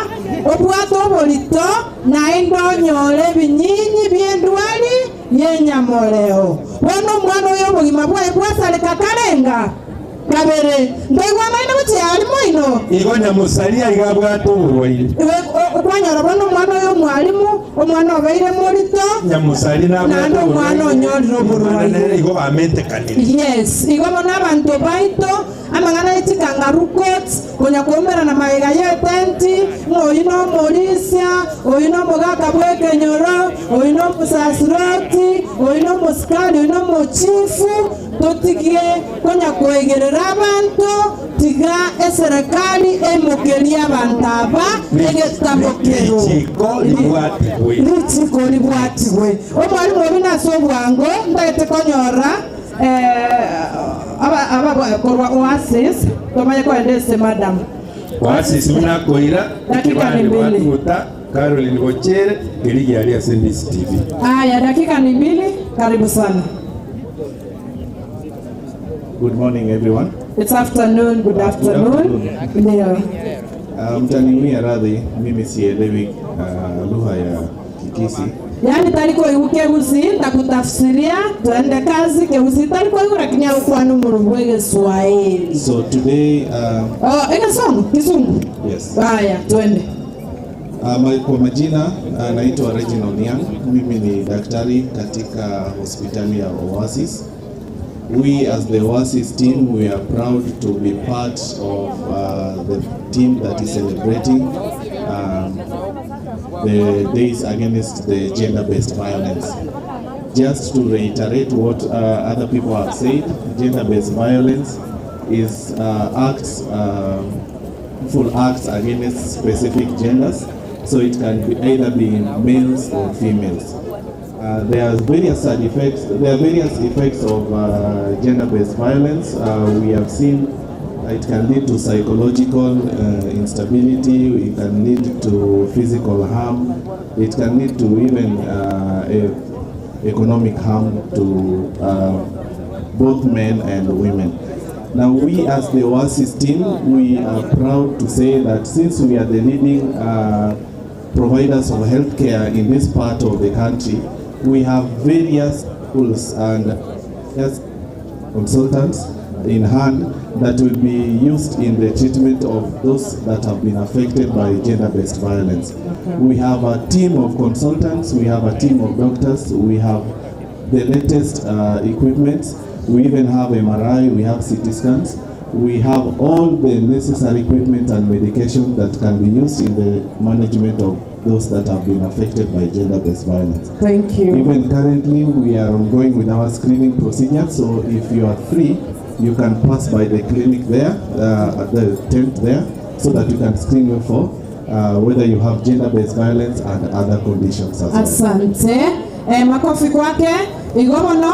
obwate oborito naende onyore ebinyinyi bia endwari yenyamoreo bono omwana oyo obogima bwaye bwasareka karenga kabere ndoigwa naende gochiari moino Igo nyamusaria iga abwate oborwaire. okwanyora bono omwana oyo omwalimu omwana obeire morito Nyamusari nabwate Naende omwana onyorire oborwaire. Igo bamentekanire. Yes, igo bono abanto baito amang'ana ya chikangaroo courts konya koumerana magega ya etenti ng'a oyu na omorisia oyu na omogaka bwa ekenyoro oyu na omosasiroti oyu na omosikari oyu na omochifu totigie konya koigerera abanto tiga eserekari emokeria abanto aba egetabo kero Richiko ribwatigwe. richiko ribwatigwe omwalimu obi nase obwango ntagete konyora eh, aba- aba- korwa oasis tomanye koenda ase madam Oasis buna koira Dakika ni ekibande mbili. bwatuta Caroline Bochere erigi ali ase NBC TV. Aya, dakika ni mbili. Karibu sana. Good morning everyone. It's afternoon. Good afternoon. Ndio. Uh, mtaniwia radhi, mimi sielewi uh, lugha ya Kikisi. Yaani tariko iuke gusi ntakutafsiria tuende kazi keusi tariko iu lakini aukwanu murungu Kiswahili. So today uh, Oh, Ekesongo, Kizungu. yes. Haya, tuende. Uh, ma- kwa majina uh, naitwa Reginald Niang. Mimi ni daktari katika hospitali ya Oasis. We as the Oasis team, we are proud to be part of uh, the team that is celebrating um, the days against the gender-based violence. Just to reiterate what uh, other people have said, gender-based violence is uh, acts, um, full acts against specific genders, so it can be either be males or females. Uh, there are various side effects. There are various effects of uh, gender-based violence. Uh, we have seen it can lead to psychological uh, instability. It can lead to physical harm. It can lead to even uh, e- economic harm to uh, both men and women. Now, we as the Oasis team, we are proud to say that since we are the leading uh, providers of healthcare in this part of the country, we have various tools and various consultants in hand that will be used in the treatment of those that have been affected by gender-based violence. We have a team of consultants, we have a team of doctors, we have the latest uh, equipment. We even have MRI, we have CT scans, we have all the necessary equipment and medication that can be used in the management of those that have been affected by gender-based violence. Thank you. Even currently, we are ongoing with our screening procedure, so if you are free, you can pass by the clinic there, uh, at the tent there, so that you can screen you for uh, whether you have gender-based violence and other conditions as well. Asante. Eh, makofi kwake igo bono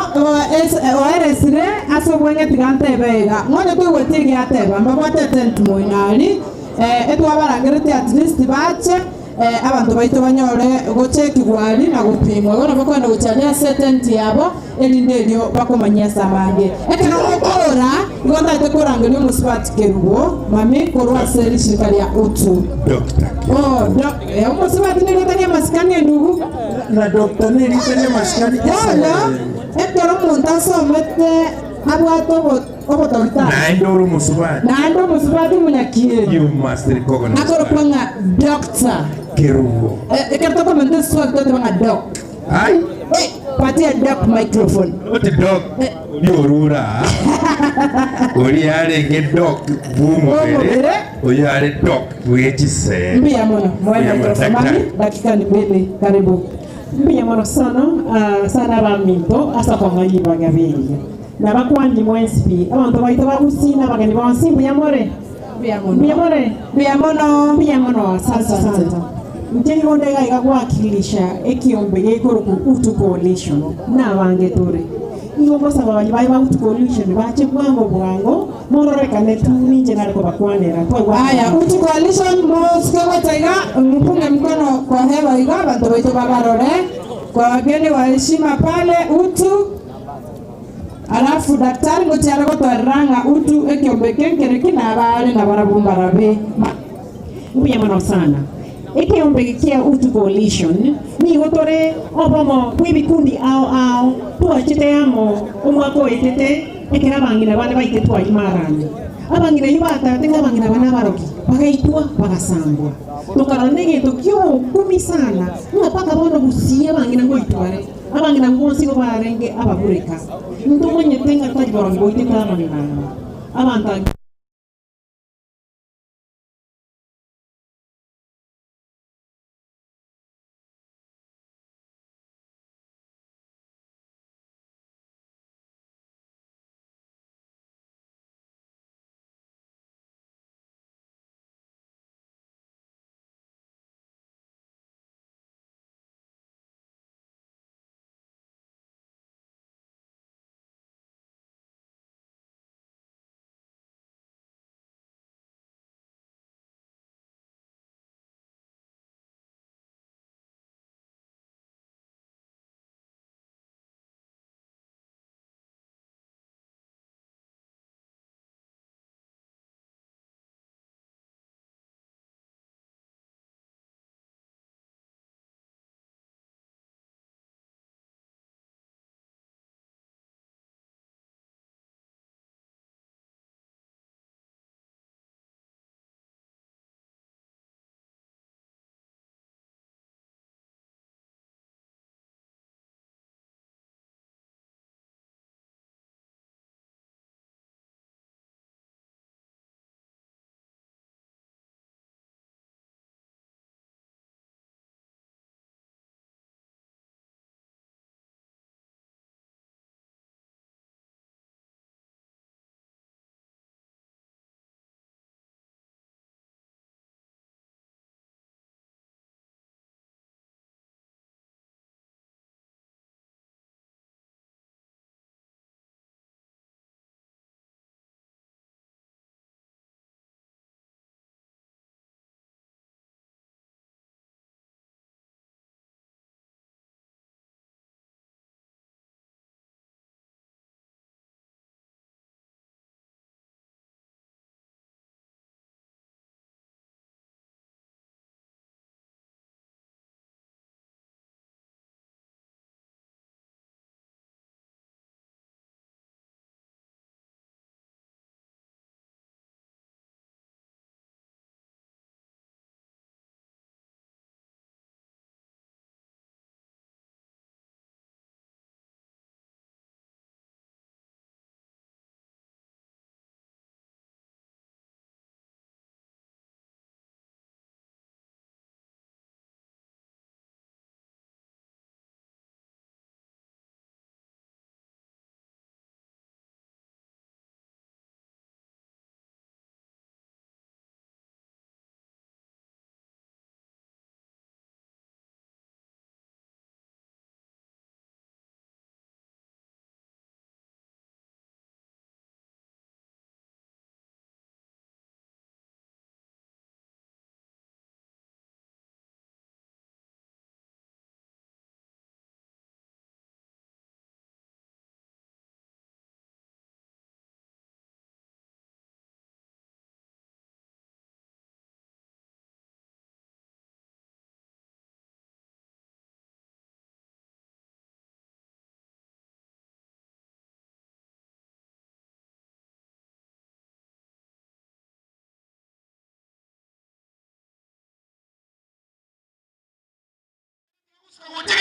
oeresire ase obweng'e tiga ntebe iga ng'onye toigweti egiateba mbabwate tent moinari Etwabarangereti at least bache abanto baito banyore gochekigwa aria na gopimwa. Bono bakoenda gochia aria ase etenti yabo, erinde erio bakomanyia ase abange. Ekero ogokoora, igo ntaete korangeria omosubati Kerubo, mami, korwa ase rishirika ria Utu. Doctor Oh, do, eh, omosubati nerieta ri'amasikani endugu. Na doctor nerieta ri'amasikani Bono, ekero omonto asomete abwate obo, obotoritari. Naende ore omosubati. Naende omosubati omonyakieni. You must recognize Akorokwa ng'a doctor. Kerubo. Eh, ekero tokomenta eswali toteba ng'a doc. Ai. Eh, patia doc microphone. Not doc oria orure aa. Oria arenge doc bw'omobere, Bw'omobere. oyo are doc bwe chisemi. Mbuya mono. Moe Mbuya mono, microphone mami, daktari. dakika ni mbili. Karibu. Mbuya mono sana, ah, sana abaminto ase okong'a ribaga riria. Nabakwani mwensi pi, abanto baito ba Gusii na abageni bonsi, mbuya more? Mbuya mono. Mbuya more? Mbuya mono. Mbuya mono, asante Asante. sana. Inche nigo nde iga iga gwakilisha ekiombe gekorokwa Utu Coalition, nabange tore. Nigo ngosaba baria baye ba Utu Coalition bache bwango bwango, mororekane tu ninche nare kobakwanera, twaigwanera. Aya, Utu Coalition mosike gocha iga, mpunge mkono kwa hewa iga, abanto baito babarore. Kwa wageni wa heshima pale Utu. Alafu daktari ngochia are gotwarera ng'a Utu ekiombe eke nkere ki nabare nabarabwo mbarabe. Mbuya mono sana. Ekeombe eke kia Utu Coalition nigo tore obomo bw'ebikundi ao ao twachete amo omwaka oetete ekero abang'ina bande baitetwe ayio marani. Abang'ina ayio batabete ng'a abang'ina aba nabaroki, bagaitwa bagasambwa. Tokarora negento ki'obokumi sana ng'a mpaka bono gusii abang'ina ngoitware. Abang'ina abwo bonsi igo barenge ababureka. Ntomanyete ng'a tari borogi boitete abang'ina aba. Abanto.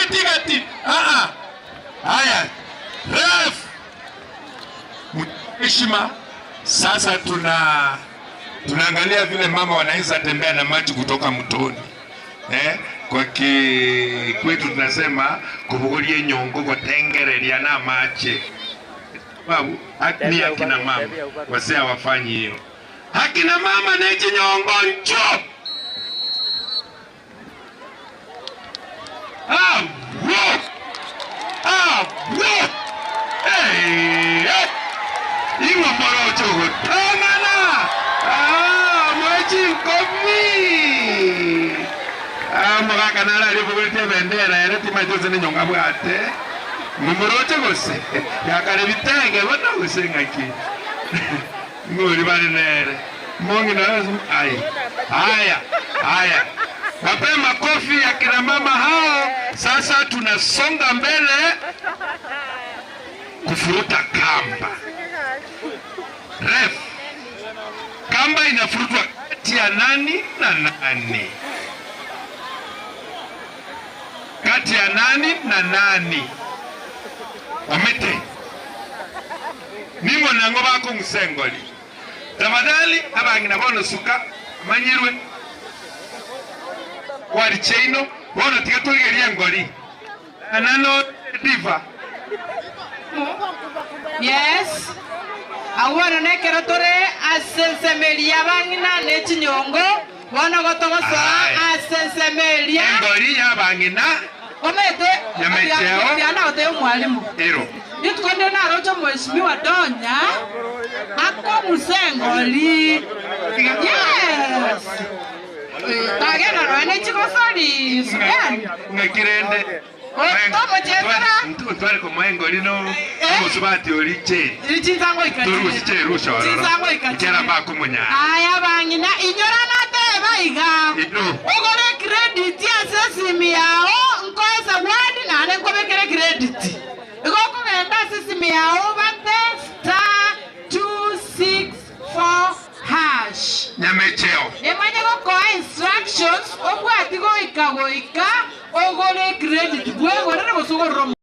Tigati ah haya ref heshima. Sasa tuna tunaangalia vile mama wanaweza tembea na maji kutoka mtoni eh? Kwa ki, kwetu tunasema kuvugulia nyongo kutengereria na maji babu ni akina mama wazee hawafanyi hiyo. Akina mama na chinyongo ncho Ah, wo! Ah, wo! Hey, hey! Iwo morocho gotang'ana! Ah, mwechinkomi! Ah, mogaka nara ribuguretie bendera ere timaete ase nenyonga bwate. Mumoroche gose yakare bitenge bono gose ng'aki. Ng'ori bare nere. Mong'ina ai. Haya, haya. Wape makofi ya kina mama hao. Sasa tunasonga mbele kufuruta kamba. Ref, kamba inafurutwa kati ya nani na nani? Kati ya nani na nani? Omete ningo nango bakong'usengoli tafadhali abang'ina bono suka manyirwe kwari cheino bono tiga torigeria engori anano diva Yes. Awuono nekero tore ase nsemeria bang'ina ne chinyongo bono gotogosoa ase nsemeria engori ya bang'ina omete Nyamecheo. ana ote mwalimu ero rituko ndio narocho mheshimiwa Donya akong'usengori yes tagenda rwene chigosori sugani ng'akirende tomochesera ntware komoa engori no omusubati ori che chinsango ikachire torusi cherusa ororo Chinsango ikachire. ichera bakomunyara aya bang'ina inyora nateba iga Ino. ogore credit ase esimi yao nkoe zawadi nane nkobekere credit igo okogenda ase esimi yao bate star 264 hash nyamecheo emanye gokoa instructions obwati goika goika ogore credit bwegorere gose ogorere.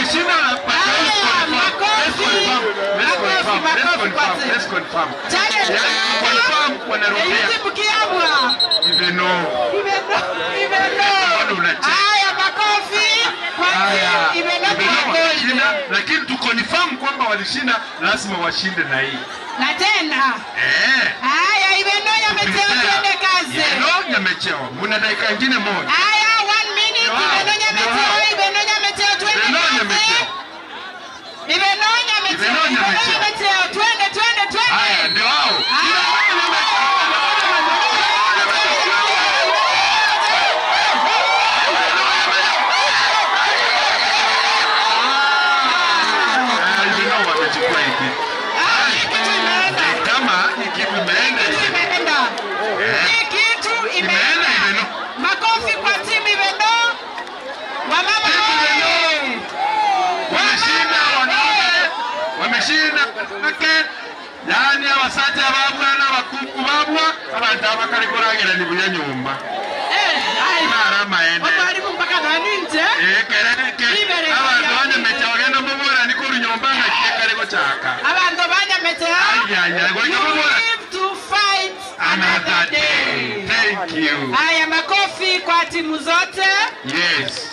Wameshinda but Haya, makofi. Makofi, makofi kwa timu. Let's confirm. Challenge Yani, confirm wanarudia. Eyuti Mkiabwa. Iveno. Iveno, Iveno. Bado unacheka. Haya, makofi kwa Haya. timu Iveno Iveno kwa Gold. wameshinda, lakini tu confirm kwamba walishinda, lazima washinde na hii. Na tena. Eh. Haya, Iveno Nyamecheo twende kazi. Iveno Nyamecheo. Muna dakika nyingine moja. Haya, one minute. Iveno Nyamecheo, Iveno Nyamecheo twende Iveno kazi. Nyamecheo. Iveno Nyamecheo, Iveno Iveno Nyamecheo. Nyamecheo, twende, twende, twende. Haya, ndio hao. Ah, Iveno wamechukua hii kitu. Ni Kama hii kitu imeenda hivi. Imeenda. Hii kitu imeenda. Makofi kwa timu Iveno. Wamama oye. Wameshinda wanaume, wameshinda wanawake, yaani abasajja babwana abakungu babwa abantu abakali kuragera ni buya nyumba mara amaene Omwalimu mpaka nani nje? ekereke abantu banyamecha bagenda mubura ni kuri nyumba nga kiekare gochaka Abantu banyamecheo. Ayaya, You goika mubura live to fight another day. Thank you. Haya, makofi kwa timu zote. Yes.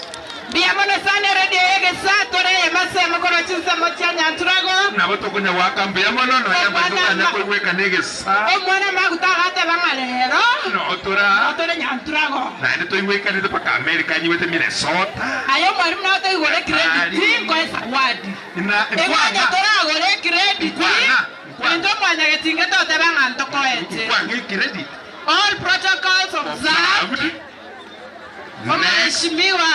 Ndiamono sana radio yegesa toreye masemo koro chinsemo chia nyanturago. Nabo tokonya gwaka mbuya mono nonya matukanya koigweka negesa Omwana maguta agateba ng'a rero no tora tore nyanturago. naende toigwekanete mpaka America nyiwete Minnesota Aye mwarimu nawe toigore credit nkoe zawadi. na Ing'anya toragore credit. Into mwanyagetinge toteba ng'a ntokoete. credit. All protocols observed. Mheshimiwa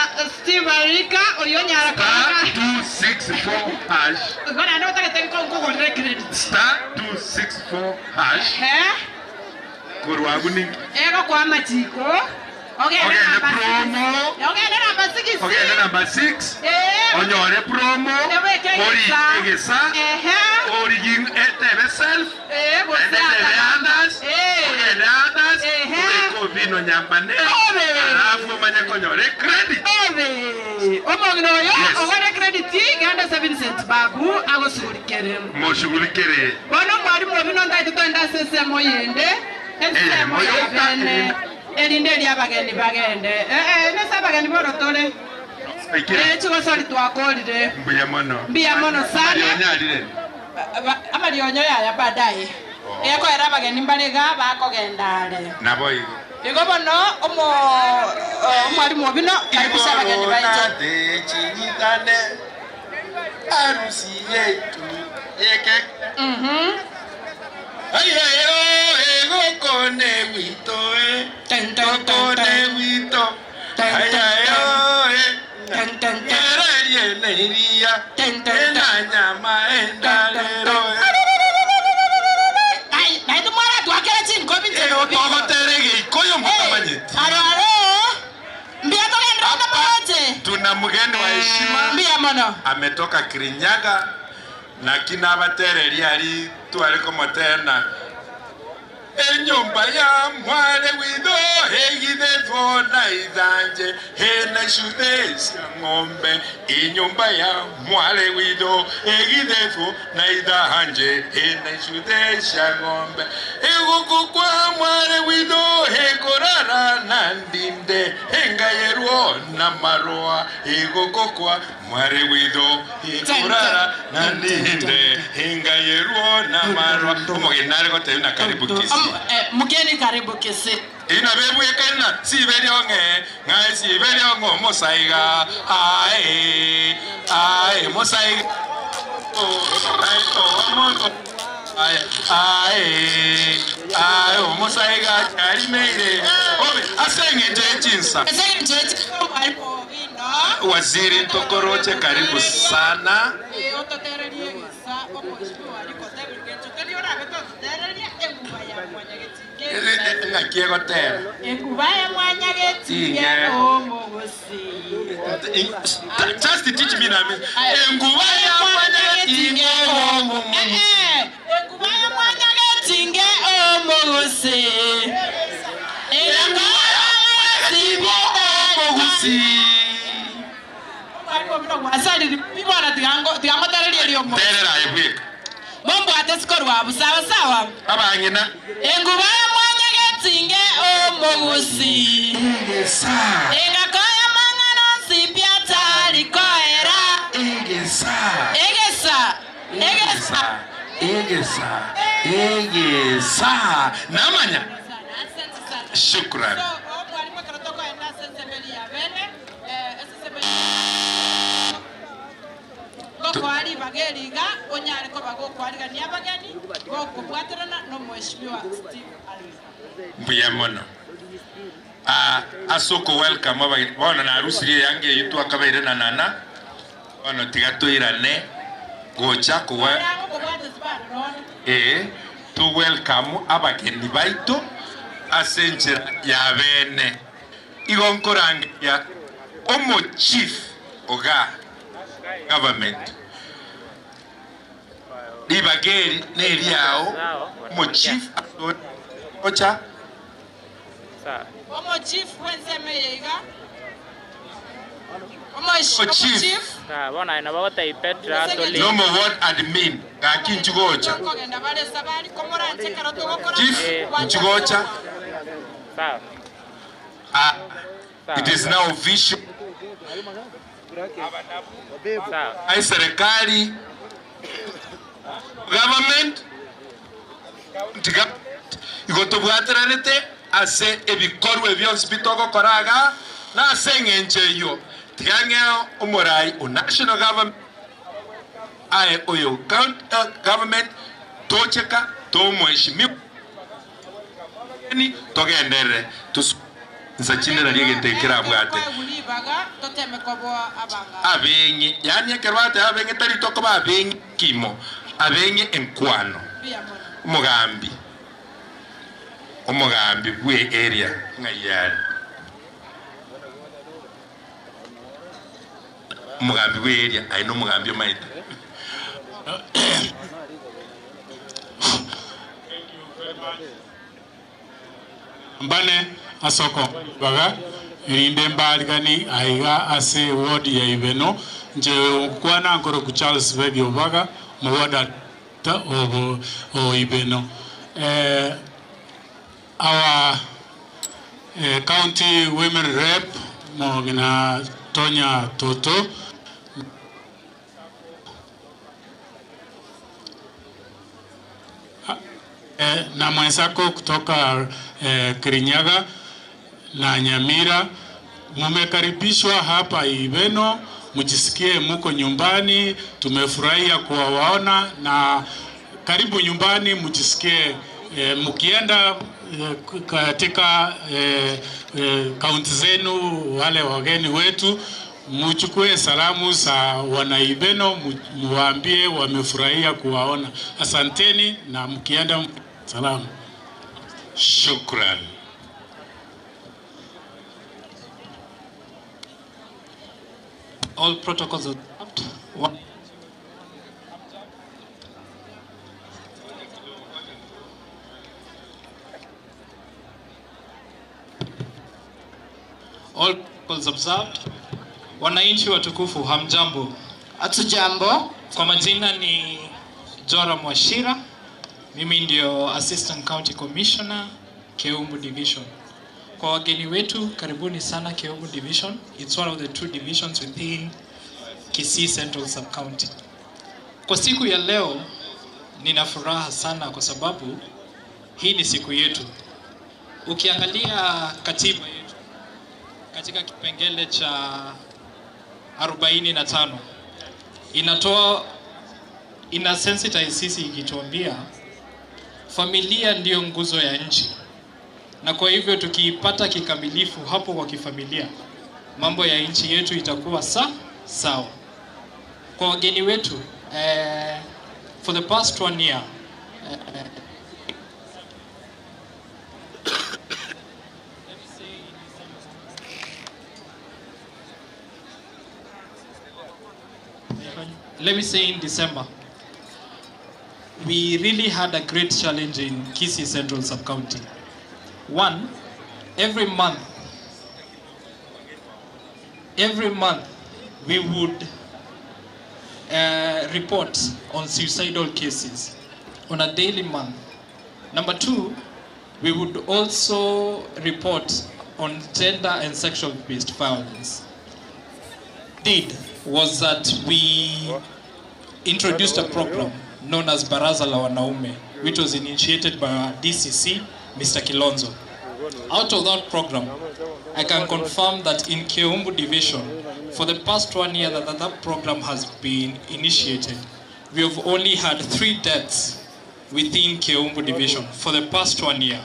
Steve Arika oyo nyara Star 264 hash. Gona ndo tagete nkongogorere credit. Star 264 hash. Eh? Korwagu ni Ego kwa machiko. Ogende Ogende namba promo. six. Ogende namba 6. ogende namba 6 Eh. onyore promo Eweke ori egesa. egesa Ehe. ori etebe self Eh, gose ende tebe others Eh. ogende others obeke obino nyambane alafu omanye konyore credit Ebe. Omong'ina oyo Yes. ogore credit genda se Vincent Babu agosugurikere. moshughulikere Bono mwarimu obino ndaite twenda ase ensemo yende ensemo Eh, moyoka, yabene erinde eri abageni bagende Eh, eh, nese abageni boro tore Aikire. Eh, chigosori twakorire mbuya mono Mbuya mono sana. Marionyarire. Amarionyo yaya baadaye ekoera abageni mbarega bakogenda are nabo igo igo bono omo omwarimu obino karibisha abageni baito Ibonate chinyitane harusi yetu yeke Ayeyo egokone wito e gokone wito Ayeyo e Ngererie neiria ena nyama endalero Ai, naithu mwara twakere chinkobi ncherobi Togotere gĩkũyũ mũtamanyĩte aro aro mbia togendera tamoche Tuna mgeni wa heshima mbia mono ametoka Kirinyaga na kinabatereria ari twari komotena enyumba ya mwale witho hegithethwo na ithanje hena icuthe cia ng'ombe inyumba ya mwale witho hegithethwo na ithanje hena icuthe cia ng'ombe iguku kwa mwale witho hikũrara na ndinde hingayĩrwo na marũa iguku kwa mwale witho hikũrara na ndinde hingayĩrwo na marũa ũmũgeni narĩ gũteyu na karibu kisi mugeni karibu kisi ina bebwekaina siberiong'e ng'ae siberiong'o musaiga ae ae musaiga ae ae ae omusaiga charimeire obe aseng'enje chinsa waziri ntokoroche karibu sana ng'aki egotera enguba ya mwanyagetinge Tinge. omogosi just teach me na me enguba ya mwanyagetinge omogosi enguba ya mwanyagetinge omogosi enguba ya mwanyagetinge omogosi asaliri Tiga tiga ngotererie eriomo. Terera aye bweka. Mombwate sikorwa abwo sawa sawa. Abang'ina. Enguba ya mwanyagetinge omogusi. Egesa. Engako ya mang'ana onsi pi atari koera. Egesa. Egesa. Egesa. Egesa. Egesa. Namanya. Shukran. Ngokoa ribaga eri iga onyare koba gokwarigania abageni gokobwaterana n'Omweshimiwa Steve Arisa. Mbuya mono. Ah, ase oko welcome abageni. Bono narusirie eyanga eyio twakabeire na nana. Bono tiga toirane gocha kowa ee to welcome abageni baito ase enchera ya bene. Igo nkorangeria omo chief oga government ribaga eri neriao omo chief ocha. Omo chief bw'ensemo eye iga. Omo chief. Nomo ward admin gaki inchu gocha. Chief inchu gocha. Ah, it is now official. Ai serikali government tiga igo tobwateranete ase ebikorwa ebionsi bi togokora iga na ase eng'encho eyio tiga ng'eo omorai o national government aye oyo county government tocheka tomoheshimiwa Togenderere tosuke insa chinde nario egento eke kerabwate abeng'e, yaani ekero bateba abeng'e tari tokoba abeng'e ekimo, abeng'e enkwano. Omogambi, omogambi bwe area ng'ai are? Omogambi bwe area, aye nomogambi omaete. Mbane ase okobaga, erinde mbarigani aiga ase eward ya Ibeno. Inche ogokwana nkoroku Charles Begi Obaga, omoward director o Ibeno. Our county women rep Mong'ina Tonya Toto. Na mwenzako kutoka Kirinyaga na Nyamira, mumekaribishwa hapa Ibeno, mjisikie muko nyumbani. Tumefurahia kuwaona na karibu nyumbani, mjisikie mkienda katika kaunti zenu, wale wageni wetu muchukue salamu za wanaibeno, muwaambie wamefurahia kuwaona. Asanteni na mkienda salamu. Shukran. All protocols observed. One. All protocols observed. Wananchi watukufu, hamjambo? Hatujambo. Kwa majina ni Joram Wachira. Mimi ndio Assistant County Commissioner Keumbu Division. Kwa wageni wetu, karibuni sana Keumbu Division. It's one of the two divisions within Kisii Central Sub-County. Kwa siku ya leo nina furaha sana kwa sababu hii ni siku yetu. Ukiangalia katiba yetu katika kipengele cha 45 inatoa ina sensitize sisi ikituambia familia ndiyo nguzo ya nchi, na kwa hivyo tukiipata kikamilifu hapo kwa kifamilia, mambo ya nchi yetu itakuwa sa sawa. Kwa wageni wetu for the past one year let me say in December, we really had a great challenge in Kisii Central Sub-County. One, every month we would report on suicidal cases on a daily month. Number two, we would also report on gender and sexual based violence. Did was that we introduced a program known as Baraza la Wanaume, which was initiated by our DCC, Mr. Kilonzo. Out of that program, I can confirm that in Keumbu Division, for the past one year that that program has been initiated, we have only had three deaths within Keumbu Division for the past one year.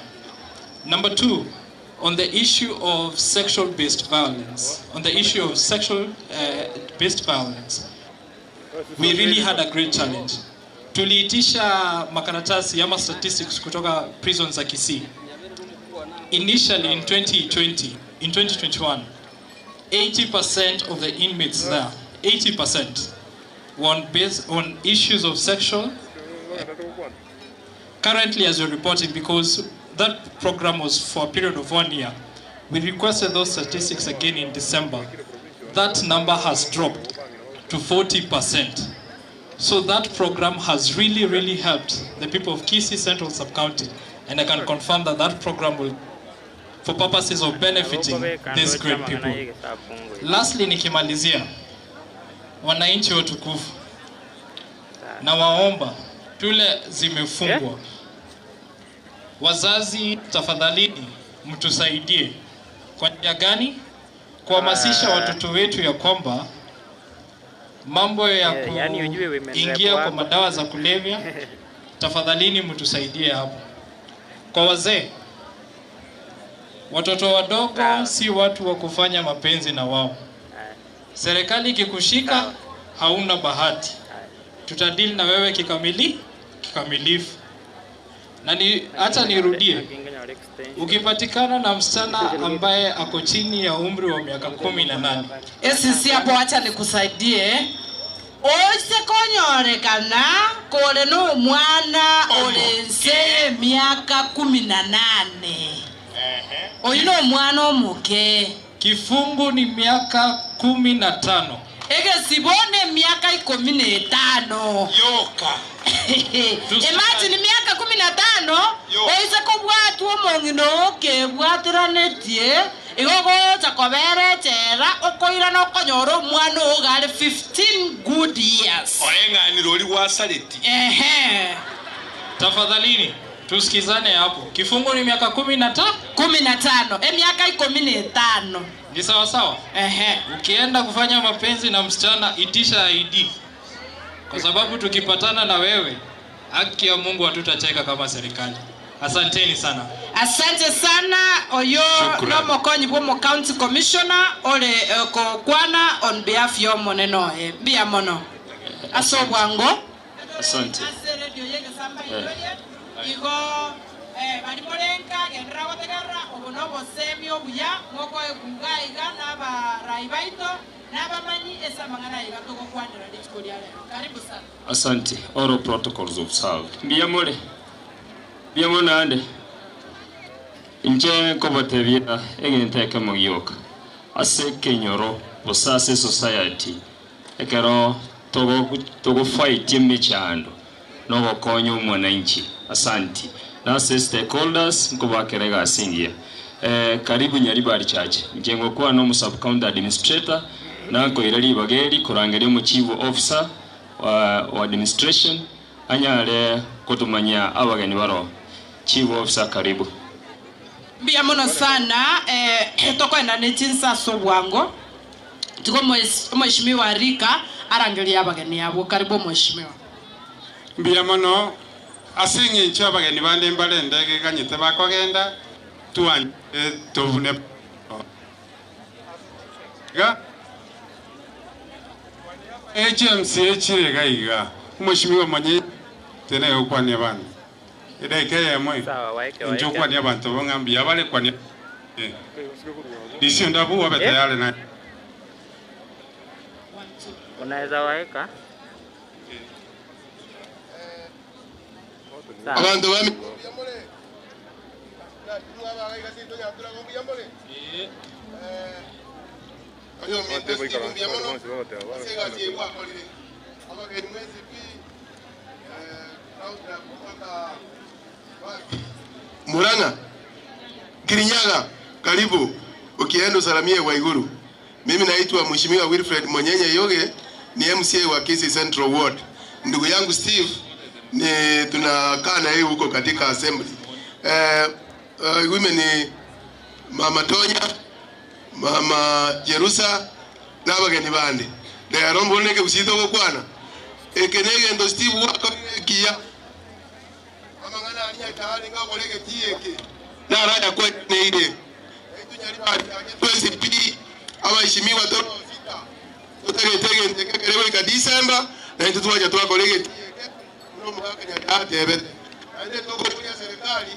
Number two, on the issue of sexual-based violence, on the issue of sexual-based violence, we really had a great challenge. Tuliitisha makaratasi ama statistics kutoka prisons za Kisii. Initially in 2020, in 2021, 80% of the inmates there, 80% were on, base, on issues of sexual. Currently, as we're reporting, because that program was for a period of one year, we requested those statistics again in December. That number has dropped to 40%. So that program has really, really helped the people of Kisii Central Sub-County. And I can confirm that that program will, for purposes of benefiting these great people. Lastly, nikimalizia, wananchi watukufu, na waomba shule zimefungwa. Wazazi tafadhalini, mtusaidie. Kwa njia gani? Kuhamasisha watoto wetu ya kwamba mambo ya Eh, yaani ujue women rep kuingia kwa wako. madawa za kulevya, tafadhalini mtusaidie hapo. Kwa wazee, watoto wadogo si watu wa kufanya mapenzi na wao. Serikali ikikushika hauna bahati, tutadili na wewe kikamili kikamilifu. Na ni hata nirudie, ukipatikana na msichana ambaye ako chini ya umri wa miaka 18 Esisi hapo, acha nikusaidie oise konyorekana kore no mwana ore nse emiaka 18 oyu no mwana omoke kifungu ni miaka 15 egesibo ne miaka 15 yoka imagine miaka 15 oise kobwatwa omong'ina okebwateranetie igo gocha kobera echera okoirana okonyora omwana ogo are 15 good years oreng'anire ori gwasareti ehe Tafadhalini tusikizane hapo. Kifungu ni miaka 15 15 emiaka 15 ni sawa sawa. Ehe. Ukienda kufanya mapenzi na msichana itisha ID, kwa sababu tukipatana na wewe, haki ya Mungu hatutacheka kama serikali. Asanteni sana. Asante sana oyo Shukran. nomokonyi bwa omo county commissioner ore kokwana on behalf ya omonene oye mbuya mono ase obwango Asante. igo bari morenka gendera gotegerera obo nobosemi obuya mokoekunga iga na abarai baito nabamanyi ase amang'ana iga togokwanera rituko ria rero karibu sana Asante. All protocols observed. Mbiyamole. Mbiyamonande. Inche nkobotebia egento ekemo gioka. Ase ekenyoro gose ase society ekero togofight emechando nogokonya omwananchi. Asante. Na ase stakeholders nkobakera egasi engiya. Karibu Nyaribari Church. Inche ngokwana na omo sub county administrator nankoira ribaga eri korangeria omochief officer wa administration anyare kotumanya abageni baro. Chief officer karibu. Mbuya mono sana tokwenda ne chinsa ase obwango tigo omweshimiwa Rika arangeria abageni abo karibu omweshimiwa Mbuya mono ase eng'encho abageni bande mbare endege ganyete bakogenda tuan tobune ga HMC echire iga omweshimiwa manye tene okwania bantu edaika yemwe inche okwania abantu bo mbuya bare kwania disio ndabu wabe tayari na Unaweza waeka Abantu bami Murang'a, Kirinyaga, karibu. Ukienda usalamie Waiguru. Mimi naitwa Mheshimiwa Wilfred Monyenye Yoge, ni MCA wa Kisii Central Ward. Ndugu yangu Steve ni tunakaa na yeye huko katika assembly. Women ni Mama Tonya, Mama Jerusa n'abageni bande. Rero mboneke busito gokwana. Eke negento Steve wakorekia naraya kweneire twesipi abaheshimiwa torosita tutegetegentekekeregoika December na intwe twacha twakoregetieke atebete aende tukoburia serikali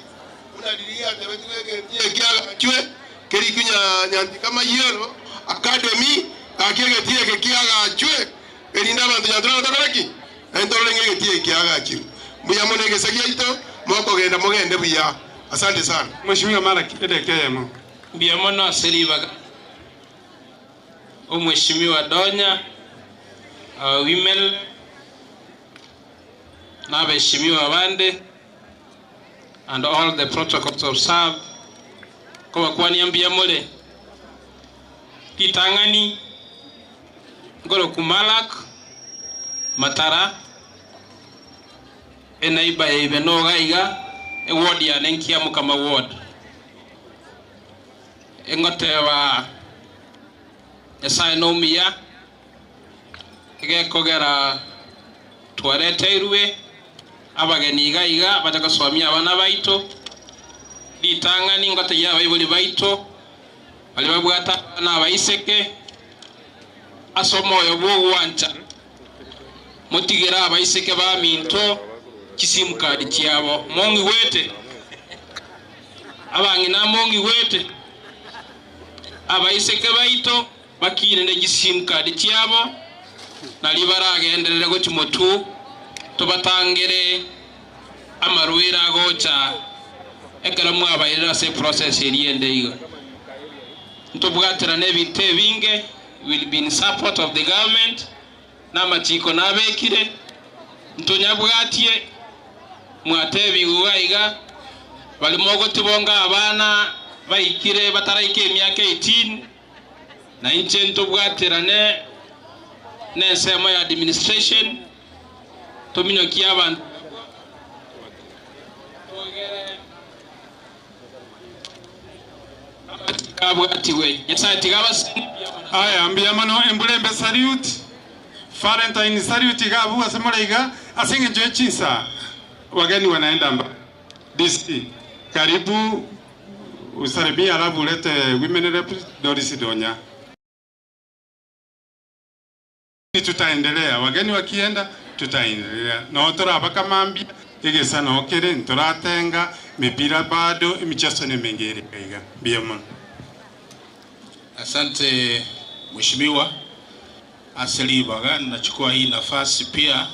unaliria atebete twegetie kiagachwe keri kinya nyantika mayioro academy akiegetie kiagachwe erinda abantu nyantura batakoreki naintwe ororenge egetie kiagachirwe mbuya mono egesa giaito mokogenda mogende buya. Asante sana. Mheshimiwa Malaki edekeyemo. Mbuya mono ase ribaga omweshimiwa Donya, Wimel n'abeshimiwa bande and all the protocols observed kobakwania mbuya more ritang'ani ngoroku Malak Matara enaiba yaibe noga iga eward yane nkia mukama ward engoteba Nyasaye nomiya egekogera twareteirwe abageni iga iga bacha gosomia abana baito ritang'ani ngotegia abaibori baito bari babwata abana abaiseke ase omoyo bwa ogwancha motigere abaiseke baminto chisimu card chiabo mong'igwete abang'ina mong'igwete abaiseke baito bakirinde chisimu card chiabo nari baragenderere gochi motu tubatangere amarwira agocha ekero mwabairera ase process eriende iga ntobwaterana ebinto ebinge will be in support of the government n'amachiko nabekire ntonyabwatie mwatebigwa iga bari mogotibonga abana baikire bataraika emiaka 18 na inche ntobwaterane n'ensemo ya administration tominyokia abantu kabwatiwe Nyasaye tigabasi. Aya mbuya mono embulembe salute Valentine salute gabu ase moreiga ase eng'encho ya chinsa wageni wanaenda mba DC karibu usalimie alafu ulete women rep Doris Donya. Tutaendelea wageni wakienda tutaendelea no torabakamambia egesa nokere ntoratenga mipira bado emicheso ni mingi ere iga mbuya mono. Asante Mheshimiwa Aseli Baga, nachukua hii nafasi pia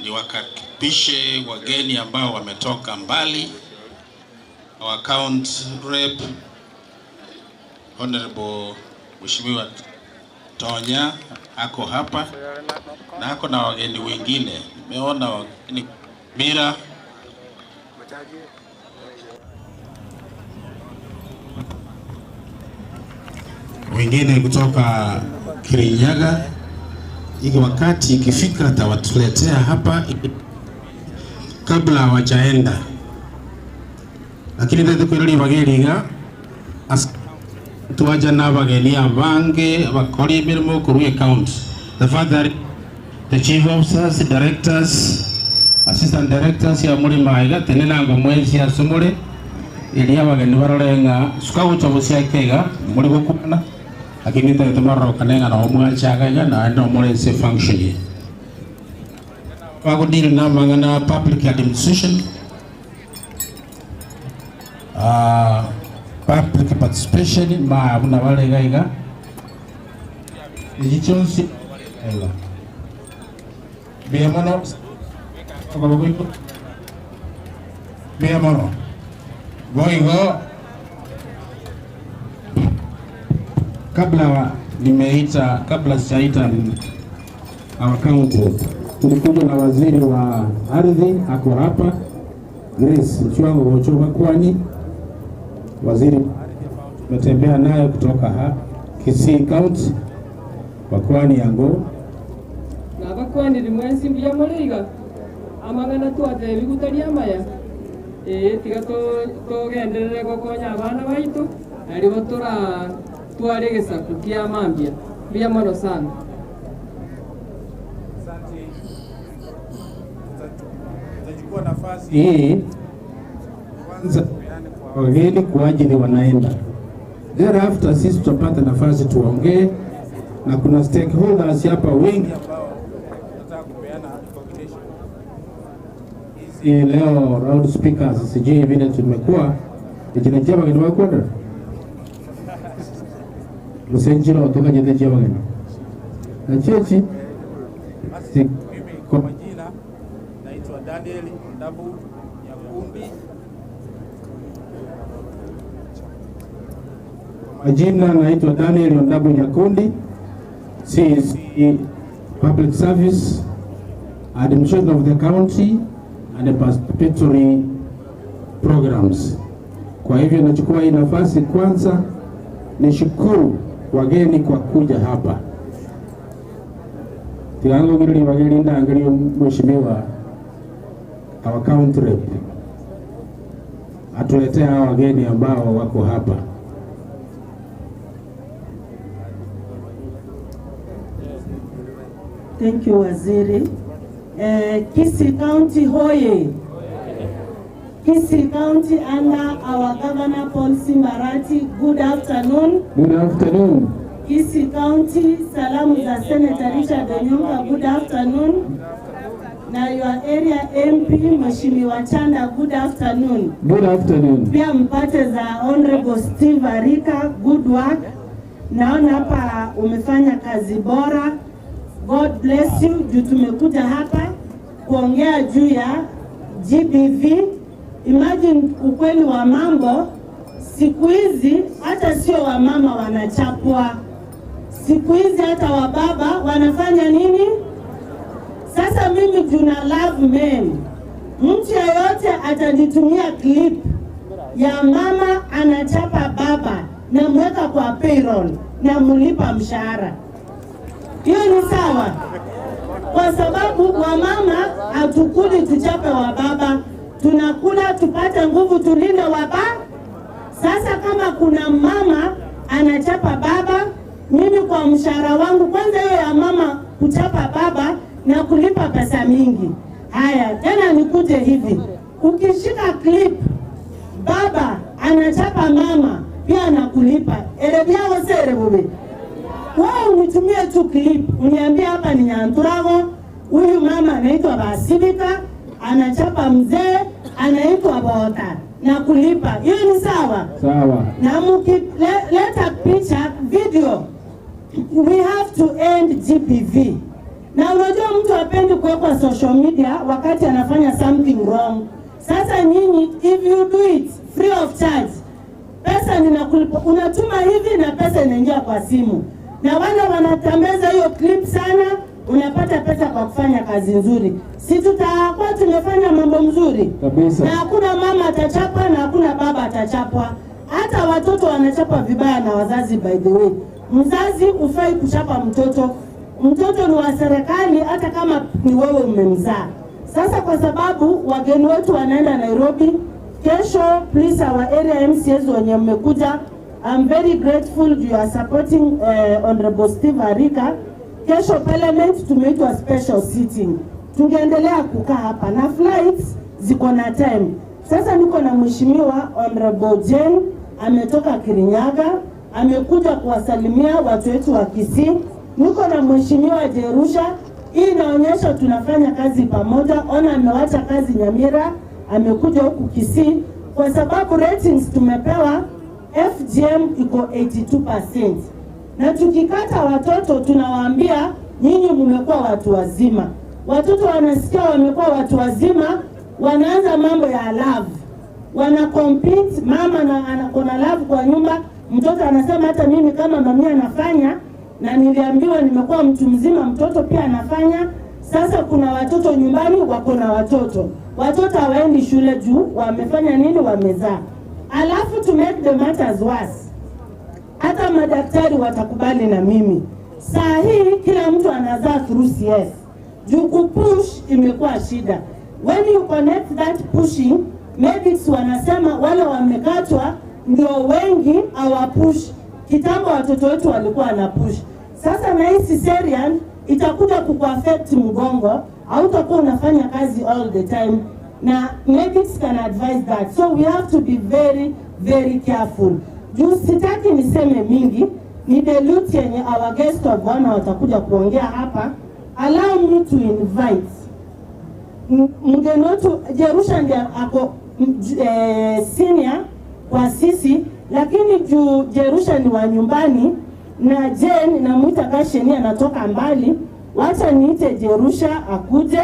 niwakaribishe wageni ambao wametoka mbali. Our county rep Honorable Mheshimiwa Tonya ako hapa na ako na wageni wengine. Nimeona wageni Mira wengine kutoka Kirinyaga. Iki wakati ikifika tawatuletea hapa kabla hawajaenda, lakini tethukwirari bageriga twaja na bageni abange bakora emirimo korwa county. Tafadhali the chief officers, directors, assistant directors ya muri maiga tene nanga mwezi asumure iria abageni barorenga sukagucha busiakega muri gukwana lakini tete marokanenga na omwanchagaga na no muri se function bagudiri na mangana public administration, public participation ma abuna balega iga egichonsi ela biamono biamono boigo kabla nimeita kabla sijaita our county. Tulikuja na waziri wa ardhi ako hapa, Grace Mchwango Gocho Kwani, waziri tumetembea naye kutoka ha Kisii County, Wakwani Yango. Nabakwanire mwensi mbuya more iga amang'ana twatebi gutari amaya ee tiga togenderere gokonya abana baitu naribo tora tware egesaku kia mambia mbuya mono sana. Tutachukua nafasi hii kwanza kwa wageni kwa ajili wanaenda, thereafter sisi tutapata nafasi tuongee, na kuna stakeholders hapa wengi ambao nataka kupeana recognition. Hizi leo round speakers sijui vile tumekuwa ijina bageni bakwenda lusenjira otoka jete chia bageni na chechi si, Kwa majina naitwa Daniel Ndabu Nyakundi. Majina naitwa Daniel Ondabu Nyakundi, CEC Public Service, Administration of the County and Participatory Programs. Kwa hivyo nachukua hii nafasi kwanza nishukuru wageni kwa kuja hapa. Tigangogiriri wageni ndangirio mheshimiwa our county rep atuletea hawa wageni ambao wako hapa. Thank you, Waziri. Eh, Kisii County hoye. Kisii County under our Governor Paul Simbarati, good afternoon. Good afternoon. Kisii County, salamu za Senator Richard Onyonka, good afternoon. Na your area MP Mheshimiwa Chanda, good afternoon. Good afternoon. Pia mpate za Honorable Steve Arika, good work. Naona hapa umefanya kazi bora. God bless you. Juu tumekuja hapa kuongea juu ya GBV. Imagine ukweli wa mambo, siku hizi hata sio wamama wanachapwa, siku hizi hata wababa wanafanya nini? Sasa mimi juna love men, mtu yeyote atanitumia clip ya mama anachapa baba, namweka kwa payroll, namlipa mshahara. Hiyo ni sawa, kwa sababu wamama hatukuli tuchape wa baba, tunakula tupate nguvu tulinde waba. Sasa kama kuna mama anachapa baba, mimi kwa mshahara wangu kwanza, hiyo ya mama kuchapa baba na kulipa pesa mingi. Haya, tena nikuje hivi, ukishika clip baba anachapa mama pia anakulipa elebyao serebube wewe unitumie tu clip uniambie hapa ni Nyanturago, huyu mama anaitwa Basibika anachapa mzee anaitwa Bota na kulipa. Hiyo ni sawa? Sawa. Na mkileta picha video, we have to end GBV. Na unajua mtu hapendi kuwekwa social media wakati anafanya something wrong. Sasa nyinyi, if you do it free of charge, pesa ninakulipa, unatuma hivi na pesa inaingia kwa simu, na wale wanatembeza hiyo clip sana, unapata pesa kwa kufanya kazi nzuri. Si tutakuwa tumefanya mambo mzuri Kabisa. na hakuna mama atachapwa na hakuna baba atachapwa. Hata watoto wanachapwa vibaya na wazazi. By the way, mzazi hufai kuchapa mtoto. Mtoto ni wa serikali, hata kama ni wewe umemzaa. Sasa kwa sababu wageni wetu wanaenda Nairobi kesho, please our area MCAs wenye mmekuja, I'm very grateful you are supporting Honorable Steve Arika. Kesho parliament tumeitwa special sitting, tungeendelea kukaa hapa na flights ziko na time. Sasa niko na mheshimiwa Honorable Jane ametoka Kirinyaga, amekuja kuwasalimia watu wetu wa Kisii. Niko na mheshimiwa Jerusha, hii inaonyesha tunafanya kazi pamoja. Ona, amewacha kazi Nyamira, amekuja huku Kisii kwa sababu ratings tumepewa FGM iko 82% na tukikata watoto tunawaambia nyinyi mmekuwa watu wazima. Watoto wanasikia wamekuwa watu wazima, wanaanza mambo ya love, wana compete. Mama na ana- kuna love kwa nyumba, mtoto anasema hata mimi kama mamia anafanya na niliambiwa nimekuwa mtu mzima, mtoto pia anafanya. Sasa kuna watoto nyumbani wako na watoto, watoto hawaendi shule juu wamefanya nini? Wamezaa. Alafu to make the matters worse, hata madaktari watakubali na mimi. Saa hii kila mtu anazaa through CS. Juu kupush imekuwa shida. When you connect that pushing, medics wanasema wale wamekatwa ndio wengi hawapush. Kitambo watoto wetu walikuwa na push. Sasa na hii cesarean itakuja kukuaffect mgongo, hautakuwa unafanya kazi all the time, na medics can advise that, so we have to be very very careful. Juu sitaki niseme mingi, ni dilute yenye our guest of honor watakuja kuongea hapa. Allow me to invite mgeni wetu Jerusha ndiye ako senior kwa sisi, lakini juu Jerusha ni wa nyumbani na Jane namuita Gasheni anatoka mbali, wacha niite Jerusha akuje,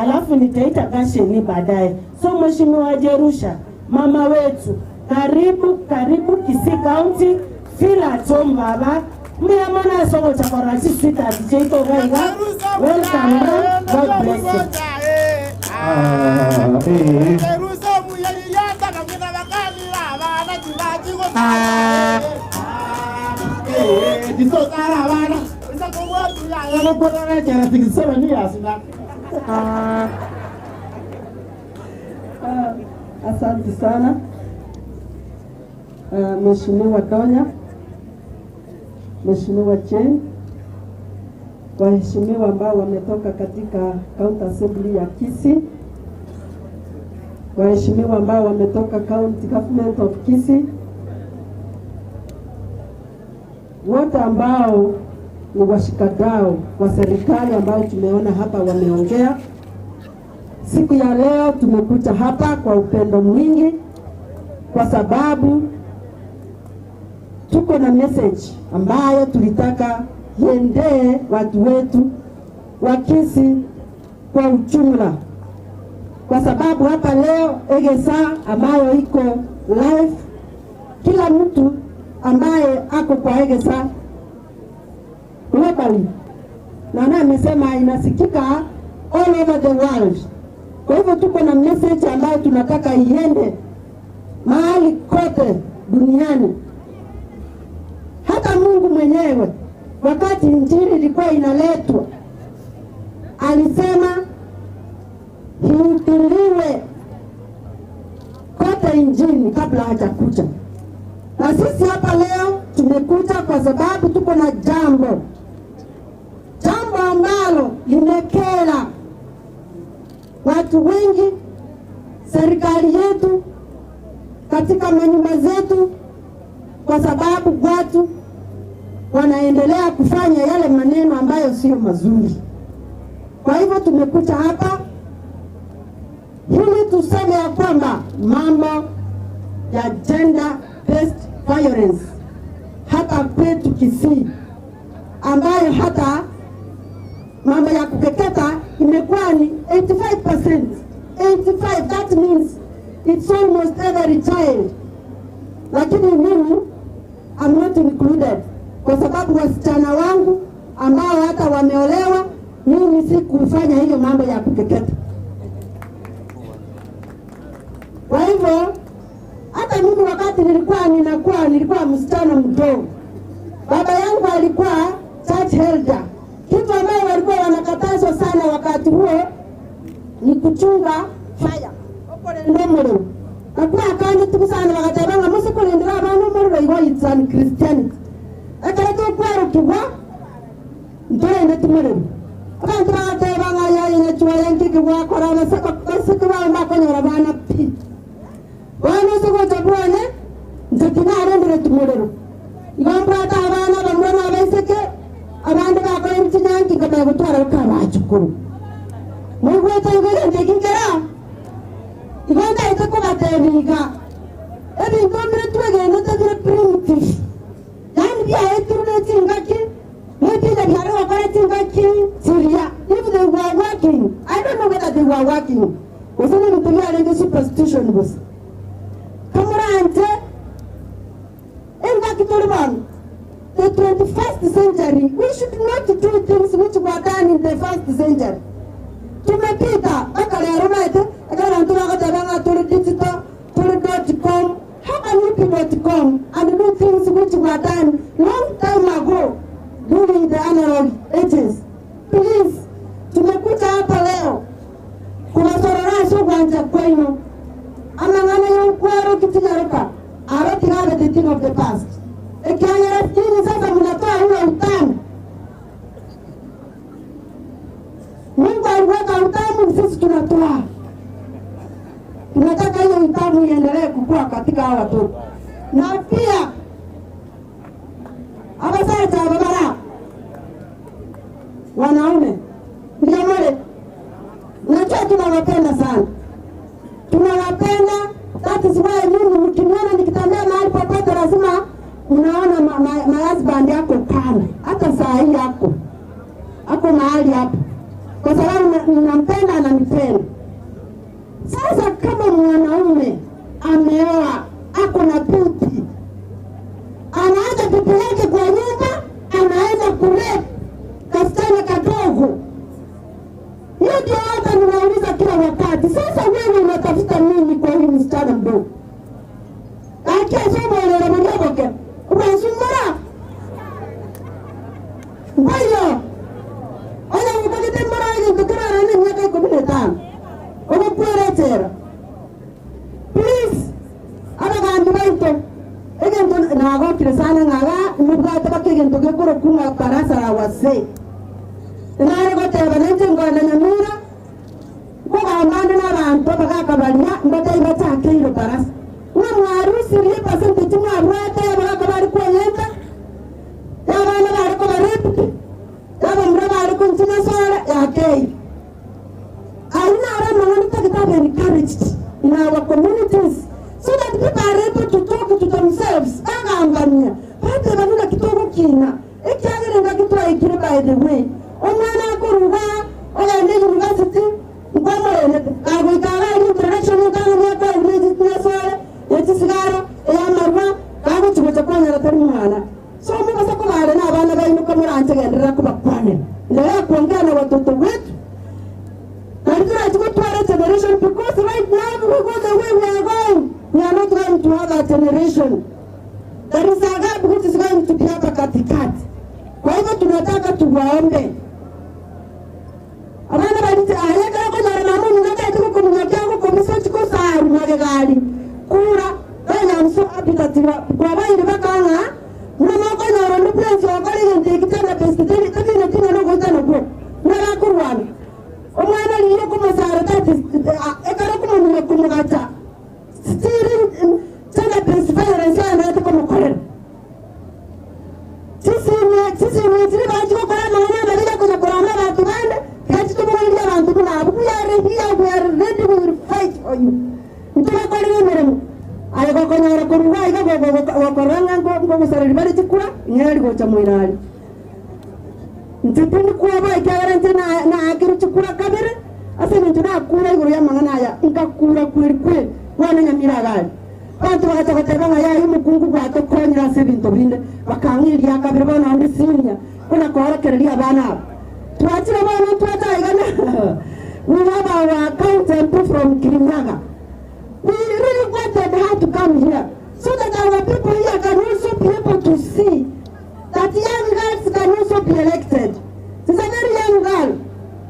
alafu nitaita Gasheni baadaye. So Mheshimiwa Jerusha, mama wetu, karibu karibu Kisii County, feel at home baba. Mbiamana soko chakora sweetheart cheito gaiga. Welcome, ma'am. God bless you. Asante sana Mheshimiwa Donya, Mheshimiwa Jane, waheshimiwa ambao wametoka katika County Assembly ya Kisii, waheshimiwa ambao wametoka County Government of Kisii, wote ambao ni washikadau wa serikali ambao tumeona hapa wameongea. Siku ya leo tumekuja hapa kwa upendo mwingi, kwa sababu tuko na message ambayo tulitaka iendee watu wetu wa Kisii kwa ujumla, kwa sababu hapa leo Egesa ambayo iko live, kila mtu ambaye ako kwa Egesa globally, na na amesema inasikika all over the world. Kwa hivyo tuko na message ambayo tunataka iende mahali kote duniani. Hata Mungu mwenyewe wakati injili ilikuwa inaletwa alisema ihubiriwe kote injili kabla hajakuja. Na sisi hapa leo tumekuja kwa sababu tuko na jambo, jambo ambalo limekera watu wengi, serikali yetu, katika manyumba zetu, kwa sababu watu wanaendelea kufanya yale maneno ambayo sio mazuri. Kwa hivyo tumekuja hapa ili tuseme ya kwamba mambo ya gender based violence hapa kwetu Kisii, ambayo hata mambo ya kukeketa imekuwa ni 85%. 85, that means it's almost every child. Lakini mimi I'm not included kwa sababu wasichana wangu ambao hata wameolewa, mimi sikufanya hiyo mambo ya kukeketa. Kwa hivyo hata mimi wakati nilikuwa ninakuwa nilikuwa msichana mdogo, baba yangu alikuwa church elder. Kitu ambayo walikuwa wanakatazwa sana wakati huo ni kuchunga fire okolenda omuliro kakuba akandi tukusana bakatebanga musikulindira abana omuliro igo it's unchristianity ekero tukwerukibwa nturende tumuliro abantu bagatebanga yayenyachuaya nkiki bwakora basiki bao bakonyora bana pi bono ase gocha bwane nche tinarendire tumuliro igo mbwate abana bamwe na abaiseke abandi bakora nchinyanki nkamanya gotwara bakabachukuru moigwete igo egento eki nkera igo ndaete kobatebiga ebinto mbire twegendete bire primitive yaani byaetirwe chingaki mwipinda byari gokora chingaki chiria if they were working I don't know whether they were working gose na ebinto biarenge superstition gose kamuranje engaki turi bono the 21st century. doing. We should not do things which were done in the first century. Tumepita mpaka lero maete ekero bantu bagoteba ng'a tore digital, tore dot com. How can you be dot com and do things which were done long time ago during the analog ages? Please, tumekuja hapa leo kobasorora ase ogwancha kwaino amang'ana y'okwarokia chinyaroka aro tigabe the thing of the past. Ekiagera nyinyi sasa mnatoa ule utamu. Mungu aliweka utamu, sisi tunatoa. Tunataka hiyo utamu iendelee kukua katika hawa watoto, na pia abasacha ababara wanaume ndio mole, najua tunawapenda sana, tunawapenda. That is why mimi mkiniona nikitembea mahali popote lazima mnaona ma, ma, my husband yako kando, hata saa hii yako ako mahali hapo, kwa sababu ninampenda, ananipenda. Sasa kama mwanaume ameoa ako na bibi, anaacha bibi yake kwa nyumba, anaenda kule kasichana kadogo. Hiyo ndio hata ninauliza kila wakati. Sasa wewe unatafuta nini kwa huyu msichana mdogo? Akesomolera munyoboke ubasumura ngwayo oya mukogete mara egento kerarane emiaka 15 ogokweretera. Please, abagambi baito egento nagokire sana ng'aga mobwate baka egento gekorokung'a barasa la wazee nare goteba nainche ngona Nyamira nkogambande na abanto bagakabaria mbatei bachakeire barasa ng'a mwarusirie percentage mwabwate abagaka bari kweyenta yabana bari kobarepte yabamura bari kunchinyasora yakeire. Aina ara tagita be encouraged in our communities so that people are able to talk to themselves. Agambania bate banuna kitogo kina ekiagere ngakitwaikire. By the way, omwana akoruga ogende university nkwamorene kagoikaga eri introduction nkang'amiaka enyasore echisigaro eyamarwa kagochigocha kwanyara tari mwana. So mubasa kobare na abana bainuka muranchegenderera kobakwanera endelea kuongea na watoto wetu na generation, because right now we go the way we are going, we are not going to have a generation. There is a gap which is going to be hapa katikati. Kwa hivyo tunataka tuwaombe abana balite ayekera konyara mamu nakaite kumunyakyako komiso chikosaru magegali kura benya I'm so happy that kwabaire bakanga muno konyora ndi prince wakore egento ekitanda pesiteri takine tina nogoitana kwo nagakurwana omwana lire kumusara tati ekara kumumenya kumugacha still tena based violence anate kumukorera tisimwe tisimwe tiri bachikokora mang'ana amarira kuja kuramba abantu bande kachitumugoiria abantu bunabo. We are here, we are ready, we will fight for you. Ntubakorera emirimo aye gokonyora koruga iga gokoranga ngogusareri bari chikura ng'eri gocha mwirari ntipindi kuoba ekiagera nche naakiru chikura kabere ase ebintu nakura igoro ya mang'ana aya nkakura kweri kweri bwana Nyamira agari bantu bagacha goteba ng'a yayi omokungu gwatokonyera ase ebinto binde bakang'iria kabere bono onde senior kuna koorokereria abana aba twachire bono twataigana. We have our accountant from Kirinyaga. We really wanted her to come here so that our people here can also be able to see that young girls can also be elected. She's a very young girl.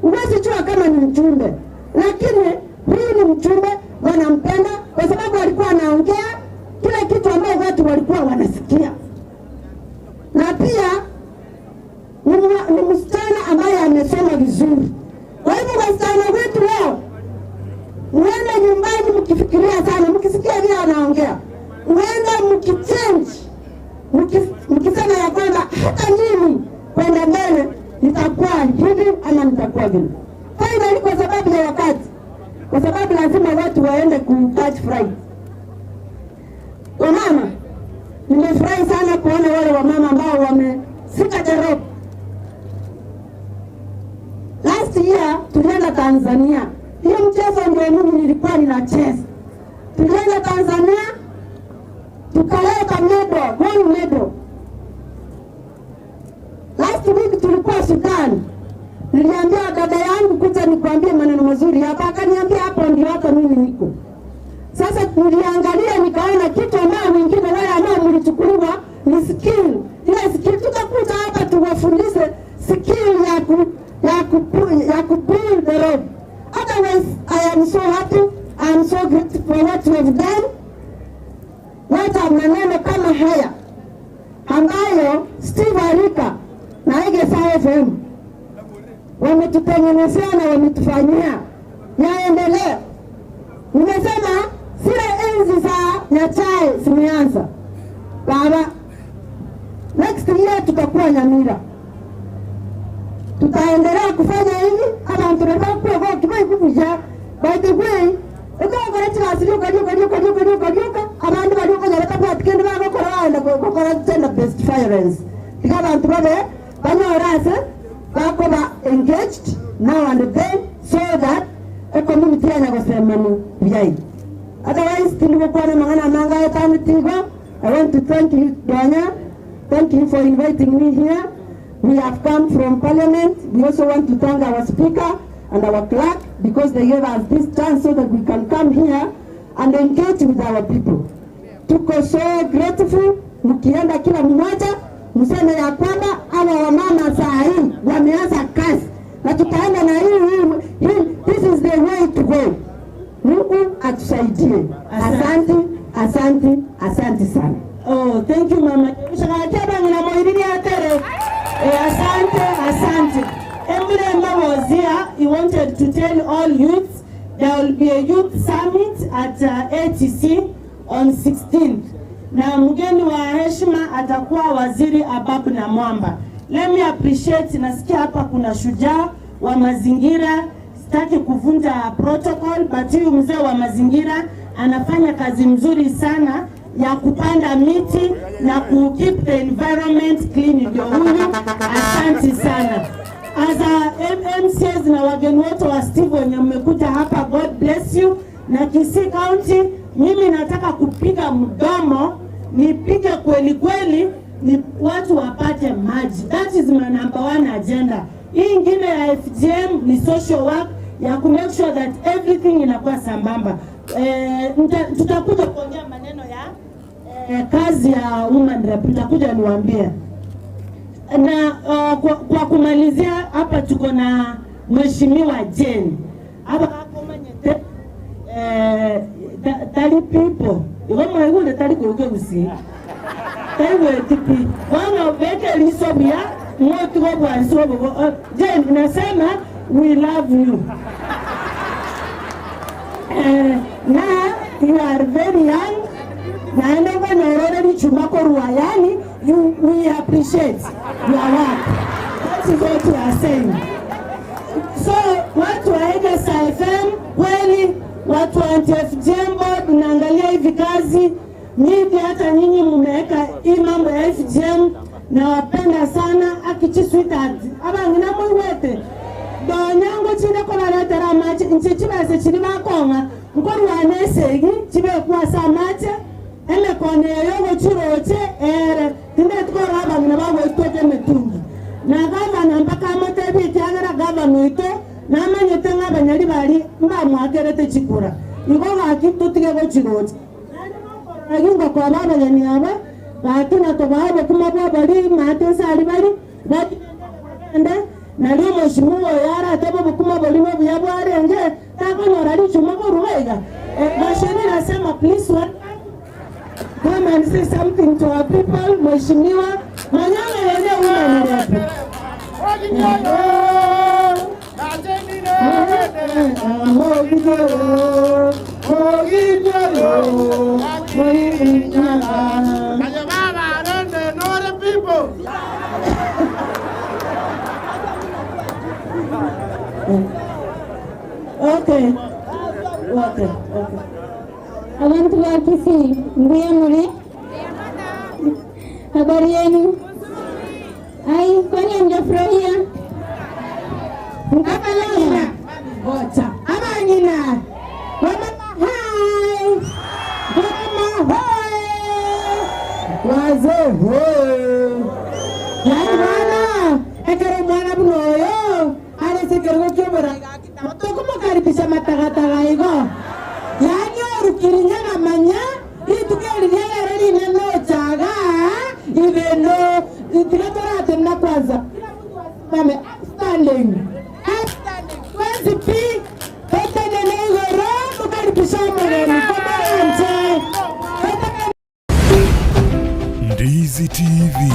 Huwezi jua kama ni mjumbe, lakini huyu ni mjumbe, wanampenda kwa sababu alikuwa anaongea kila kitu ambayo watu walikuwa wanasikia, na pia ni msichana ambaye amesoma vizuri. Kwa hivyo wasichana wetu leo, muende nyumbani mkifikiria sana, mkisikia vile anaongea, muende mkichange, mkisema ya kwamba hata mimi kwenda mbele nitakuwa hivi ama nitakuwa vile. Finally, kwa sababu ya wakati, kwa sababu lazima watu waende ku catch flight. Wamama, nimefurahi sana kuona wale wamama ambao wamefika the rope. Last year tulienda Tanzania. Hiyo mchezo ndio mimi nilikuwa ninacheza. Tulienda Tanzania tukaleta medal, gold medal. Last week tulikuwa Sudan. Niliambia dada yangu kuja nikuambie maneno mazuri hapa, akaniambia hapo ndio hata mimi niko. Sasa niliangalia nikaona kitu ambayo wengine wale ambao mlichukuliwa ni skill. Ile skill tutakuja hapa tuwafundishe skill ya ku, ya ku, ya ku pull the rope. Otherwise, I am so happy, I am so grateful for what you have done. Wacha maneno kama haya ambayo Steve Arika na Egesa FM wametutengenezea na wametufanyia yaendelee. Nimesema zile enzi za Nyachae zimeanza baba. Next year tutakuwa Nyamira, tutaendelea kufanya hivi abantu nebakwegokibaibubuya by the way ekogokora chigasi rioka rioka rioka rioka rioka rioka abandu bari okonyora kabwati kende bagokora baenda gokora gender based violence tiga abantu babe banyore ase bakoba engaged now and then so that ecommunity yanya gosemani byai otherwise tindigokwana mang'ana manga etano tigo. I want to thank you, Donya. Thank you for inviting me here. We have come from Parliament. We also want to thank our speaker and our clerk because they gave us this chance so that we can come here and engage with our people. Tuko so grateful. Mkienda kila mmoja mseme ya kwamba hawa wamama saa hii wameanza kazi na tutaenda na hii hii, hii. This is the way to go. Mungu atusaidie. Asante, asante, asante sana. Oh, thank you mama. Shakakia moiriri atere. Eh, asante, asante. Emre was here. He wanted to tell all youths there will be a youth summit at ATC on 16th. Na mgeni wa heshima atakuwa Waziri Ababu na Mwamba. Let me appreciate, nasikia hapa kuna shujaa wa mazingira. Sitaki kuvunja protocol, but huyu mzee wa mazingira anafanya kazi mzuri sana ya kupanda miti na ku keep the environment clean. Ndio huyu, asante sana. As a MCAs na wageni wote wa Steve wenye mmekuja hapa, God bless you. Na Kisii County, mimi nataka kupiga mdomo, nipige kweli kweli, ni watu wapate maji. That is my number one agenda. Hii ingine ya FGM ni social work ya ku make sure that everything inakuwa sambamba. Eh, tutakuja kuongea maneno ya kazi ya woman rep, nitakuja niwaambie. Na kwa kumalizia hapa tuko na Mheshimiwa Jane hapa akomanyete tali people igo mwaigure tali kuruke gusi tali gwetipi wana beke liso bia mwotugo bwansi obo. Jane, nasema we love you. Na you are very young naenda nyorore lichuma korwa yani you, we appreciate your work. That is what we are saying. So watu wa Egesa FM kweli, watu wa anti-FGM board, mnaangalia hivi kazi nyingi, hata nyinyi mmeweka hii mambo ya FGM, nawapenda sana akichisweetheart abangina mwiwete donyango chine kobaretera amache nche chibese chiri bakonga nkorwana esegi chibekwasa amache emekono eyo gochiroche ere tindetwara abangina bagoitweka emitungi na gavana mpaka amotebi ekiagera gavana oito namanyete ng'a abanyari bari mbamwakerete chikura igo gaki totige gochiroche gingo kwa abageni aba gaki na tobaha obokima bwa bari mate ase ari bari bagende nari omweshimiwa oyo aratebe obokima bori na obuya bwarenge takonyora richuma koruga iga. Gasheni nasema please welcome. Come and say something to our people, Mheshimiwa Manyanga yene woman rep. Okay. Okay, okay. Abantu wa Kisii, mbuya muli? Habari yenu? Ai, kwani hamjafurahia? Abangina. Ngoja. Abangina. Wamama hai. Wamama hoi. Wazee hoi. Yaani bwana, ekero ekerogo kia oborai gaki nabo tokomokaribisha matagataga igo. Yaani oru Kirinyaga manya rituko eri ria rero rinene ocha igaa Ibeno tiga toratenena kwanza. Kila mtu asimame upstanding. Upstanding. Twensi pi totenene igoro mokaribishe omogeni komoranche. Totenene. Ndizi TV,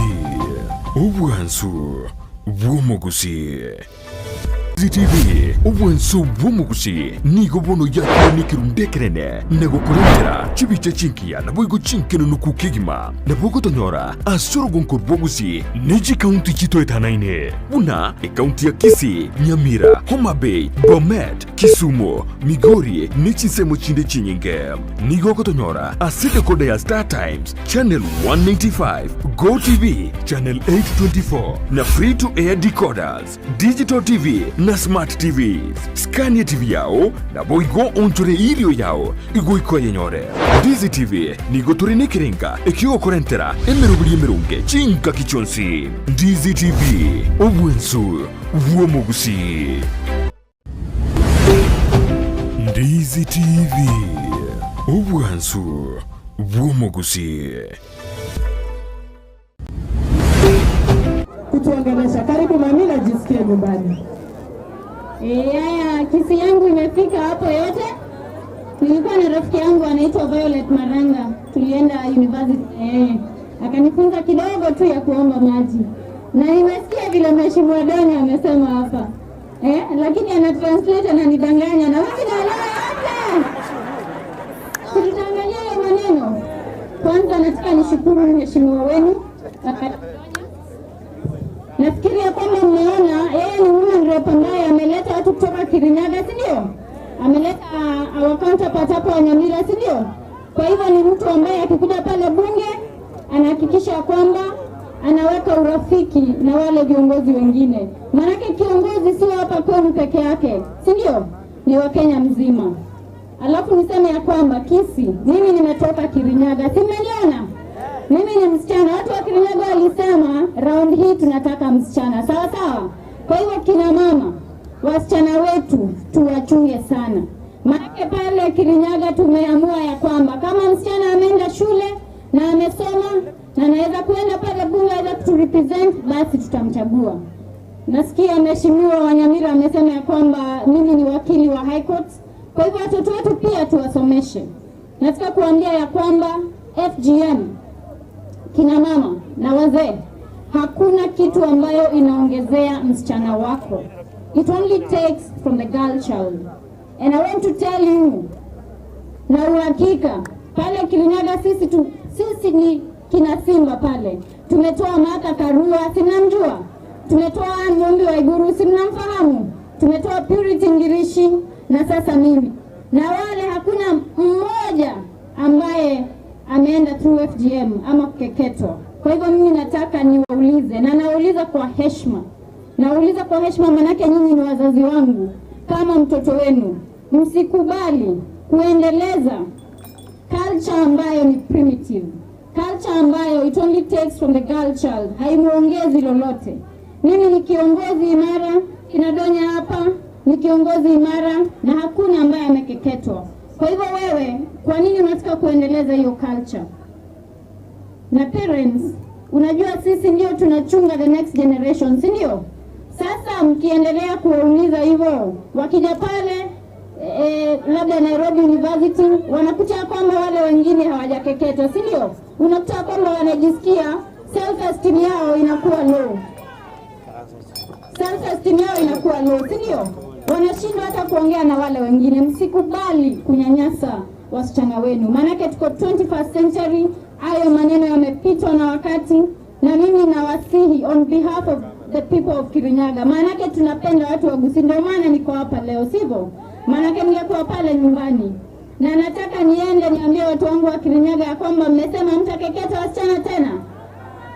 obwansu bw'omogusii. Ndizi TV, obwansu bw'omogusii nigo bono yakire nekerundu ekenene na gokorentera chibicha chingiya naboigo chinkenunuku kegima. Nabo ogotonyora ase orogonko rw'ogusii ne chikaunti chitoetanaine buna ekaunti ya Kisii, Nyamira, Homa Bay, Bomet, Kisumu, Migori ne chinsemo chinde chinyinge. Nigo ogotonyora ase decoder ya Star Times, Channel 195, Go TV, Channel 824 na Free to Air decoders, Digital TV na Smart TVs. Scan TV yao naboigo onchore irio yao igoika oyenyore. Ndizi TV nigo tore nekerenga ekiogokorentera emeroberi emeronge chingaki chionsi. Ndizi TV, obwensu bw'omogusii. Ndizi TV, obwansu bw'omogusii. Kutuongelesha. Karibu mami, najisikia nyumbani. Yaya, Kisii yangu imefika hapo yote. Nilikuwa na rafiki yangu anaitwa Violet Maranga, tulienda university na yeye akanifunza kidogo tu ya kuomba maji, na nimesikia vile Mheshimiwa Donya amesema hapa lakini ana translate ananidanganya, na mimi naelewa yote. Tutaangalia hayo maneno. Kwanza nataka nishukuru mheshimiwa wenu. Nafikiria kwamba mmeona yeye ni woman rep ambaye ameleta watu kutoka Kirinyaga, si ndio? Ameleta our counterpart hapo wa Nyamira, si ndio? Kwa hivyo ni mtu ambaye akikuja pale bunge anahakikisha kwamba anaweka urafiki na wale viongozi wengine. Maanake kiongozi sio hapa kwenu peke yake, si ndio? Ni wa Kenya mzima. Alafu niseme ya kwamba Kisii, mimi nimetoka Kirinyaga, si mmeniona? Mimi ni msichana. Watu wa Kirinyaga walisema round hii tunataka msichana, sawa sawa. Kwa hivyo kina mama, wasichana wetu tuwachunge sana, maanake pale Kirinyaga tumeamua ya kwamba kama msichana ameenda shule na amesoma na anaweza kuenda pale bunge aweza kuturepresent, basi tutamchagua. Nasikia Mheshimiwa Wanyamira amesema ya kwamba mimi ni wakili wa High Court. Kwa hivyo watoto wetu pia tuwasomeshe. Nataka kuambia ya kwamba FGM, kina mama na wazee, hakuna kitu ambayo inaongezea msichana wako. It only takes from the girl child. And I want to tell you, na uhakika pale Kirinyaga sisi ni kina Simba pale. Tumetoa Martha Karua, si mnamjua? Tumetoa Anne Mumbi Waiguru, si mnamfahamu? Tumetoa Purity Ngirishi na sasa mimi. Na wale hakuna mmoja ambaye ameenda through FGM ama kukeketwa. Kwa hivyo mimi nataka niwaulize, na nauliza kwa heshima. Nauliza kwa heshima manake nyinyi ni wazazi wangu kama mtoto wenu. Msikubali kuendeleza culture ambayo ni primitive. Culture ambayo it only takes from the girl child, haimuongezi lolote. Mimi ni kiongozi imara, kina Donya hapa ni kiongozi imara na hakuna ambaye amekeketwa. Kwa hivyo wewe, kwa nini unataka kuendeleza hiyo culture? Na parents, unajua sisi ndio tunachunga the next generation, si ndio? Sasa mkiendelea kuwauliza hivyo, wakija pale labda Nairobi University wanakuta kwamba wale wengine hawajakeketwa, si ndio? Unakuta kwamba wanajisikia self esteem yao inakuwa low. Self esteem yao inakuwa low, si ndio? Wanashindwa hata kuongea na wale wengine. Msikubali kunyanyasa wasichana wenu, maanake tuko 21st century. Hayo maneno yamepitwa na wakati, na mimi nawasihi on behalf of the people of Kirinyaga, maanake tunapenda watu wa Gusii, ndio maana niko hapa leo, sivyo? Maanake ningekuwa pale nyumbani, na nataka niende niambie watu wangu wa Kirinyaga ya kwamba mmesema mtakeketa wasichana tena.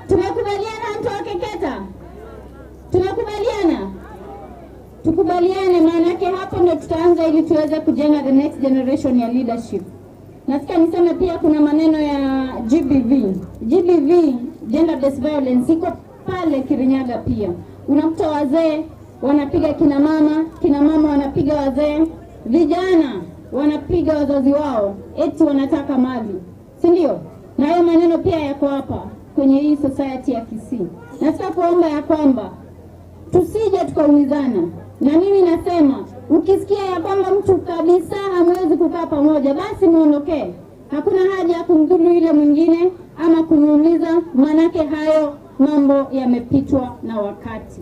Tumekubaliana mtawakeketa? Tunakubaliana? Tukubaliane, maanake hapo ndo tutaanza ili tuweze kujenga the next generation ya leadership. Nataka niseme pia kuna maneno ya GBV. GBV, gender based violence, iko pale Kirinyaga pia. Unakuta wazee wanapiga kina mama, kina mama wanapiga wazee, vijana wanapiga wazazi wao, eti wanataka mali, si ndio? Na hayo maneno pia yako hapa kwenye hii society ya Kisii. Nataka kuomba ya kwamba tusije tukaumizana, na mimi nasema ukisikia ya kwamba mtu kabisa hamwezi kukaa pamoja, basi muondokee. Hakuna haja ya kumdhuru yule mwingine ama kumuumiza, maanake hayo mambo yamepitwa na wakati,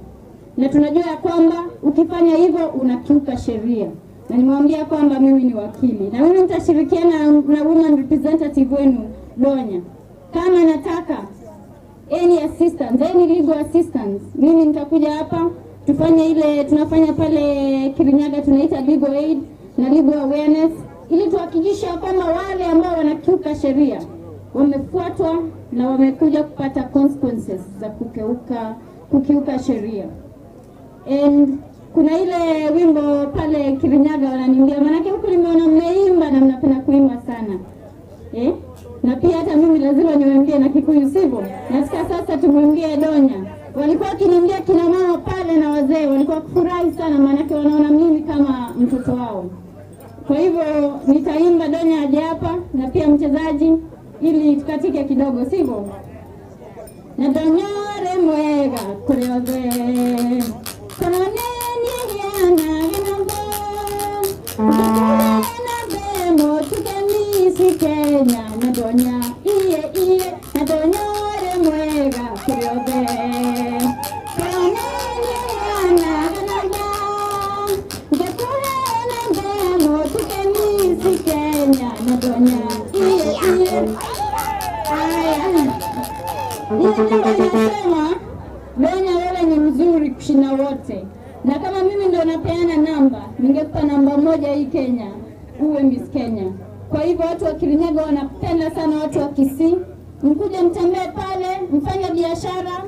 na tunajua ya kwamba ukifanya hivyo unakiuka sheria na nimewambia kwamba mimi ni wakili na mimi nitashirikiana na woman representative wenu Donya. Kama nataka any assistance, any legal assistance, mimi nitakuja hapa tufanye ile tunafanya pale Kirinyaga tunaita legal aid na legal awareness, ili tuhakikishe kwamba wale ambao wanakiuka sheria wamefuatwa na wamekuja kupata consequences za kukeuka, kukiuka sheria and kuna ile wimbo pale Kirinyaga wananiimbia, maanake huku nimeona mmeimba na mnapenda kuimba sana eh? Na pia hata mimi lazima niwaimbie na Kikuyu, sivyo? Nataka sasa tumwimbie Donya. Walikuwa wakiniimbia kina mama pale na wazee walikuwa wakifurahi sana, maanake wanaona mimi kama mtoto wao. Kwa hivyo nitaimba Donya aje hapa na pia mchezaji, ili tukatike kidogo, sivyo? Na donyore mwega kuri othe Kenya na iye iye na donyore mwega kuri othe Kenya na donya iye iye. Aya. Nasema Donya wewe ni mzuri kushinda wote, na kama mimi ndo napeana namba, ningekupa namba moja hii Kenya, uwe Miss Kenya. Kwa hivyo watu wa Kirinyaga wanapenda sana watu wa Kisii, mkuje mtembee pale, mfanye biashara.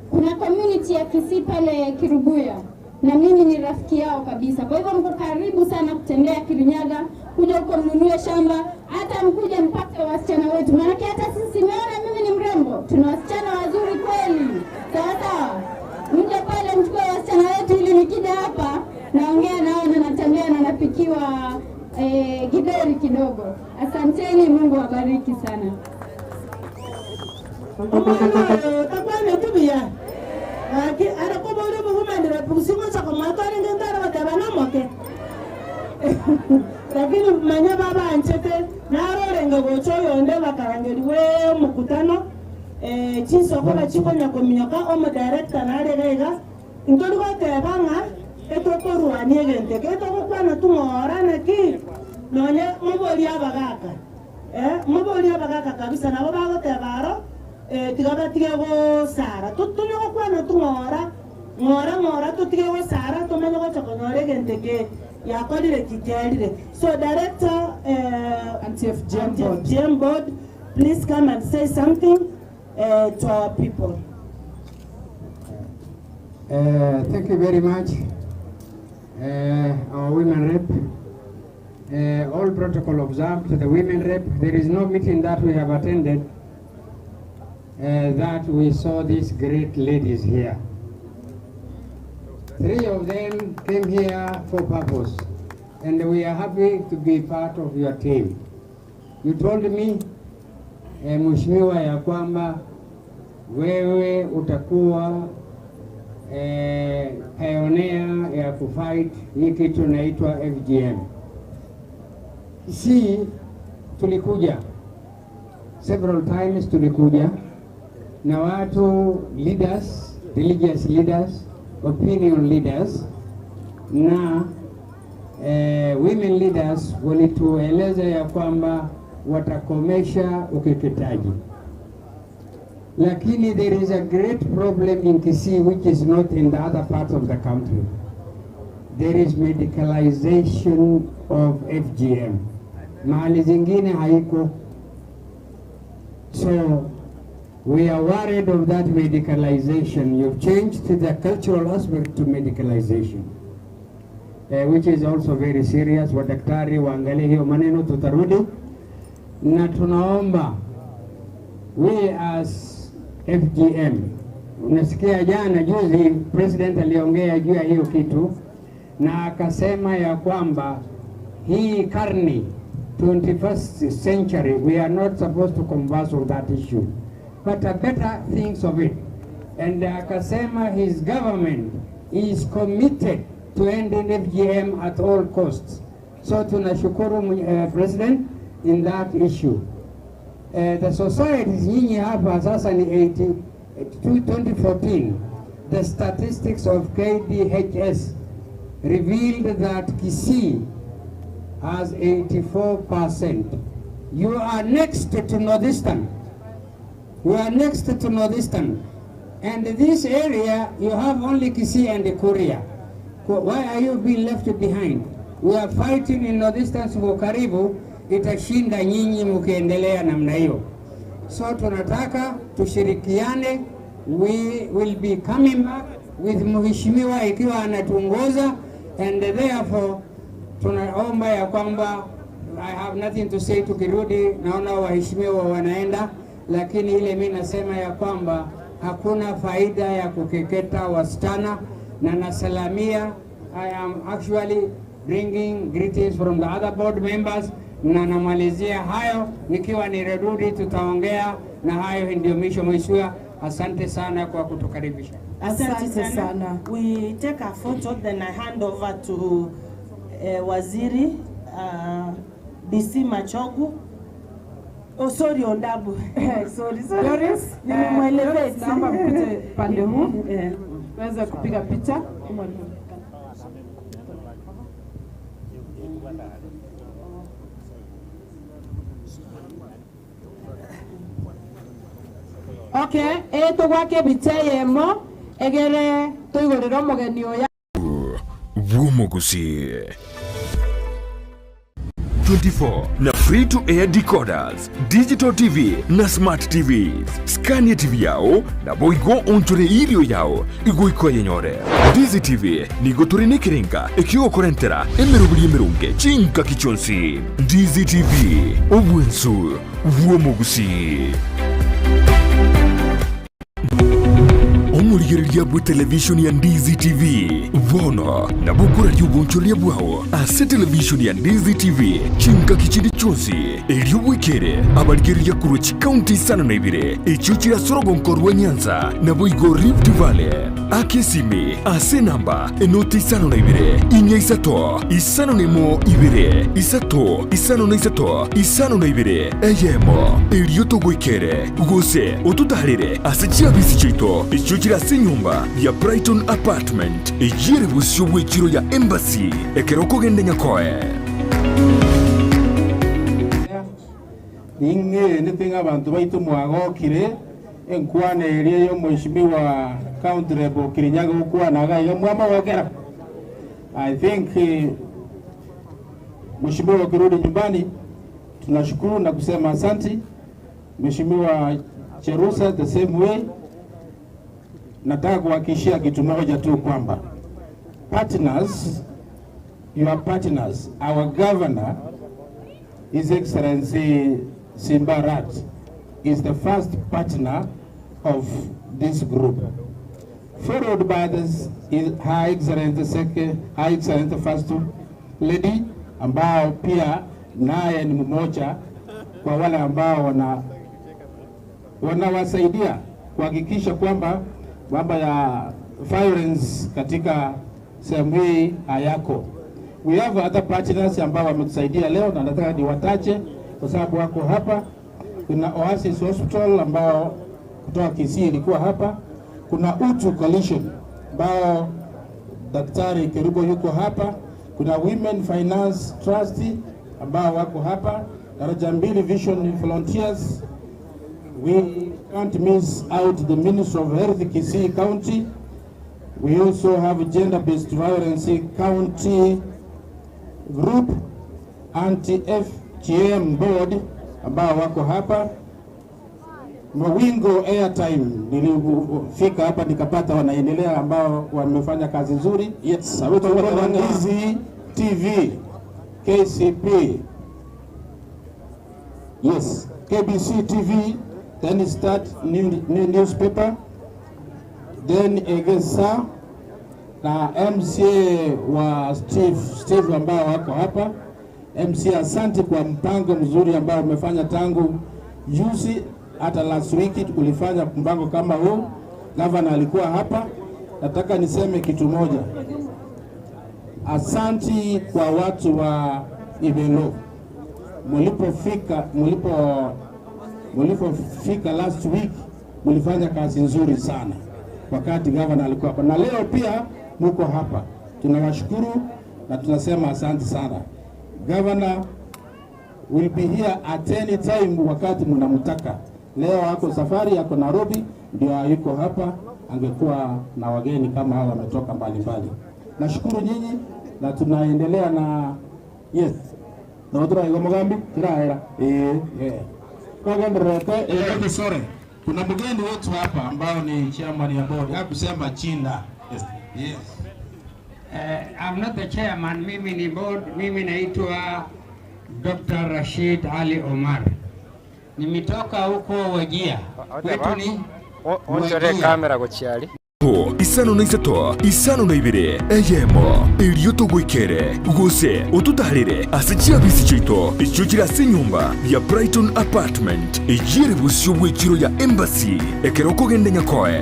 Kuna community ya Kisii pale Kiruguya na mimi ni rafiki yao kabisa. Kwa hivyo mko karibu sana kutembea Kirinyaga, kuja huko mnunue shamba, hata mkuje mpate wasichana wetu, maanake hata sisi nimeona mimi ni mrembo, tuna wasichana wazuri kweli. Sawa sawa, mje pale mchukue wasichana wetu, ili nikija hapa naongea nao na natembea na napikiwa eh, githeri kidogo. Asanteni, Mungu awabariki sana. Takwane tubiya aki ara ko bole bugumanira busingo sa komatware ngentara bateba namoke lakini manya baba anchete narorenga gocha oyonde bakarangeriwe omukutano eh, chinsoko bachikonya kominyoka omudirector narega iga ntori goteba ng'a etokorwania egento eke etogokwana tung'ora naki nonye mobori abagaka eh, mobori abagaka kabisa nabo bagoteba aro eh, tiga batige gosara tutunye gokwana tung'ora ng'ora ng'ora tutige gosara tumanye gocha konyora egento eke yakorire kikerire so director eh, Anti-FGM board. anti-FGM board please come and say something eh, to our people. Thank you very much, our women rep. All protocol observed, the women rep. There is no meeting that we have attended that we saw these great ladies here. Three of them came here for purpose, and we are happy to be part of your team. You told me, eh, Mheshimiwa, ya kwamba wewe utakuwa eh, pioneer ya kufight hii kitu inaitwa FGM. Si tulikuja several times, tulikuja na watu leaders, religious leaders, opinion leaders na eh, women leaders walitueleza ya kwamba watakomesha ukeketaji lakini there is a great problem in Kisii which is not in the other parts of the country. There is medicalization of FGM. Mahali zingine haiko. So we are worried of that medicalization. You've changed the cultural aspect to medicalization, which is also very serious. Wadaktari waangalie hiyo maneno, tutarudi na tunaomba we as FGM Unasikia jana juzi president aliongea juu ya hiyo kitu na akasema ya kwamba hii karni 21st century we are not supposed to converse on that issue but a better things of it and akasema his government is committed to ending FGM at all costs. So tunashukuru president in that issue. The societies nyinyi hapa sasa ni 80, 2014 the statistics of KDHS revealed that Kisii has 84%. You are next to Northeastern. You are next to Northeastern. And this area, you have only Kisii and Kuria. Why are you being left behind? We are fighting in Northeastern Suko karibu, itashinda nyinyi mkiendelea namna hiyo. So tunataka tushirikiane, we will be coming back with mheshimiwa ikiwa anatuongoza, and therefore tunaomba ya kwamba I have nothing to say. Tukirudi naona waheshimiwa wanaenda, lakini ile mi nasema ya kwamba hakuna faida ya kukeketa wasichana, na nasalamia. I am actually bringing greetings from the other board members, na namalizia hayo nikiwa nirudi, tutaongea na hayo ndio mwisho. Mheshimiwa, asante sana kwa kutukaribisha. Asante Asante sana. sana. We take a photo, then I hand over to Waziri DC Machogu. Oh, sorry, Ondabu. Sorry, sorry. Doris, Nimemwelevate. Doris, naomba mkuje pande huu tuweze kupiga picha. Okay, tugwake ebicha eyemo egere toigorere omogeni oya. Bwomogusi 24 na free to air decoders, digital TV na smart TVs. Scania TV yao na boigo onchore irio yao igoikwa yenyore. Ndizi TV nigo tore nekerenga ekiogokorentera emeroberi emeronge chingaki chionsi. Ndizi TV obwensu bwomogusi. Omorigereria bwe televishoni ya Ndizi TV bono nabo okoraria obonchoreria bwao ase televishoni ya Ndizi TV chingaki chinde chionsi, erio bwekere abarigereria korwa chikaunti isano na ibere echio chire ase orogonko rwa Nyanza naboigo Rift Valley. Aka esimi ase enamba enoti 52 4 3 5 2 3 5 3 52 eyemo, erio togoikere gose ototaarere ase chiabisi chiaito echio chire ase enyomba ya Brighton Apartment eyio ere bosio bw'echiro ya Embassy ekero okogenda Nyakoe. Ning'egenete ng'a abanto baito mwagokire enkwana eria y'omweshimiwa County Rep Kirinyaga gokwana iga iga mwamogokera. I think mheshimiwa ukirudi nyumbani tunashukuru na kusema asanti. Mheshimiwa Cherusa the same way. Nataka kuhakikishia kitu moja tu kwamba partners, your partners, our governor His Excellency Simba Arati is the first partner of this group, followed by this, Her Excellency Second, Her Excellency First Lady, ambao pia naye ni mmoja kwa wale ambao wanawasaidia kuhakikisha kwamba mambo ya violence katika sehemu hii hayako. We have other partners ambao wametusaidia leo na nataka niwataje kwa sababu wako hapa. Kuna Oasis Hospital ambao kutoka Kisii ilikuwa hapa. Kuna Utu Coalition ambao Daktari Kerubo yuko hapa. Kuna Women Finance Trust ambao wako hapa. Daraja Mbili Vision Volunteers. We can't miss out the Ministry of Health Kisii County. We also have Gender-Based Violence County Group, Anti-FGM Board ambao wako hapa. Mawingo Airtime nilifika hapa nikapata wanaendelea ambao wamefanya kazi nzuri. Yes, Ndizi TV, KCP. Yes, KBC TV, then start new newspaper. Then Egesa na MCA wa Steve, Steve ambao wako hapa. MCA, asante kwa mpango mzuri ambao umefanya tangu juzi, hata last week ulifanya mpango kama huu. Gavana alikuwa hapa. Nataka niseme kitu moja, asanti kwa watu wa Ibelo mlipofika mlipo mlipofika last week mlifanya kazi nzuri sana wakati gavana alikuwa hapa, na leo pia muko hapa. Tunawashukuru na tunasema asante sana. Governor will be here at any time wakati mnamtaka. Leo ako safari, ako Nairobi, ndio hayuko hapa, angekuwa na wageni kama hao wametoka mbalimbali. Nashukuru nyinyi na tunaendelea na yes no turaiga mugambi turahera eh eh twagenderete eh sorry kuna mgeni wetu hapa ambao ni chairman ya board hakusema china yes, yes. Eh, I'm not the chairman, mimi ni board, mimi naitwa Dr. Rashid Ali Omar. Nimetoka huko Wajia. Kwetu ni Onchore Wajia. kamera gochiari. 5 53 52 eyemo erio togoikere gose ototarere ase chiabisi chiaito echio chire ase enyomba ya Brighton Apartment eyio ere bosio bw'echiro ya Embassy ekero okogenda Nyakoe.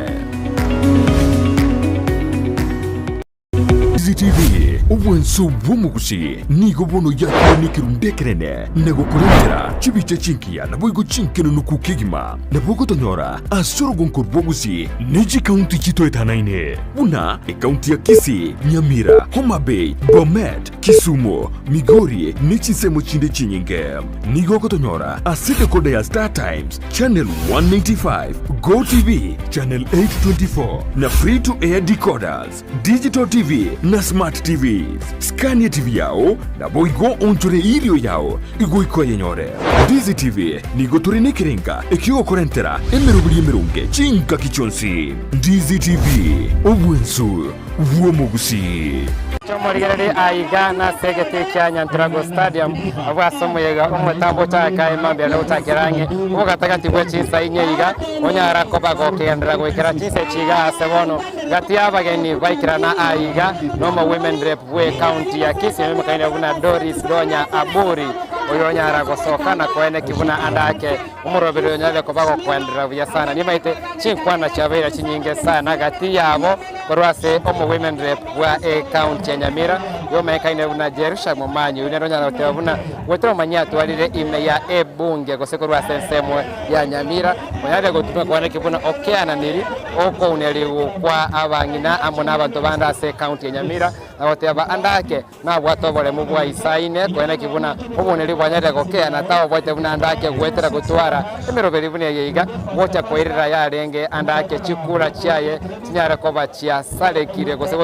CCTV, obwanso bw'omogusi nigo bono yakire nekerundu ekenene na gokorentera chibicha chingiya naboigo chinkenunuku kegima. Nabo ogotonyora ase orogonko rw'obogusi ne chikaunti chitoetanaine buna ekaunti ya Kisii, Nyamira, Homa Bay, Bomet, Kisumu, Migori ne chinsemo chinde chinyinge. Nigo ogotonyora ase decoder ya Star Times Channel 195, Go TV Channel 824 na Free to Air decoders, Digital TV na Smart TVs. Scania TV yao naboigo onchore irio yao igoika oyenyore. Ndizi TV nigo tore nekerenga ekiogokorentera emeroberi emeronge chingaki chionsi. Ndizi TV, obwensu bw'omogusii. Chomorigererie aiga nase egetii kia Nyanturago Stadium abwo ase omoyega omotambe ochaka emambia na gochakera ang'e obogatagati bwe chinsa inye iga onyara koba gokegenderera goikera chinsa echi iga ase bono gati y'abageni baikerana aiga nomo women rep bwe county ya Kisii oimokaine buna Doris Donya Aburi oyo onyara gosoka na koeneki buna ande ake omoroberi onyarire koba gokoenderera buya sana nimaete chinkwana chiabeire chinyinge sana gati yabo Korwa ase omo-women rep bwa ecounty ya Nyamira yomanyekaine buna Jerusha Momanyi, oyio nere onyara goteba buna goetera omomanyi atwarire ime ya ebunge gose korwa ase ensemo ya Nyamira onyarire gotumeka kwaneki buna okeananiri okounerigwa kwa abang'ina amo nabanto bande ase ecounty ya Nyamira na goteba ande ake Nabwate oboremu bwa Isaine, koeneki buna oboneri bwanyarire gokea, na taoboete buna ande ake goetera gotwara emeroberi buna eye iga, gocha koirera yarenge ande ake chikura chiaye chinyare koba chiasarekire, gose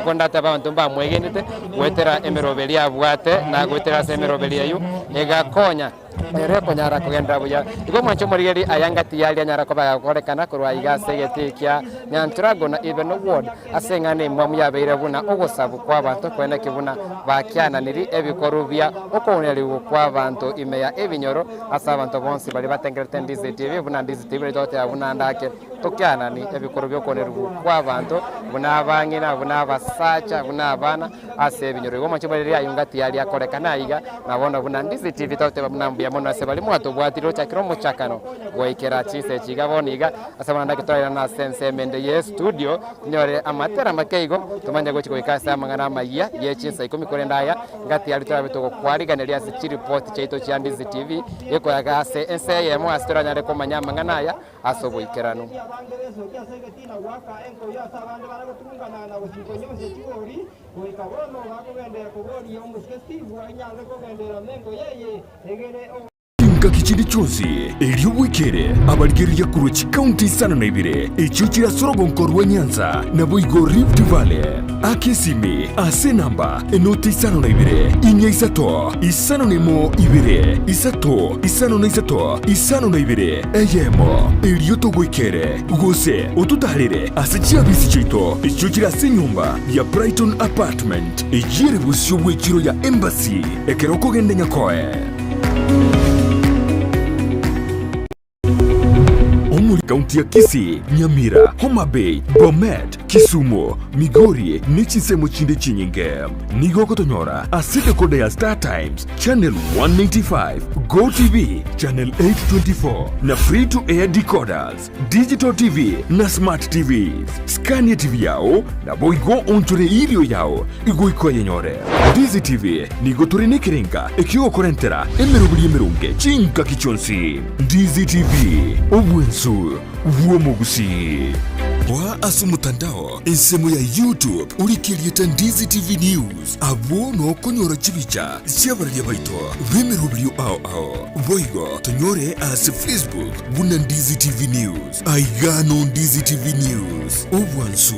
kondatebe abanto mbamwegenete goetera emeroberi abwate, na goetera ase emeroberi eyio egakonya. Ere okonyara kogenderera buya. Igo omwanche omorigereria aya ngati yaria anyara koba agokorekana korwa aiga ase egetii kia Nyanturago na Ibeno Ward ase eng'ana emwamu yabeire buna ogosabu kw'abanto koeneki buna bakiananiri ebikoru bia okounerigwa kw'abanto ime ya ebinyoro ase abanto bonsi baria batengerete Ndizi TV buna Ndizi TV riria togoteba buna ndake tokianani ebikoru biokonerigwa kw'abanto buna abang'ina buna abasacha buna abana Ase ebinyoro igo omochie bwa riria ayio ngati aria akorekana aiga, na bono buna Ndizi TV togoteba buna mbuya mono ase baria mwatobwatire gochakera omochakano goikera chinsa echi iga bono iga ase abana ndake torairane ase ensemo ende ye studio tonyore amatera make igo tomanye gochi goika ase amang'ana amayia ye chinsa ikomi korende aya ngati aria torabe togokwariganeria ase chiripoti chiaito chia Ndizi TV gekoyaga ase ense eyemo ase toranyare komanya amang'ana aya ase oboikeranu. Chingaki chinde chionsi erio bwekere abarigereria korwa chikaunti isano na ibere echio chire ase orogonko rwa Nyanza naboigo Rift Valley. Aka esimi ase enamba enoti 52 4 5 1 2 3 53 52 eyemo erio togoikere gose ototarere ase chiabisi chiaito echio chire ase enyomba ya Brighton Apartment eyio ere bosio bw'echiro ya Embassy ekero okogenda Nyakoe. Omorimo. ekaunti ya Kisii, Nyamira, Homa Bay, Bomet, Kisumu, Migori ne chinsemo chinde chinyinge. Nigo ogotonyora ase decoder ya Star Times, Channel 195, Go TV, Channel 824 na Free to Air decoders, Digital TV na Smart TVs. Scan TV yao naboigo onchore irio yao igoika oyenyore. Ndizi TV nigo tore nekerenga ekiogokorentera emeroberi emeronge chingaki chionsi. Ndizi TV, obwensu bw'omogusii. Boa ase omotandao ensemo ya YouTube orike erieta Ndizi TV News abwo nokonyora chibicha chi'abararia baito b'emeroberio ao ao. Boigo tonyore ase Facebook buna Ndizi TV News. Aiga no Ndizi TV News, obwansu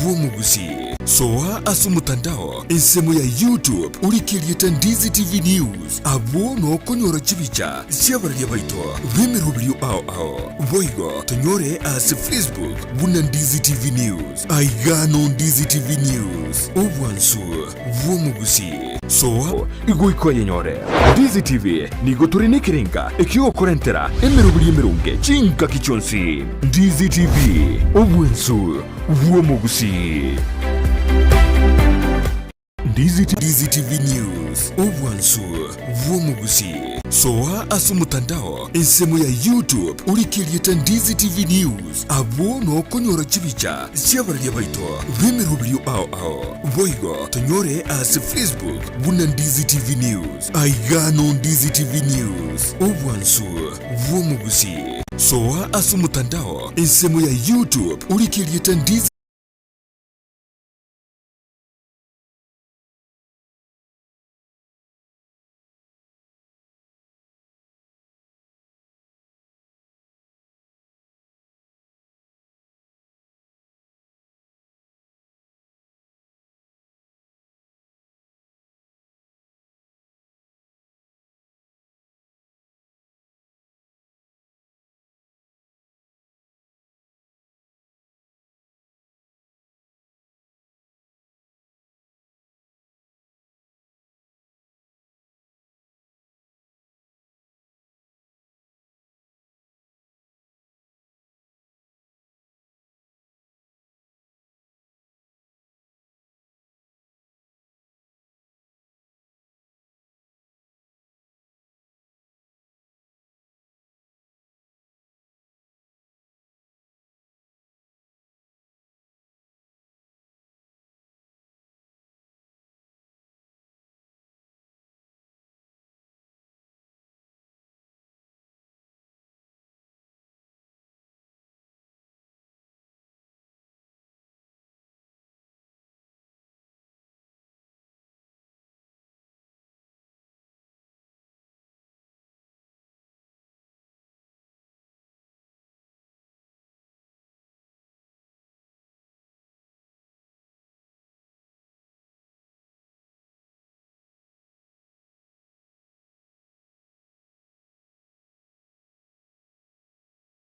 bw'omogusii. Soa ase omotandao ensemo ya YouTube orike erieta Ndizi TV News abwo nokonyora chibicha chi'abararia baito b'emeroberio ao ao. Boigo tonyore ase Facebook buna Ndizi TV News. Aiga no Ndizi TV News, obwansu bw'omogusii. Soa igoika oyenyore. Ndizi TV nigo tore nekerenga ekiogokorentera emeroberi emeronge chingaki chionsi. Ndizi TV, obwansu bw'omogusii. Ndizi Ndizi TV News, obwansu bw'omogusii. Soa ase omotandao ensemo ya YouTube orike erieta Ndizi TV News abwo nokonyora chibicha chi'abararia baito b'emeroberio ao ao. Boigo tonyore ase Facebook buna Ndizi TV News. Aiga no Ndizi TV News, obwansu bw'omogusii. Soa ase omotandao ensemo ya YouTube orike erieta Ndizi.